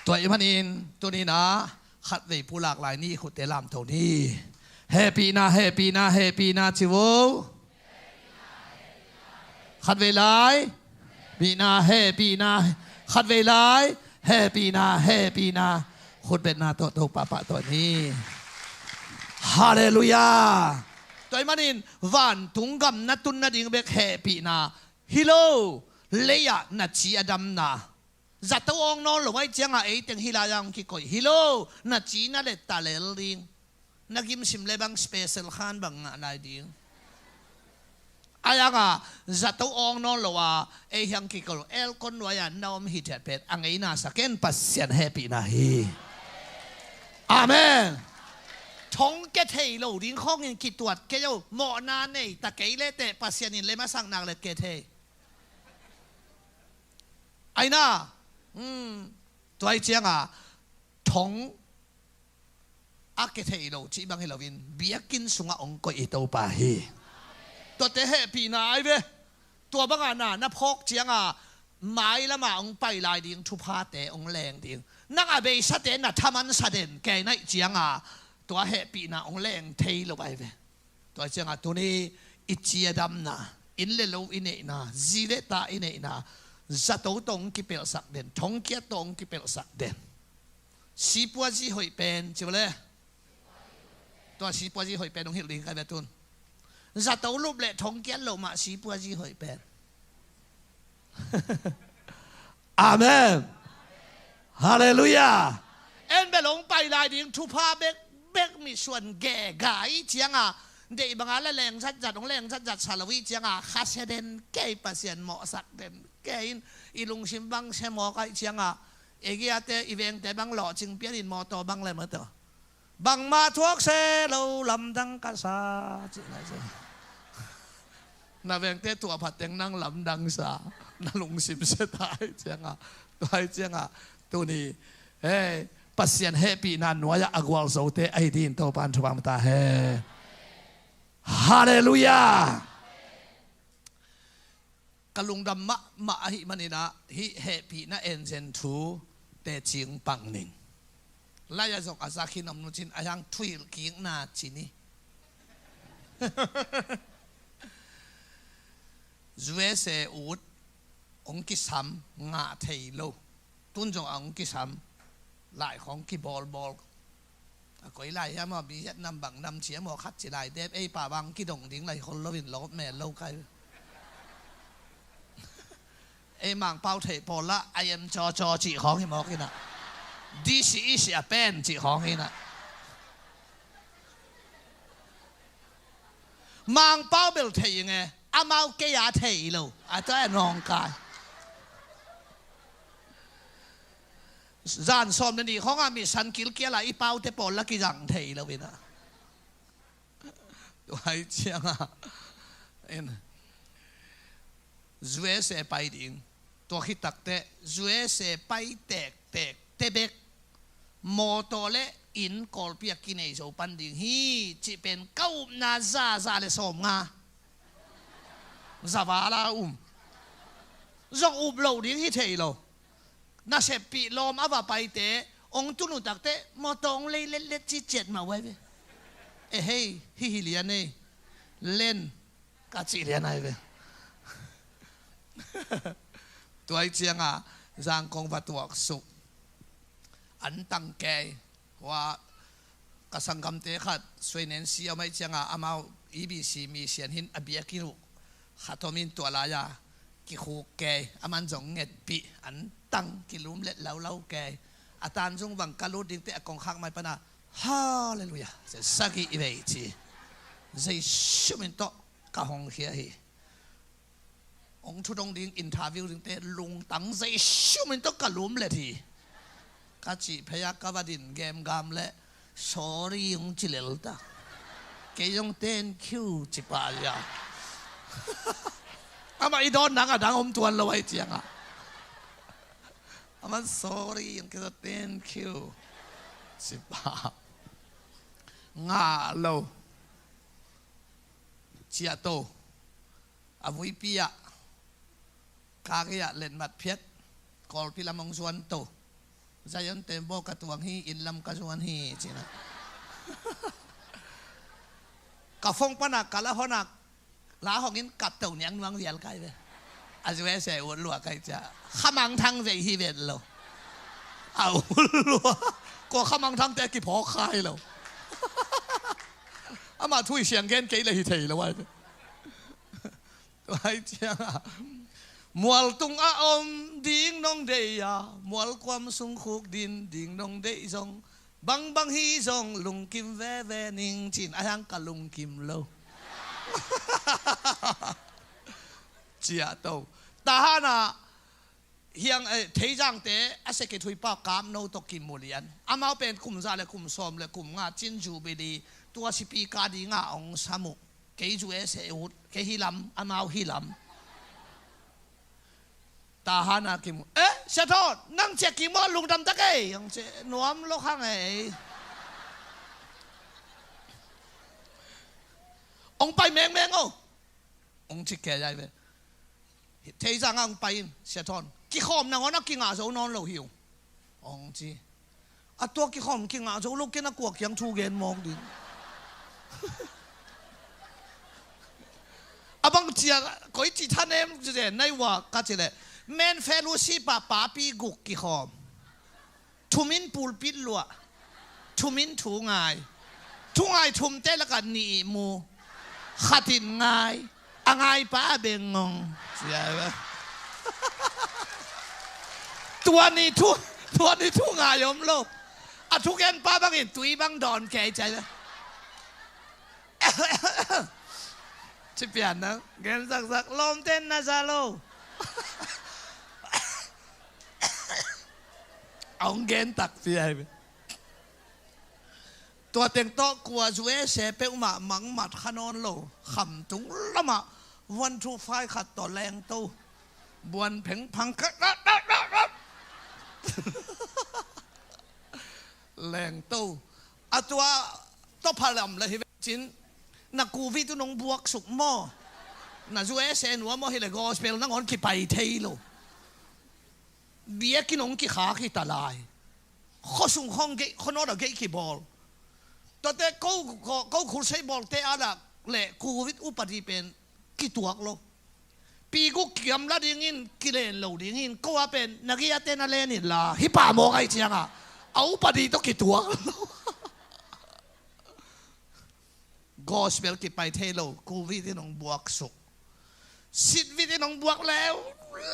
Tua ahih manin tuninah khatvei pulak lai ni, khutte lamto ni. Hehpihna, hehpihna, hehpihna ci vo. Khatvei lai. Pihna, hehpihna. Khatvei lai. Hehpihna, hehpihna. Khutbetna tawh Topa pahtawi ni. Halleluiah. Tua ahih manin vantung gam na tun nading bek hehpihna hi lo. Lei-ah na ci a damna, Zato awng nawn lo ahih ciangah ei teng hih lai-ah hong kikoih hi lo. Na ci na let ta lel ding. Na gimsim le bang special khan bang ngah lai ding. Ahi hangah zato awng nawn lo a ei hiang kikoih lo, aircon nuai-ah na om hi thiat phet a ngeina sa ken Pasian hehpihna hi. Amen. Thong kia thei lo ding khawngin kituat kei o, mawhna nei ta kei le teh Pasian in le masak nak le kia thei. Ahi na, hmm, tua ahih ciangah thong a kia thei lo cih bang hi loin biakinn sungah hong koih i Topa hi. Tuate hehpihna ahi ve. Tua bangah na, na phawk ciangah mailamah hong pai lai ding thuphate hong leng ding. Nang a beisate na thaman sa den kei na hih ciangah tua hehpihna hong leng thei lo ahi ve. Tua ciangah tuni i ciadamna, inn le lo i neihna, zi le ta i neihna, zato tawh hong kipelhsak den, thongkiat tawh hong kipelhsak den. Sipuazi hoih pen ci uh le. Tua sipuazi hoih pen hong hilh ding ka hi ve tun. Zato lup le thongkiat loh mah sipuazi hoih pen. Amen. Halleluiah. En bel hong pai lai ding thupha bekbek misuan gega i ciangah deih bangah la leng zatzat, hong leng zatzat sa lo i ciangah khasia den kei, Pasian mawhsak den kei in i lungsim bang sia mawk ahih ciangah i giate i vengte bang lawhcing pian in mawtaw bang le mawtaw. Bangmah thuak se lo lamdang ka sa, cih lai se. Na vengte tuah phat teng nang lamdang sa, na lungsim sia ta ahih ciangah, tua ahih ciangah tuni, hei, Pasian hehpihna nuai-ah a gualzote ahi dingin Topa'n thupha hong pia ta hen. Halleluiah. Ka lungdam mahmah ahih manin ah hih hehpihna en zen thu teci pang ning. Lai-ah zong a zak hi nuam nu cin a hiang thuhilh kikna ci ni. U S A ut hong kisam ngah thei lo. Tun zong a hong kisam lai khawng kibawlbawl. A koi lai hiam aw, Vietnam bang nam ci hiam aw, khat ci lai dep, ei pau bang kidong ding lai khol loin lawp mel lo kai. Ei Mangpau theih pawl lah I am caw caw cih khawng hi mawk inah. This is a pen cih khawng hi inah. Mangpau bel thei ing e, amau kei a thei lo. A tua e nawngkai. Zan sawm le nih khawngah mi san kilkial a i paute pawl la kizang thei lo inah. Tua ahih ciangah in U S A pai ding. Tua khit takteh U S A pai tektek te bek mawtaw le inn Kawlpi ah kinei zo pan ding hi cih pen ka upna zaza le sawmnga. Zavala um. Zong up lo ding hi thei lo. Naseppih lawm a va paite hong tun uh takteh mawtaw hong lei letlet ci ciat mah uh ahi ve. E hei, hih hi lian ei. Len ka cih lian ahi ve. Tua ahih ciangah Zangkong va tuaksuk. An tang kei. Hua ka sanggamte khat Suainen si a om ahih ciangah amau E B C mi sian hin a biakinn uh khat om in tua lai-a kikhuk kei, aman zong ngetpih, an tang kilumlet laulau kei. A tanzung bang ka lut dingte a kongkhak mai pana Halleluiah, sagih i vei ci. Jesu min tawh ka hong khia hi. Hong thudong ding, interview dingte lungtang, Jesu min tawh ka lumlet hi. Ka cih phei-a ka va din gemgam leh sorry hong ci lel ta. Kei zong thank you ci pah hi a. Amah i dawn nang a dang om tuan lo ahih ciangah. Aman sorry hong ci, kei zong thank you ci pah. Ngah lo. Ciah to. A vuipi ah, ka gei ah letmat phiat, Kawlpi lam hong zuan to. Zion Temple ka tuang hi, inn lam ka zuan hi, ci-in ah. Ka phone pan ah ka la hon ah, la hong in kap to niang nuang vial kai ve. A zuai se ut lua kai cia. Khamangthang vei hi vet lo. A ut lua. Kua khamangthangte kiphawk khai lo. Amah thu i siang gen kei le hi thei lo ai ve. Tua ahih ciangah Mual tung a om ding nong deih a, mual kuam sung khuk din ding nong deih zong, bangbang hi zong lungkim veve ning, ci-in a hiang ka lungkim lo. Ciah to. Tahan ah hiang, eh, Theizangte a secretary pa Kamno tawh kimu lian. Amau pen kum za le kum sawm le kum nga cin Jubilee, tua sipi ka ding a hong sam uh. Kei zu e se ut, kei hi lam, amau hi lam. Tahan a kimu. Eh, Sia Thawn, nang ciah kimu a lungdam ta kei. Hong ci nuam lo khang ei. Hong pai mengmeng o. Hong ci kei ai ve. Theizang ah hong pai in, Sia Thawn, kikhawm nangawn a kingah zo nawn lo hi ung. Hong ci. A tua kikhawm kingah zo lo ken a kua kiang thu gen mawk ding. A bang cia koi ci thanem zen nai ua ka ci leh, men fellowship ah papi guk kikhawm. Thum in pulpit luah. Thum in thu ngai. Thu ngai thumte lakah nih mu. Khat in ngai. A ngaipa a beng ngong. Tua ni thu, tua ni thu ngai om lo. A thugenpa bangin tui bang dawn kei cai. Ci pian na gen zakzak lawmte na za lo. A hong gen takpi ai ve. Tua teng tawh kua zu e se peuhmah mangmat kha nawn lo. Khamtung lamah one two five khat tawh lengto. Buan phengphang khat. Lengto. A tua tawh phalam le hi ve cin. Na covid tu nong buaksuk maw? Na zu e se nuam maw hi le gospel nangawn kipai thei lo. Biakinn hong kikhak hi ta lai. Khuasung khawng geih, khuanawt a geih kibawl. Tuate ko, ko, ko khulsei bawlte a lak le covid upadi pen kituak lo. Pi guk kiam la dingin kilen lo dingin ko a pen na giate na len in la hi pah mawk ai cianga a upadi tawh kituak lo. Gospel kipai thei lo, covid in hong buaksuk. Sitvit in hong buak leu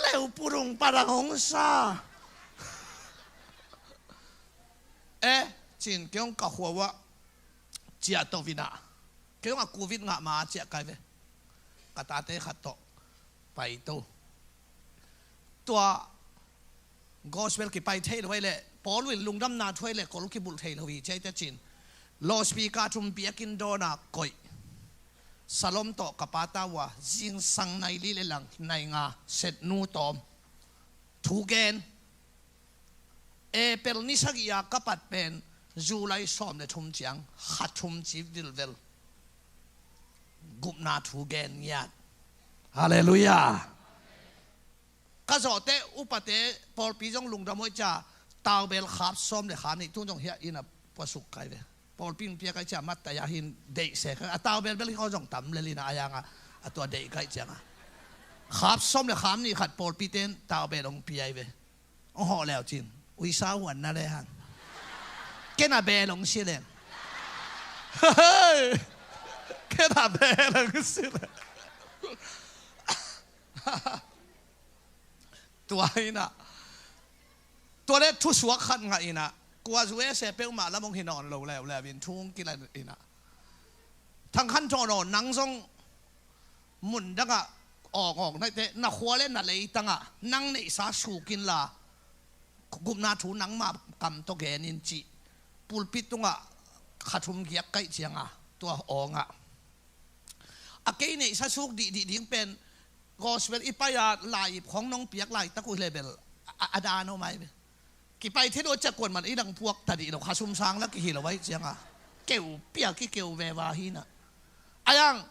leu purung padang hong sa. Eh, cin kei hong ka khua uah ciah to vinah. Kei hong a covid ngah ma ciah kai ve. Ka tate khat tawh pai to. Tua gospel kipai thei lo ai leh Paul in lungdamna thu ai leh kol kibulh thei lo hi ciai te cin. Loudspeaker thum biakinn dawnah koih. Salom tawh ka pa ta uh a zingsang nai li le lang nai nga set nu tawm. Thu gen. April ni sagih a ka pat pen July sawm le thum ciang kha thum ci vilvel. Gupna thu gen ngiat. Halleluiah. Ka zawhte upate pawlpi zong lungdam hoih cia taubel khap sawm le khap nih tun zong hiah ina puasuk kai ve. Pawlpi in pia kai cia mat tai a hin deih se kai a taubel bel hi khaw zong tam le lina a yanga a tua deih kai cianga khap sawm le khap nih khat pawlpi ten taubel hong piai ve. Hong hawh leu cin uisa huan na le hang kena bel hong si leng. Kena bel hong si leng. Tua inah tua le thusuak khat ngah inah kua zu e se peuhmah lam hong hi nawn lo leuleu in thu hong kila inah Thang Khan Thawn aw nang zong mun dangah awngawk naite na khua le na leitangah nang neihsa sukin la gupna thu nangmah kam tawh genin cih pulpit tungah kha thum giak kaih cianga tua awngah a kei neihsa suk dihdih ding pen gospel i pai-a lai-ip khawng nong piak laitak uh hi le bel a, a dan aw mai ve. Kipai thei lo cia kuan man i dang puak ta dih lo kha sum sang la kihi lo ai cianga keu piak i keu veva hinah. Ayang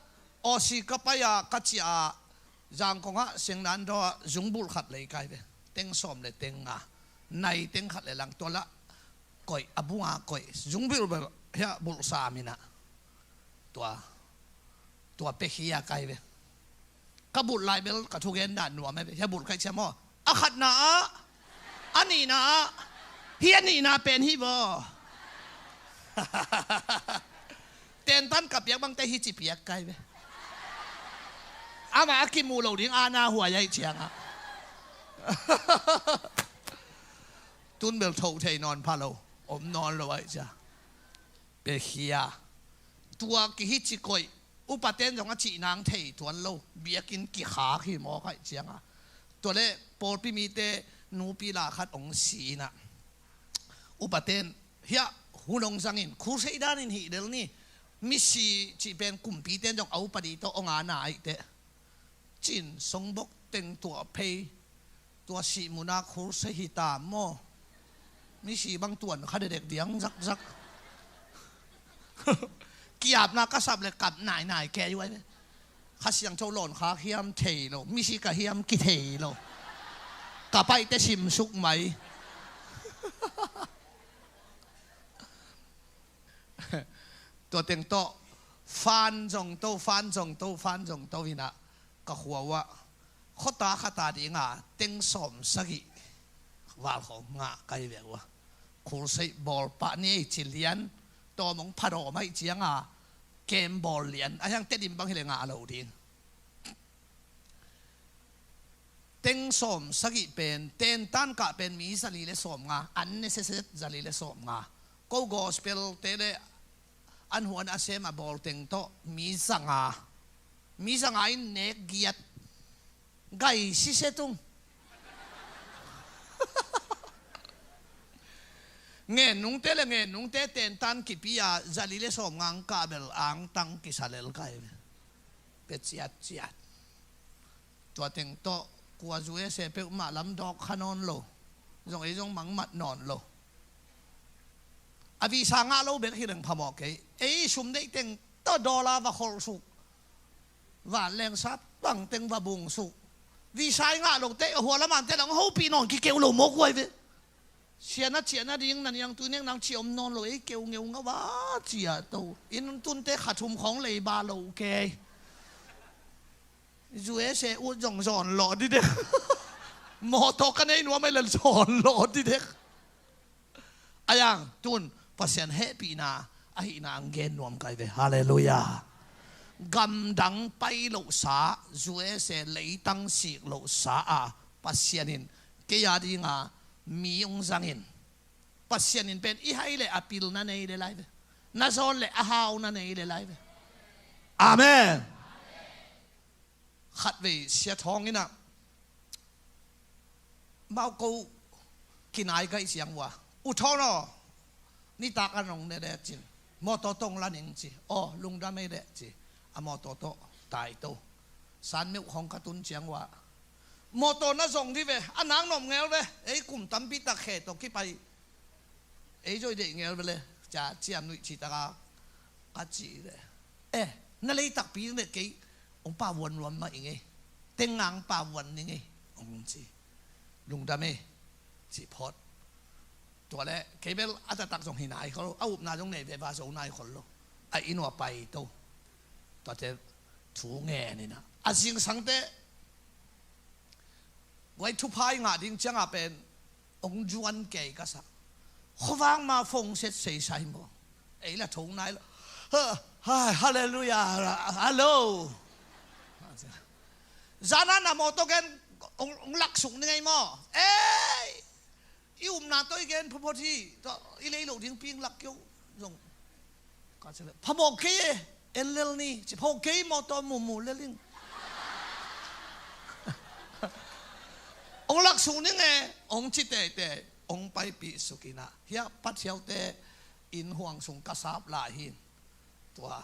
Aussie ka pai-a ka cia-a Zangkongah Sengdandaw-ah zungbulh khat lei kai ve. Teng sawm le teng nga nai teng khat le lang tua lah koih a bunga koih zungbulh bel hiah bulh sam inah. Tua tua pek hi a kai ve. Ka bulh lai bel ka thugen dan nuam e ve. Hia bulh kai cia maw a khatna ah a nihna ah hi a nihna pen hi baw. Tentan ka piak bangte hi ci piak kai ve. Amah a kimuh lo ding ana huai aih ciangah Tun bel tho thei nawn pha lo, om nawn lo aih cia. Pekhia. Tua kihi ci koih. Upaten zong a cih nang thei tuan lo. Biakinn kikhak hi mawk aih cianga. Tua le pawlpi mite nupi la khat ong si inah. Upaten hiah hun ong zangin khulsei danin hih del ni. Misi cih pen kumpiten zong a upadi tawh ong ana aih teh. Cin songbok teng tuah phei. Tua sih muna khulsei hi ta maw? Misi bang tuan kha dedek diang zakzak. Kiapna ka sap le kap nainai kei uai ve. Kha Siangtho lawn kha hiam thei lo, misi ka hiam kithei lo. Ka paihte simsuk mai. Tua teng tawh fan zong to, fan zong to, fan zong to hinah ka khua uah khuata khata dinga teng sawm sagih valkhawng ngah kai ve ua. Khulseih bawl pah ni ei ci lian tawm ong phadawm aih cianga kem bawl lian a hiang tedim bang hileh ngah lo ding. Teng sawm sagih pen tentan kah pen mi zali le sawm nga, an ne seset zali le sawm nga. Ko gospel te le an huan a sem a bawl teng tawh mi zanga, mi zanga in nek giat gai sise tung. Ngen nungte le ngen nungte tentan kipi a zali le sawm nga ang kah bel angtang kisa lel kai ve. Pe ciatciat. Tua teng tawh kua zu ese peuhmah lam dawk kha nawn lo. Zong ei zong mangmat nawn lo. A visa ngah lo bek hi leng phamawh kei. Ei sum neih teng tawh dollar va kholh suk. Vanleng sap bang teng va bung suk. Visa i ngah lo teh a hua lam ante lang hopih nawn kikeu lo mawk uai ve. Siana ciana ding na niang tui nek nang ci om nawn lo ei keu ngeu ngau a cia to. Inn tunte kha thum khawng lei ba lo kei. U S A ut zong zawn lawh didek. Mawtaw ka nei nuam ei le zawn lawh didek. A yang tun Pasian hehpihna ahihna ang gen nuam kai ve. Halleluiah. Gamdang pai lohsa, U S A leitang sik lohsa a Pasian in kei a dinga mi ung zangin. Pasian in pen i hai le a pilna nei le lai ve. Na zawn le a hauna nei le lai ve. Amen. Khatvei sia thawng inah mau ko kinai gaih siang ua, u thawn aw, nitak a nong ne le cin mawtaw tong la ning ci. Aw, lungdam ei le ci. A mawtaw tawh tai to. San meuh khawng ka tun ciang ua, mawtaw na zong di ve, a nang nop ngel ve. Ei kum tampi tak khe tawh kipai ei zoi deih ngel ve le. Ca ciam nuih ci taka ka ci le, eh, na leitakpi le kei ong pavuan nuam mah i ngei. Tengang pavuan ni ngei ong ci. Lungdam ei ci phawt. Tua le kei bel a taktak zong hi nai khol lo, a upna zong nei ve va zo nai khol lo. A inn ua pai to. Tuate thu ngen inah a zingsangte guai thupha i ngah ding cianga pen ong zuan kei ka sa. Khuavak ma phone set seisai maw? Ei la tho nai lo. Ha, ha, halleluiah. Hallo. Zana na mawtaw gen ong, ong laksuk ni ngei maw? Ei, i upna tawh i gen phawphawt hi. Tawh i lei lo ding ping lak keu zong. Ka ci le phamawh kei e, en lel ni ci. Phamawh kei mawtaw mumu lel ing. Ong laksuk ni nge ong ci teitei. Ong paipih suk inah hiah pathiaute in huang sung ka sap lai hi. Tua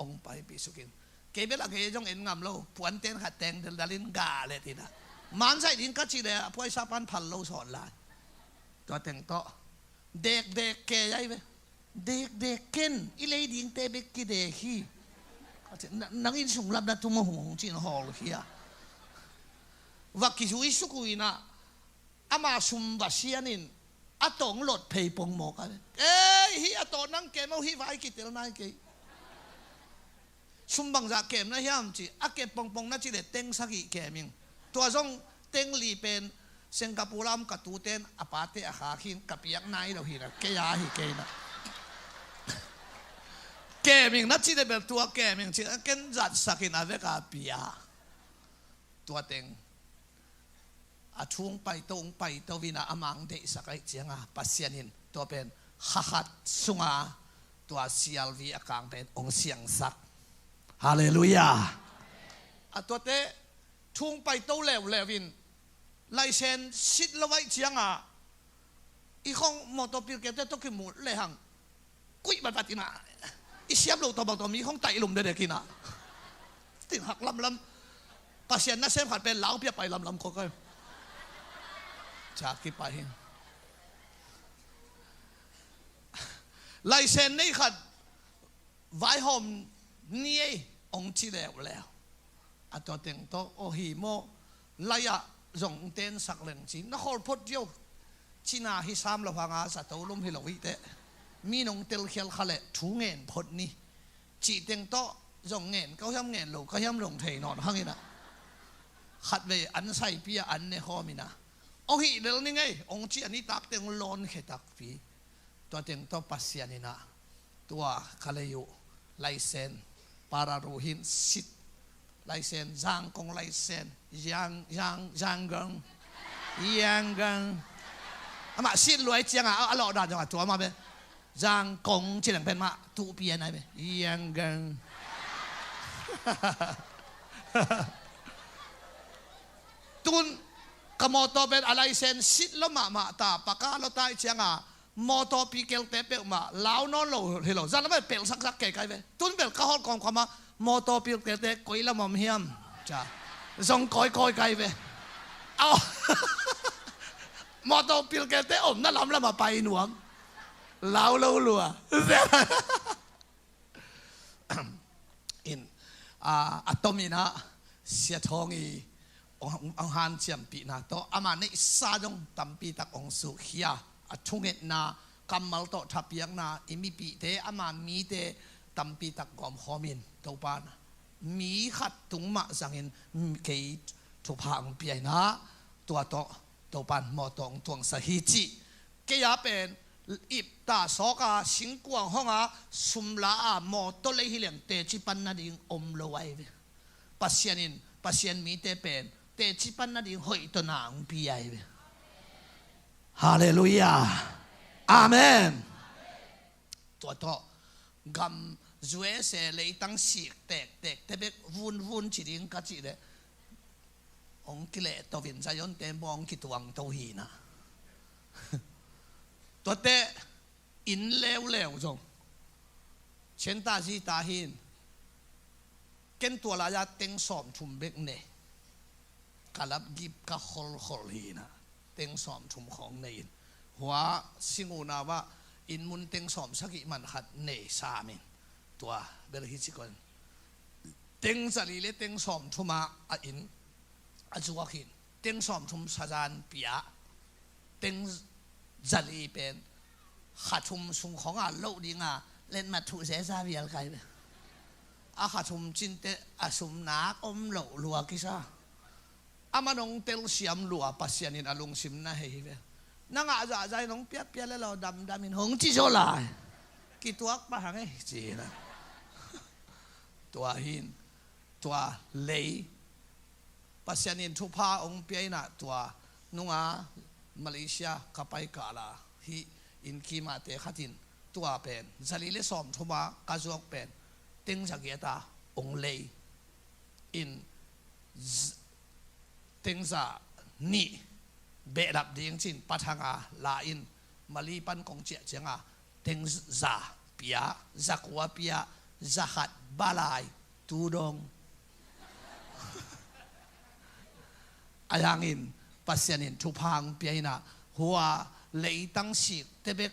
ong paipih sukin kei bel a gei zong en ngam lo. Puanten khat teng deldalin ga le tinah mansaih ding ka ci le a puaisa pan phal lo sawn lai. Tua teng tawh dekdek kei ai ve. Dekdek ken i lei dingte bek kidek hi. Nang inn sung lamna tum a hung hong cin hawl hi a. Va kizui suk uh inah ama sum va sianin a tawng lot phei pongmawk a. Ei, hi a tawh nang kem uh hi vai kitel nai kei. Sum bangzah kem na hiam ci a kep pongpong na ci le teng sagih kem ing. Tua zong teng li pen Singapore lam ka tuten a pate a khak hin ka piak nai lo hinah kei a hi kei na. Kem ing na ci le bel tua kem ing ci a ken zatsakin a vek a pia. Tua teng A thu hong paito, hong paito in ah, a mang deihsak ahih ciangin Pasian in tua pen kha khat sungah tua sialvi a kang pen hong siangsak. Halleluiah. A tuate thu hong paito leuleu in, laisen sit lo ahih ciangin i khong mawtaw pilkelte tawh kimu lehang kuih batbat in ah, i siam loh tawh bang tawh mi khong taih lum dekdek in ah, tin hak lamlam. Pasian nasem khat pen lau pia pai lamlam khawk ai. Ca kipai hi. Laisen nei khat vaihawm ni ei hong ci leuleu. A tua teng tawh, aw hi maw, lai-ah zong tensak leng ci, na khawl phot dio. Cina hi sam lo hanga zato lum hi lo hi teh. Mi nong telkhial kha leh thu ngen phot ni. Cih teng tawh zong ngen ka hiam ngen lo ka hiam zong thei nawn hang in ah, khatvei an saipi ah an ne khawm in ah, hong hih lel ni ngei hong ci, a nitak teng lawn khe takpi. Tua teng tawh Pasian in ah tua ka lei uh laisen, pararuhin sit laisen, Zangkong laisen, Yang, Yang, Zanggang, Yanggang. Amah sit luai ciangin a, a lawh dan zong a tua mah ve. Zangkong ci leng pen mah tuh pian ai ve. Yanggang. Tun ka mawtaw pen a laisen sit lo mahmah ta, paka lo ta ahih ciangin mawtaw pilkelte peuhmah lau nawn lo hi lo. Zan lam ah pelh saksak kei kai ve. Tun bel ka hawl kawmkawm ah mawtaw pilkelte koi lam om hiam? Ca. Zong kawikawi kai ve. Aw. Mawtaw pilkelte omna lamlam ah pai nuam. Lau lo lua. In, a, a tom in ah Sia Thawng i hong, hong hanciampihna tawh ama neihsa dong tampi tak hong sukkhia, a thungetna, kammal tawh thapiakna, i mipihte, ama mite tampi tak gawmkhawm in, Topa in mi khat tung mah zangin kei thupha hong pia in ah, tua tawh Topa in mawtaw hong tuangsak hi cih. Kei a pen ip ta sawk a, singkuang hong a, sum la a, mawtaw lei hi leng teci pan nading om lo ai ve. Pasian in, Pasian mite pen teci pan nading hoih tawh na hong pi ai ve. Halleluiah. Amen. Tua tawh gam, U S A leitang sik tektek te bek vunvun ci ding ka cih leh hong kilehto in Zion te bawng kituangto hi in ah. Tuate inn leuleu zong, Centa zi ta hin, ken tua lai-a teng sawmthum bek nei. Ka lapgip ka kholkhol hi in ah, teng sawmthum khawng nei in, hua Singuna ah inn mun teng sawmsagih man khat nei sam in, tua bel hi ci kawm. Teng zali le teng sawmthum ah a inn a zuak hi in, teng sawmthum sazan pia, teng zali pen kha thum sung khawng a loh ding a, letmat thuh zeza vial kai ve. A kha thum cin teh a sum nak om loh lua kisa. Amah nong telsiam lua, Pasian in a lungsim na hei hi ve. Na ngah zahzah in hong piapia le lo damdam in hong ci zaw lai. Kituak pah hang ei ci hi na. Tua hi in, tua lei Pasian in thupha hong pia in ah, tua nunga Malaysia ka pai kal a, hih inn kim ah te khat in tua pen zali le sawmthum a ka zuak pen teng zagiat a hong lei in, z-, teng za nih behlap ding ci in pathang a la in, Mali pan kong ciah ciang a teng za pia, za kua pia, za khat balai, tu dong. Ahi hangin Pasian in thupha hong pia in ah, hua leitang sik te bek,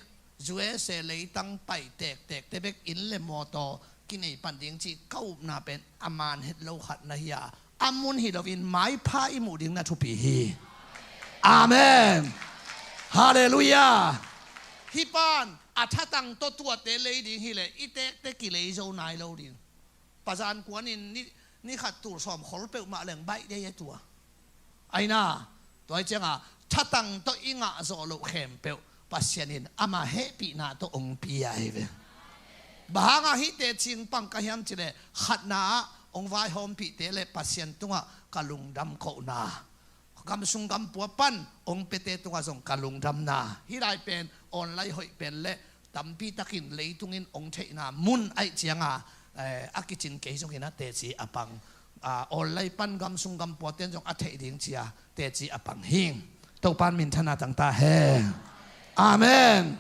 U S A leitang pai tektek te bek inn le mawtaw kinei pan ding cih ka upna pen a man het lo khat na hi a, a mun hi loin maipha i muh ding na thupi hi. Amen. Halleluiah. Hih pan a thatang tawh tuate lei ding hi leh i tekte kilei zo nai lo ding. Pazan kuan in ni, ni khat tul sawm khol peuhmah leng baih dei e tua. Aina, tua hi ciang a thatang tawh i ngah zawh loh khempeuh Pasian in ama hehpihna tawh hong pia hi ve. Bang hang a hihte cingpang ka hiam cih leh, khatna ah hong vaihawmpihte le Pasian tungah ka lungdam kohna, gamsung gampua pan hong piate tungah zong ka lungdamna. Hih lai pen online hoih pen le tampi takin leitungin hong theihna mun ahih cianga, eh, a kicin kei zongin a teci a pang, ah, online pan gamsung gampuaten zong a theih ding cia teci a pang hi. Topan minthanna tangta hen. Amen.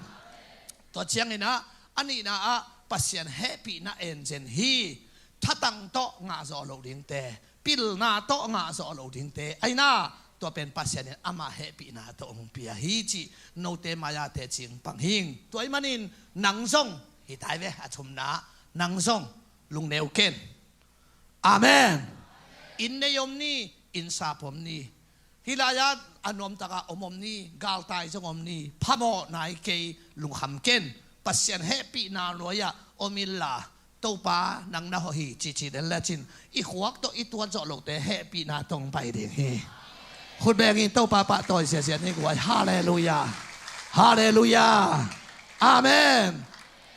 Tua ciangin ah a nihna ah Pasian hehpihna enzen hi. Thatang tawh ngah zawh loh dingte, pilna tawh ngah zawh loh dingte, aina tua pen Pasian in ama hehpihna tawh hong pia hi cih note mai-a teci pang hi. Tua ahih manin nang zong hi tai ve, a thumna, nang zong lungneu ken. Amen. Inn nei om ni, inn sap om ni, hih lai-ah a nuamtakah om om ni, galtai zong om ni, phamawh nai kei, lungkham ken. Pasian hehpihna nuai-ah om inla, Topa nang na hawh hi cici den lecin i khuak tawh i tuat zawh lote hehpihna tawh hong pai ding hi. Khut bengin Topa pahtawi ziazia ni guai. Halleluia. Halleluia. Amen.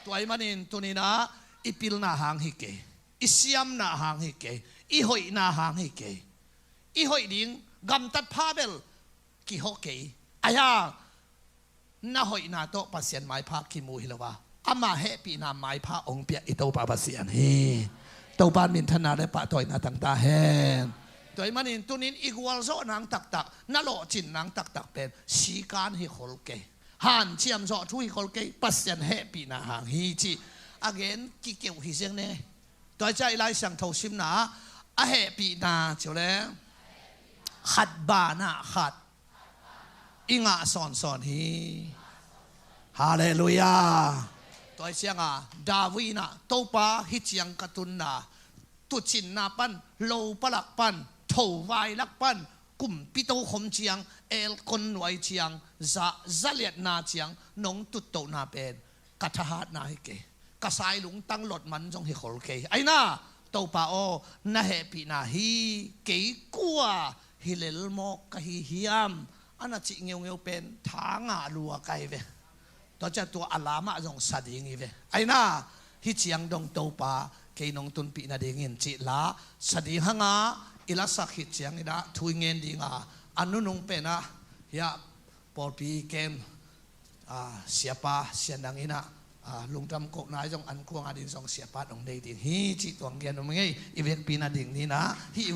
Tua ahih manin tuninah i pilna hang hi kei, i siamna hang hi kei, i hoihna hang hi kei. I hoih ding gamtat pha bel kiho kei. Aia, na hoihna tawh Pasian maipha kimu hi lo a, ama hehpihna maipha hong pia i Topa Pasian hi. Topan minthanna le pahtawina tangta hen. Tua ahih manin tunin i gualzawh nang taktak, na lawhcin nang taktak pen sikan hi khol kei, hanciam zawh thu hi khol kei, Pasian hehpihna hang hi cih a gen kikeuh hi ziang ne. Tua hi ciah i Lai Siangtho simna ah a hehpihna ciu le khat banah khat i ngah sawnsawn hi. Halleluia. Tua hi cianga David inah Topa hih ciang ka tunna, tucinna pan, lo palak pan, thovai lak pan, kumpi tokhom ciang, elkon nuai ciang, za, zaliatna ciang nong tuttohna pen ka thahatna hi kei, ka sailungtang lotman zong hi khol kei. Aina, Topa aw, na hehpihna hi, kei kua hi lelmawk ka hi hiam, a na cih ngeungeu pen tha ngah lua ka hi ve. Tua ciah tua a lamah zong sa ding hi ve. Aina, hih ciang dong Topa kei nong tunpih nadingin cih la sa ding hanga i lasak khit cianginah thu i ngen dinga a nunung penah hiah pawlpi kem, ah, siapa sianang inah, ah, lungdam kohna i zong an kuanga din zong siapa nong nei ding hi cih tuang gen om ngei. I vekpi nading ninah hih i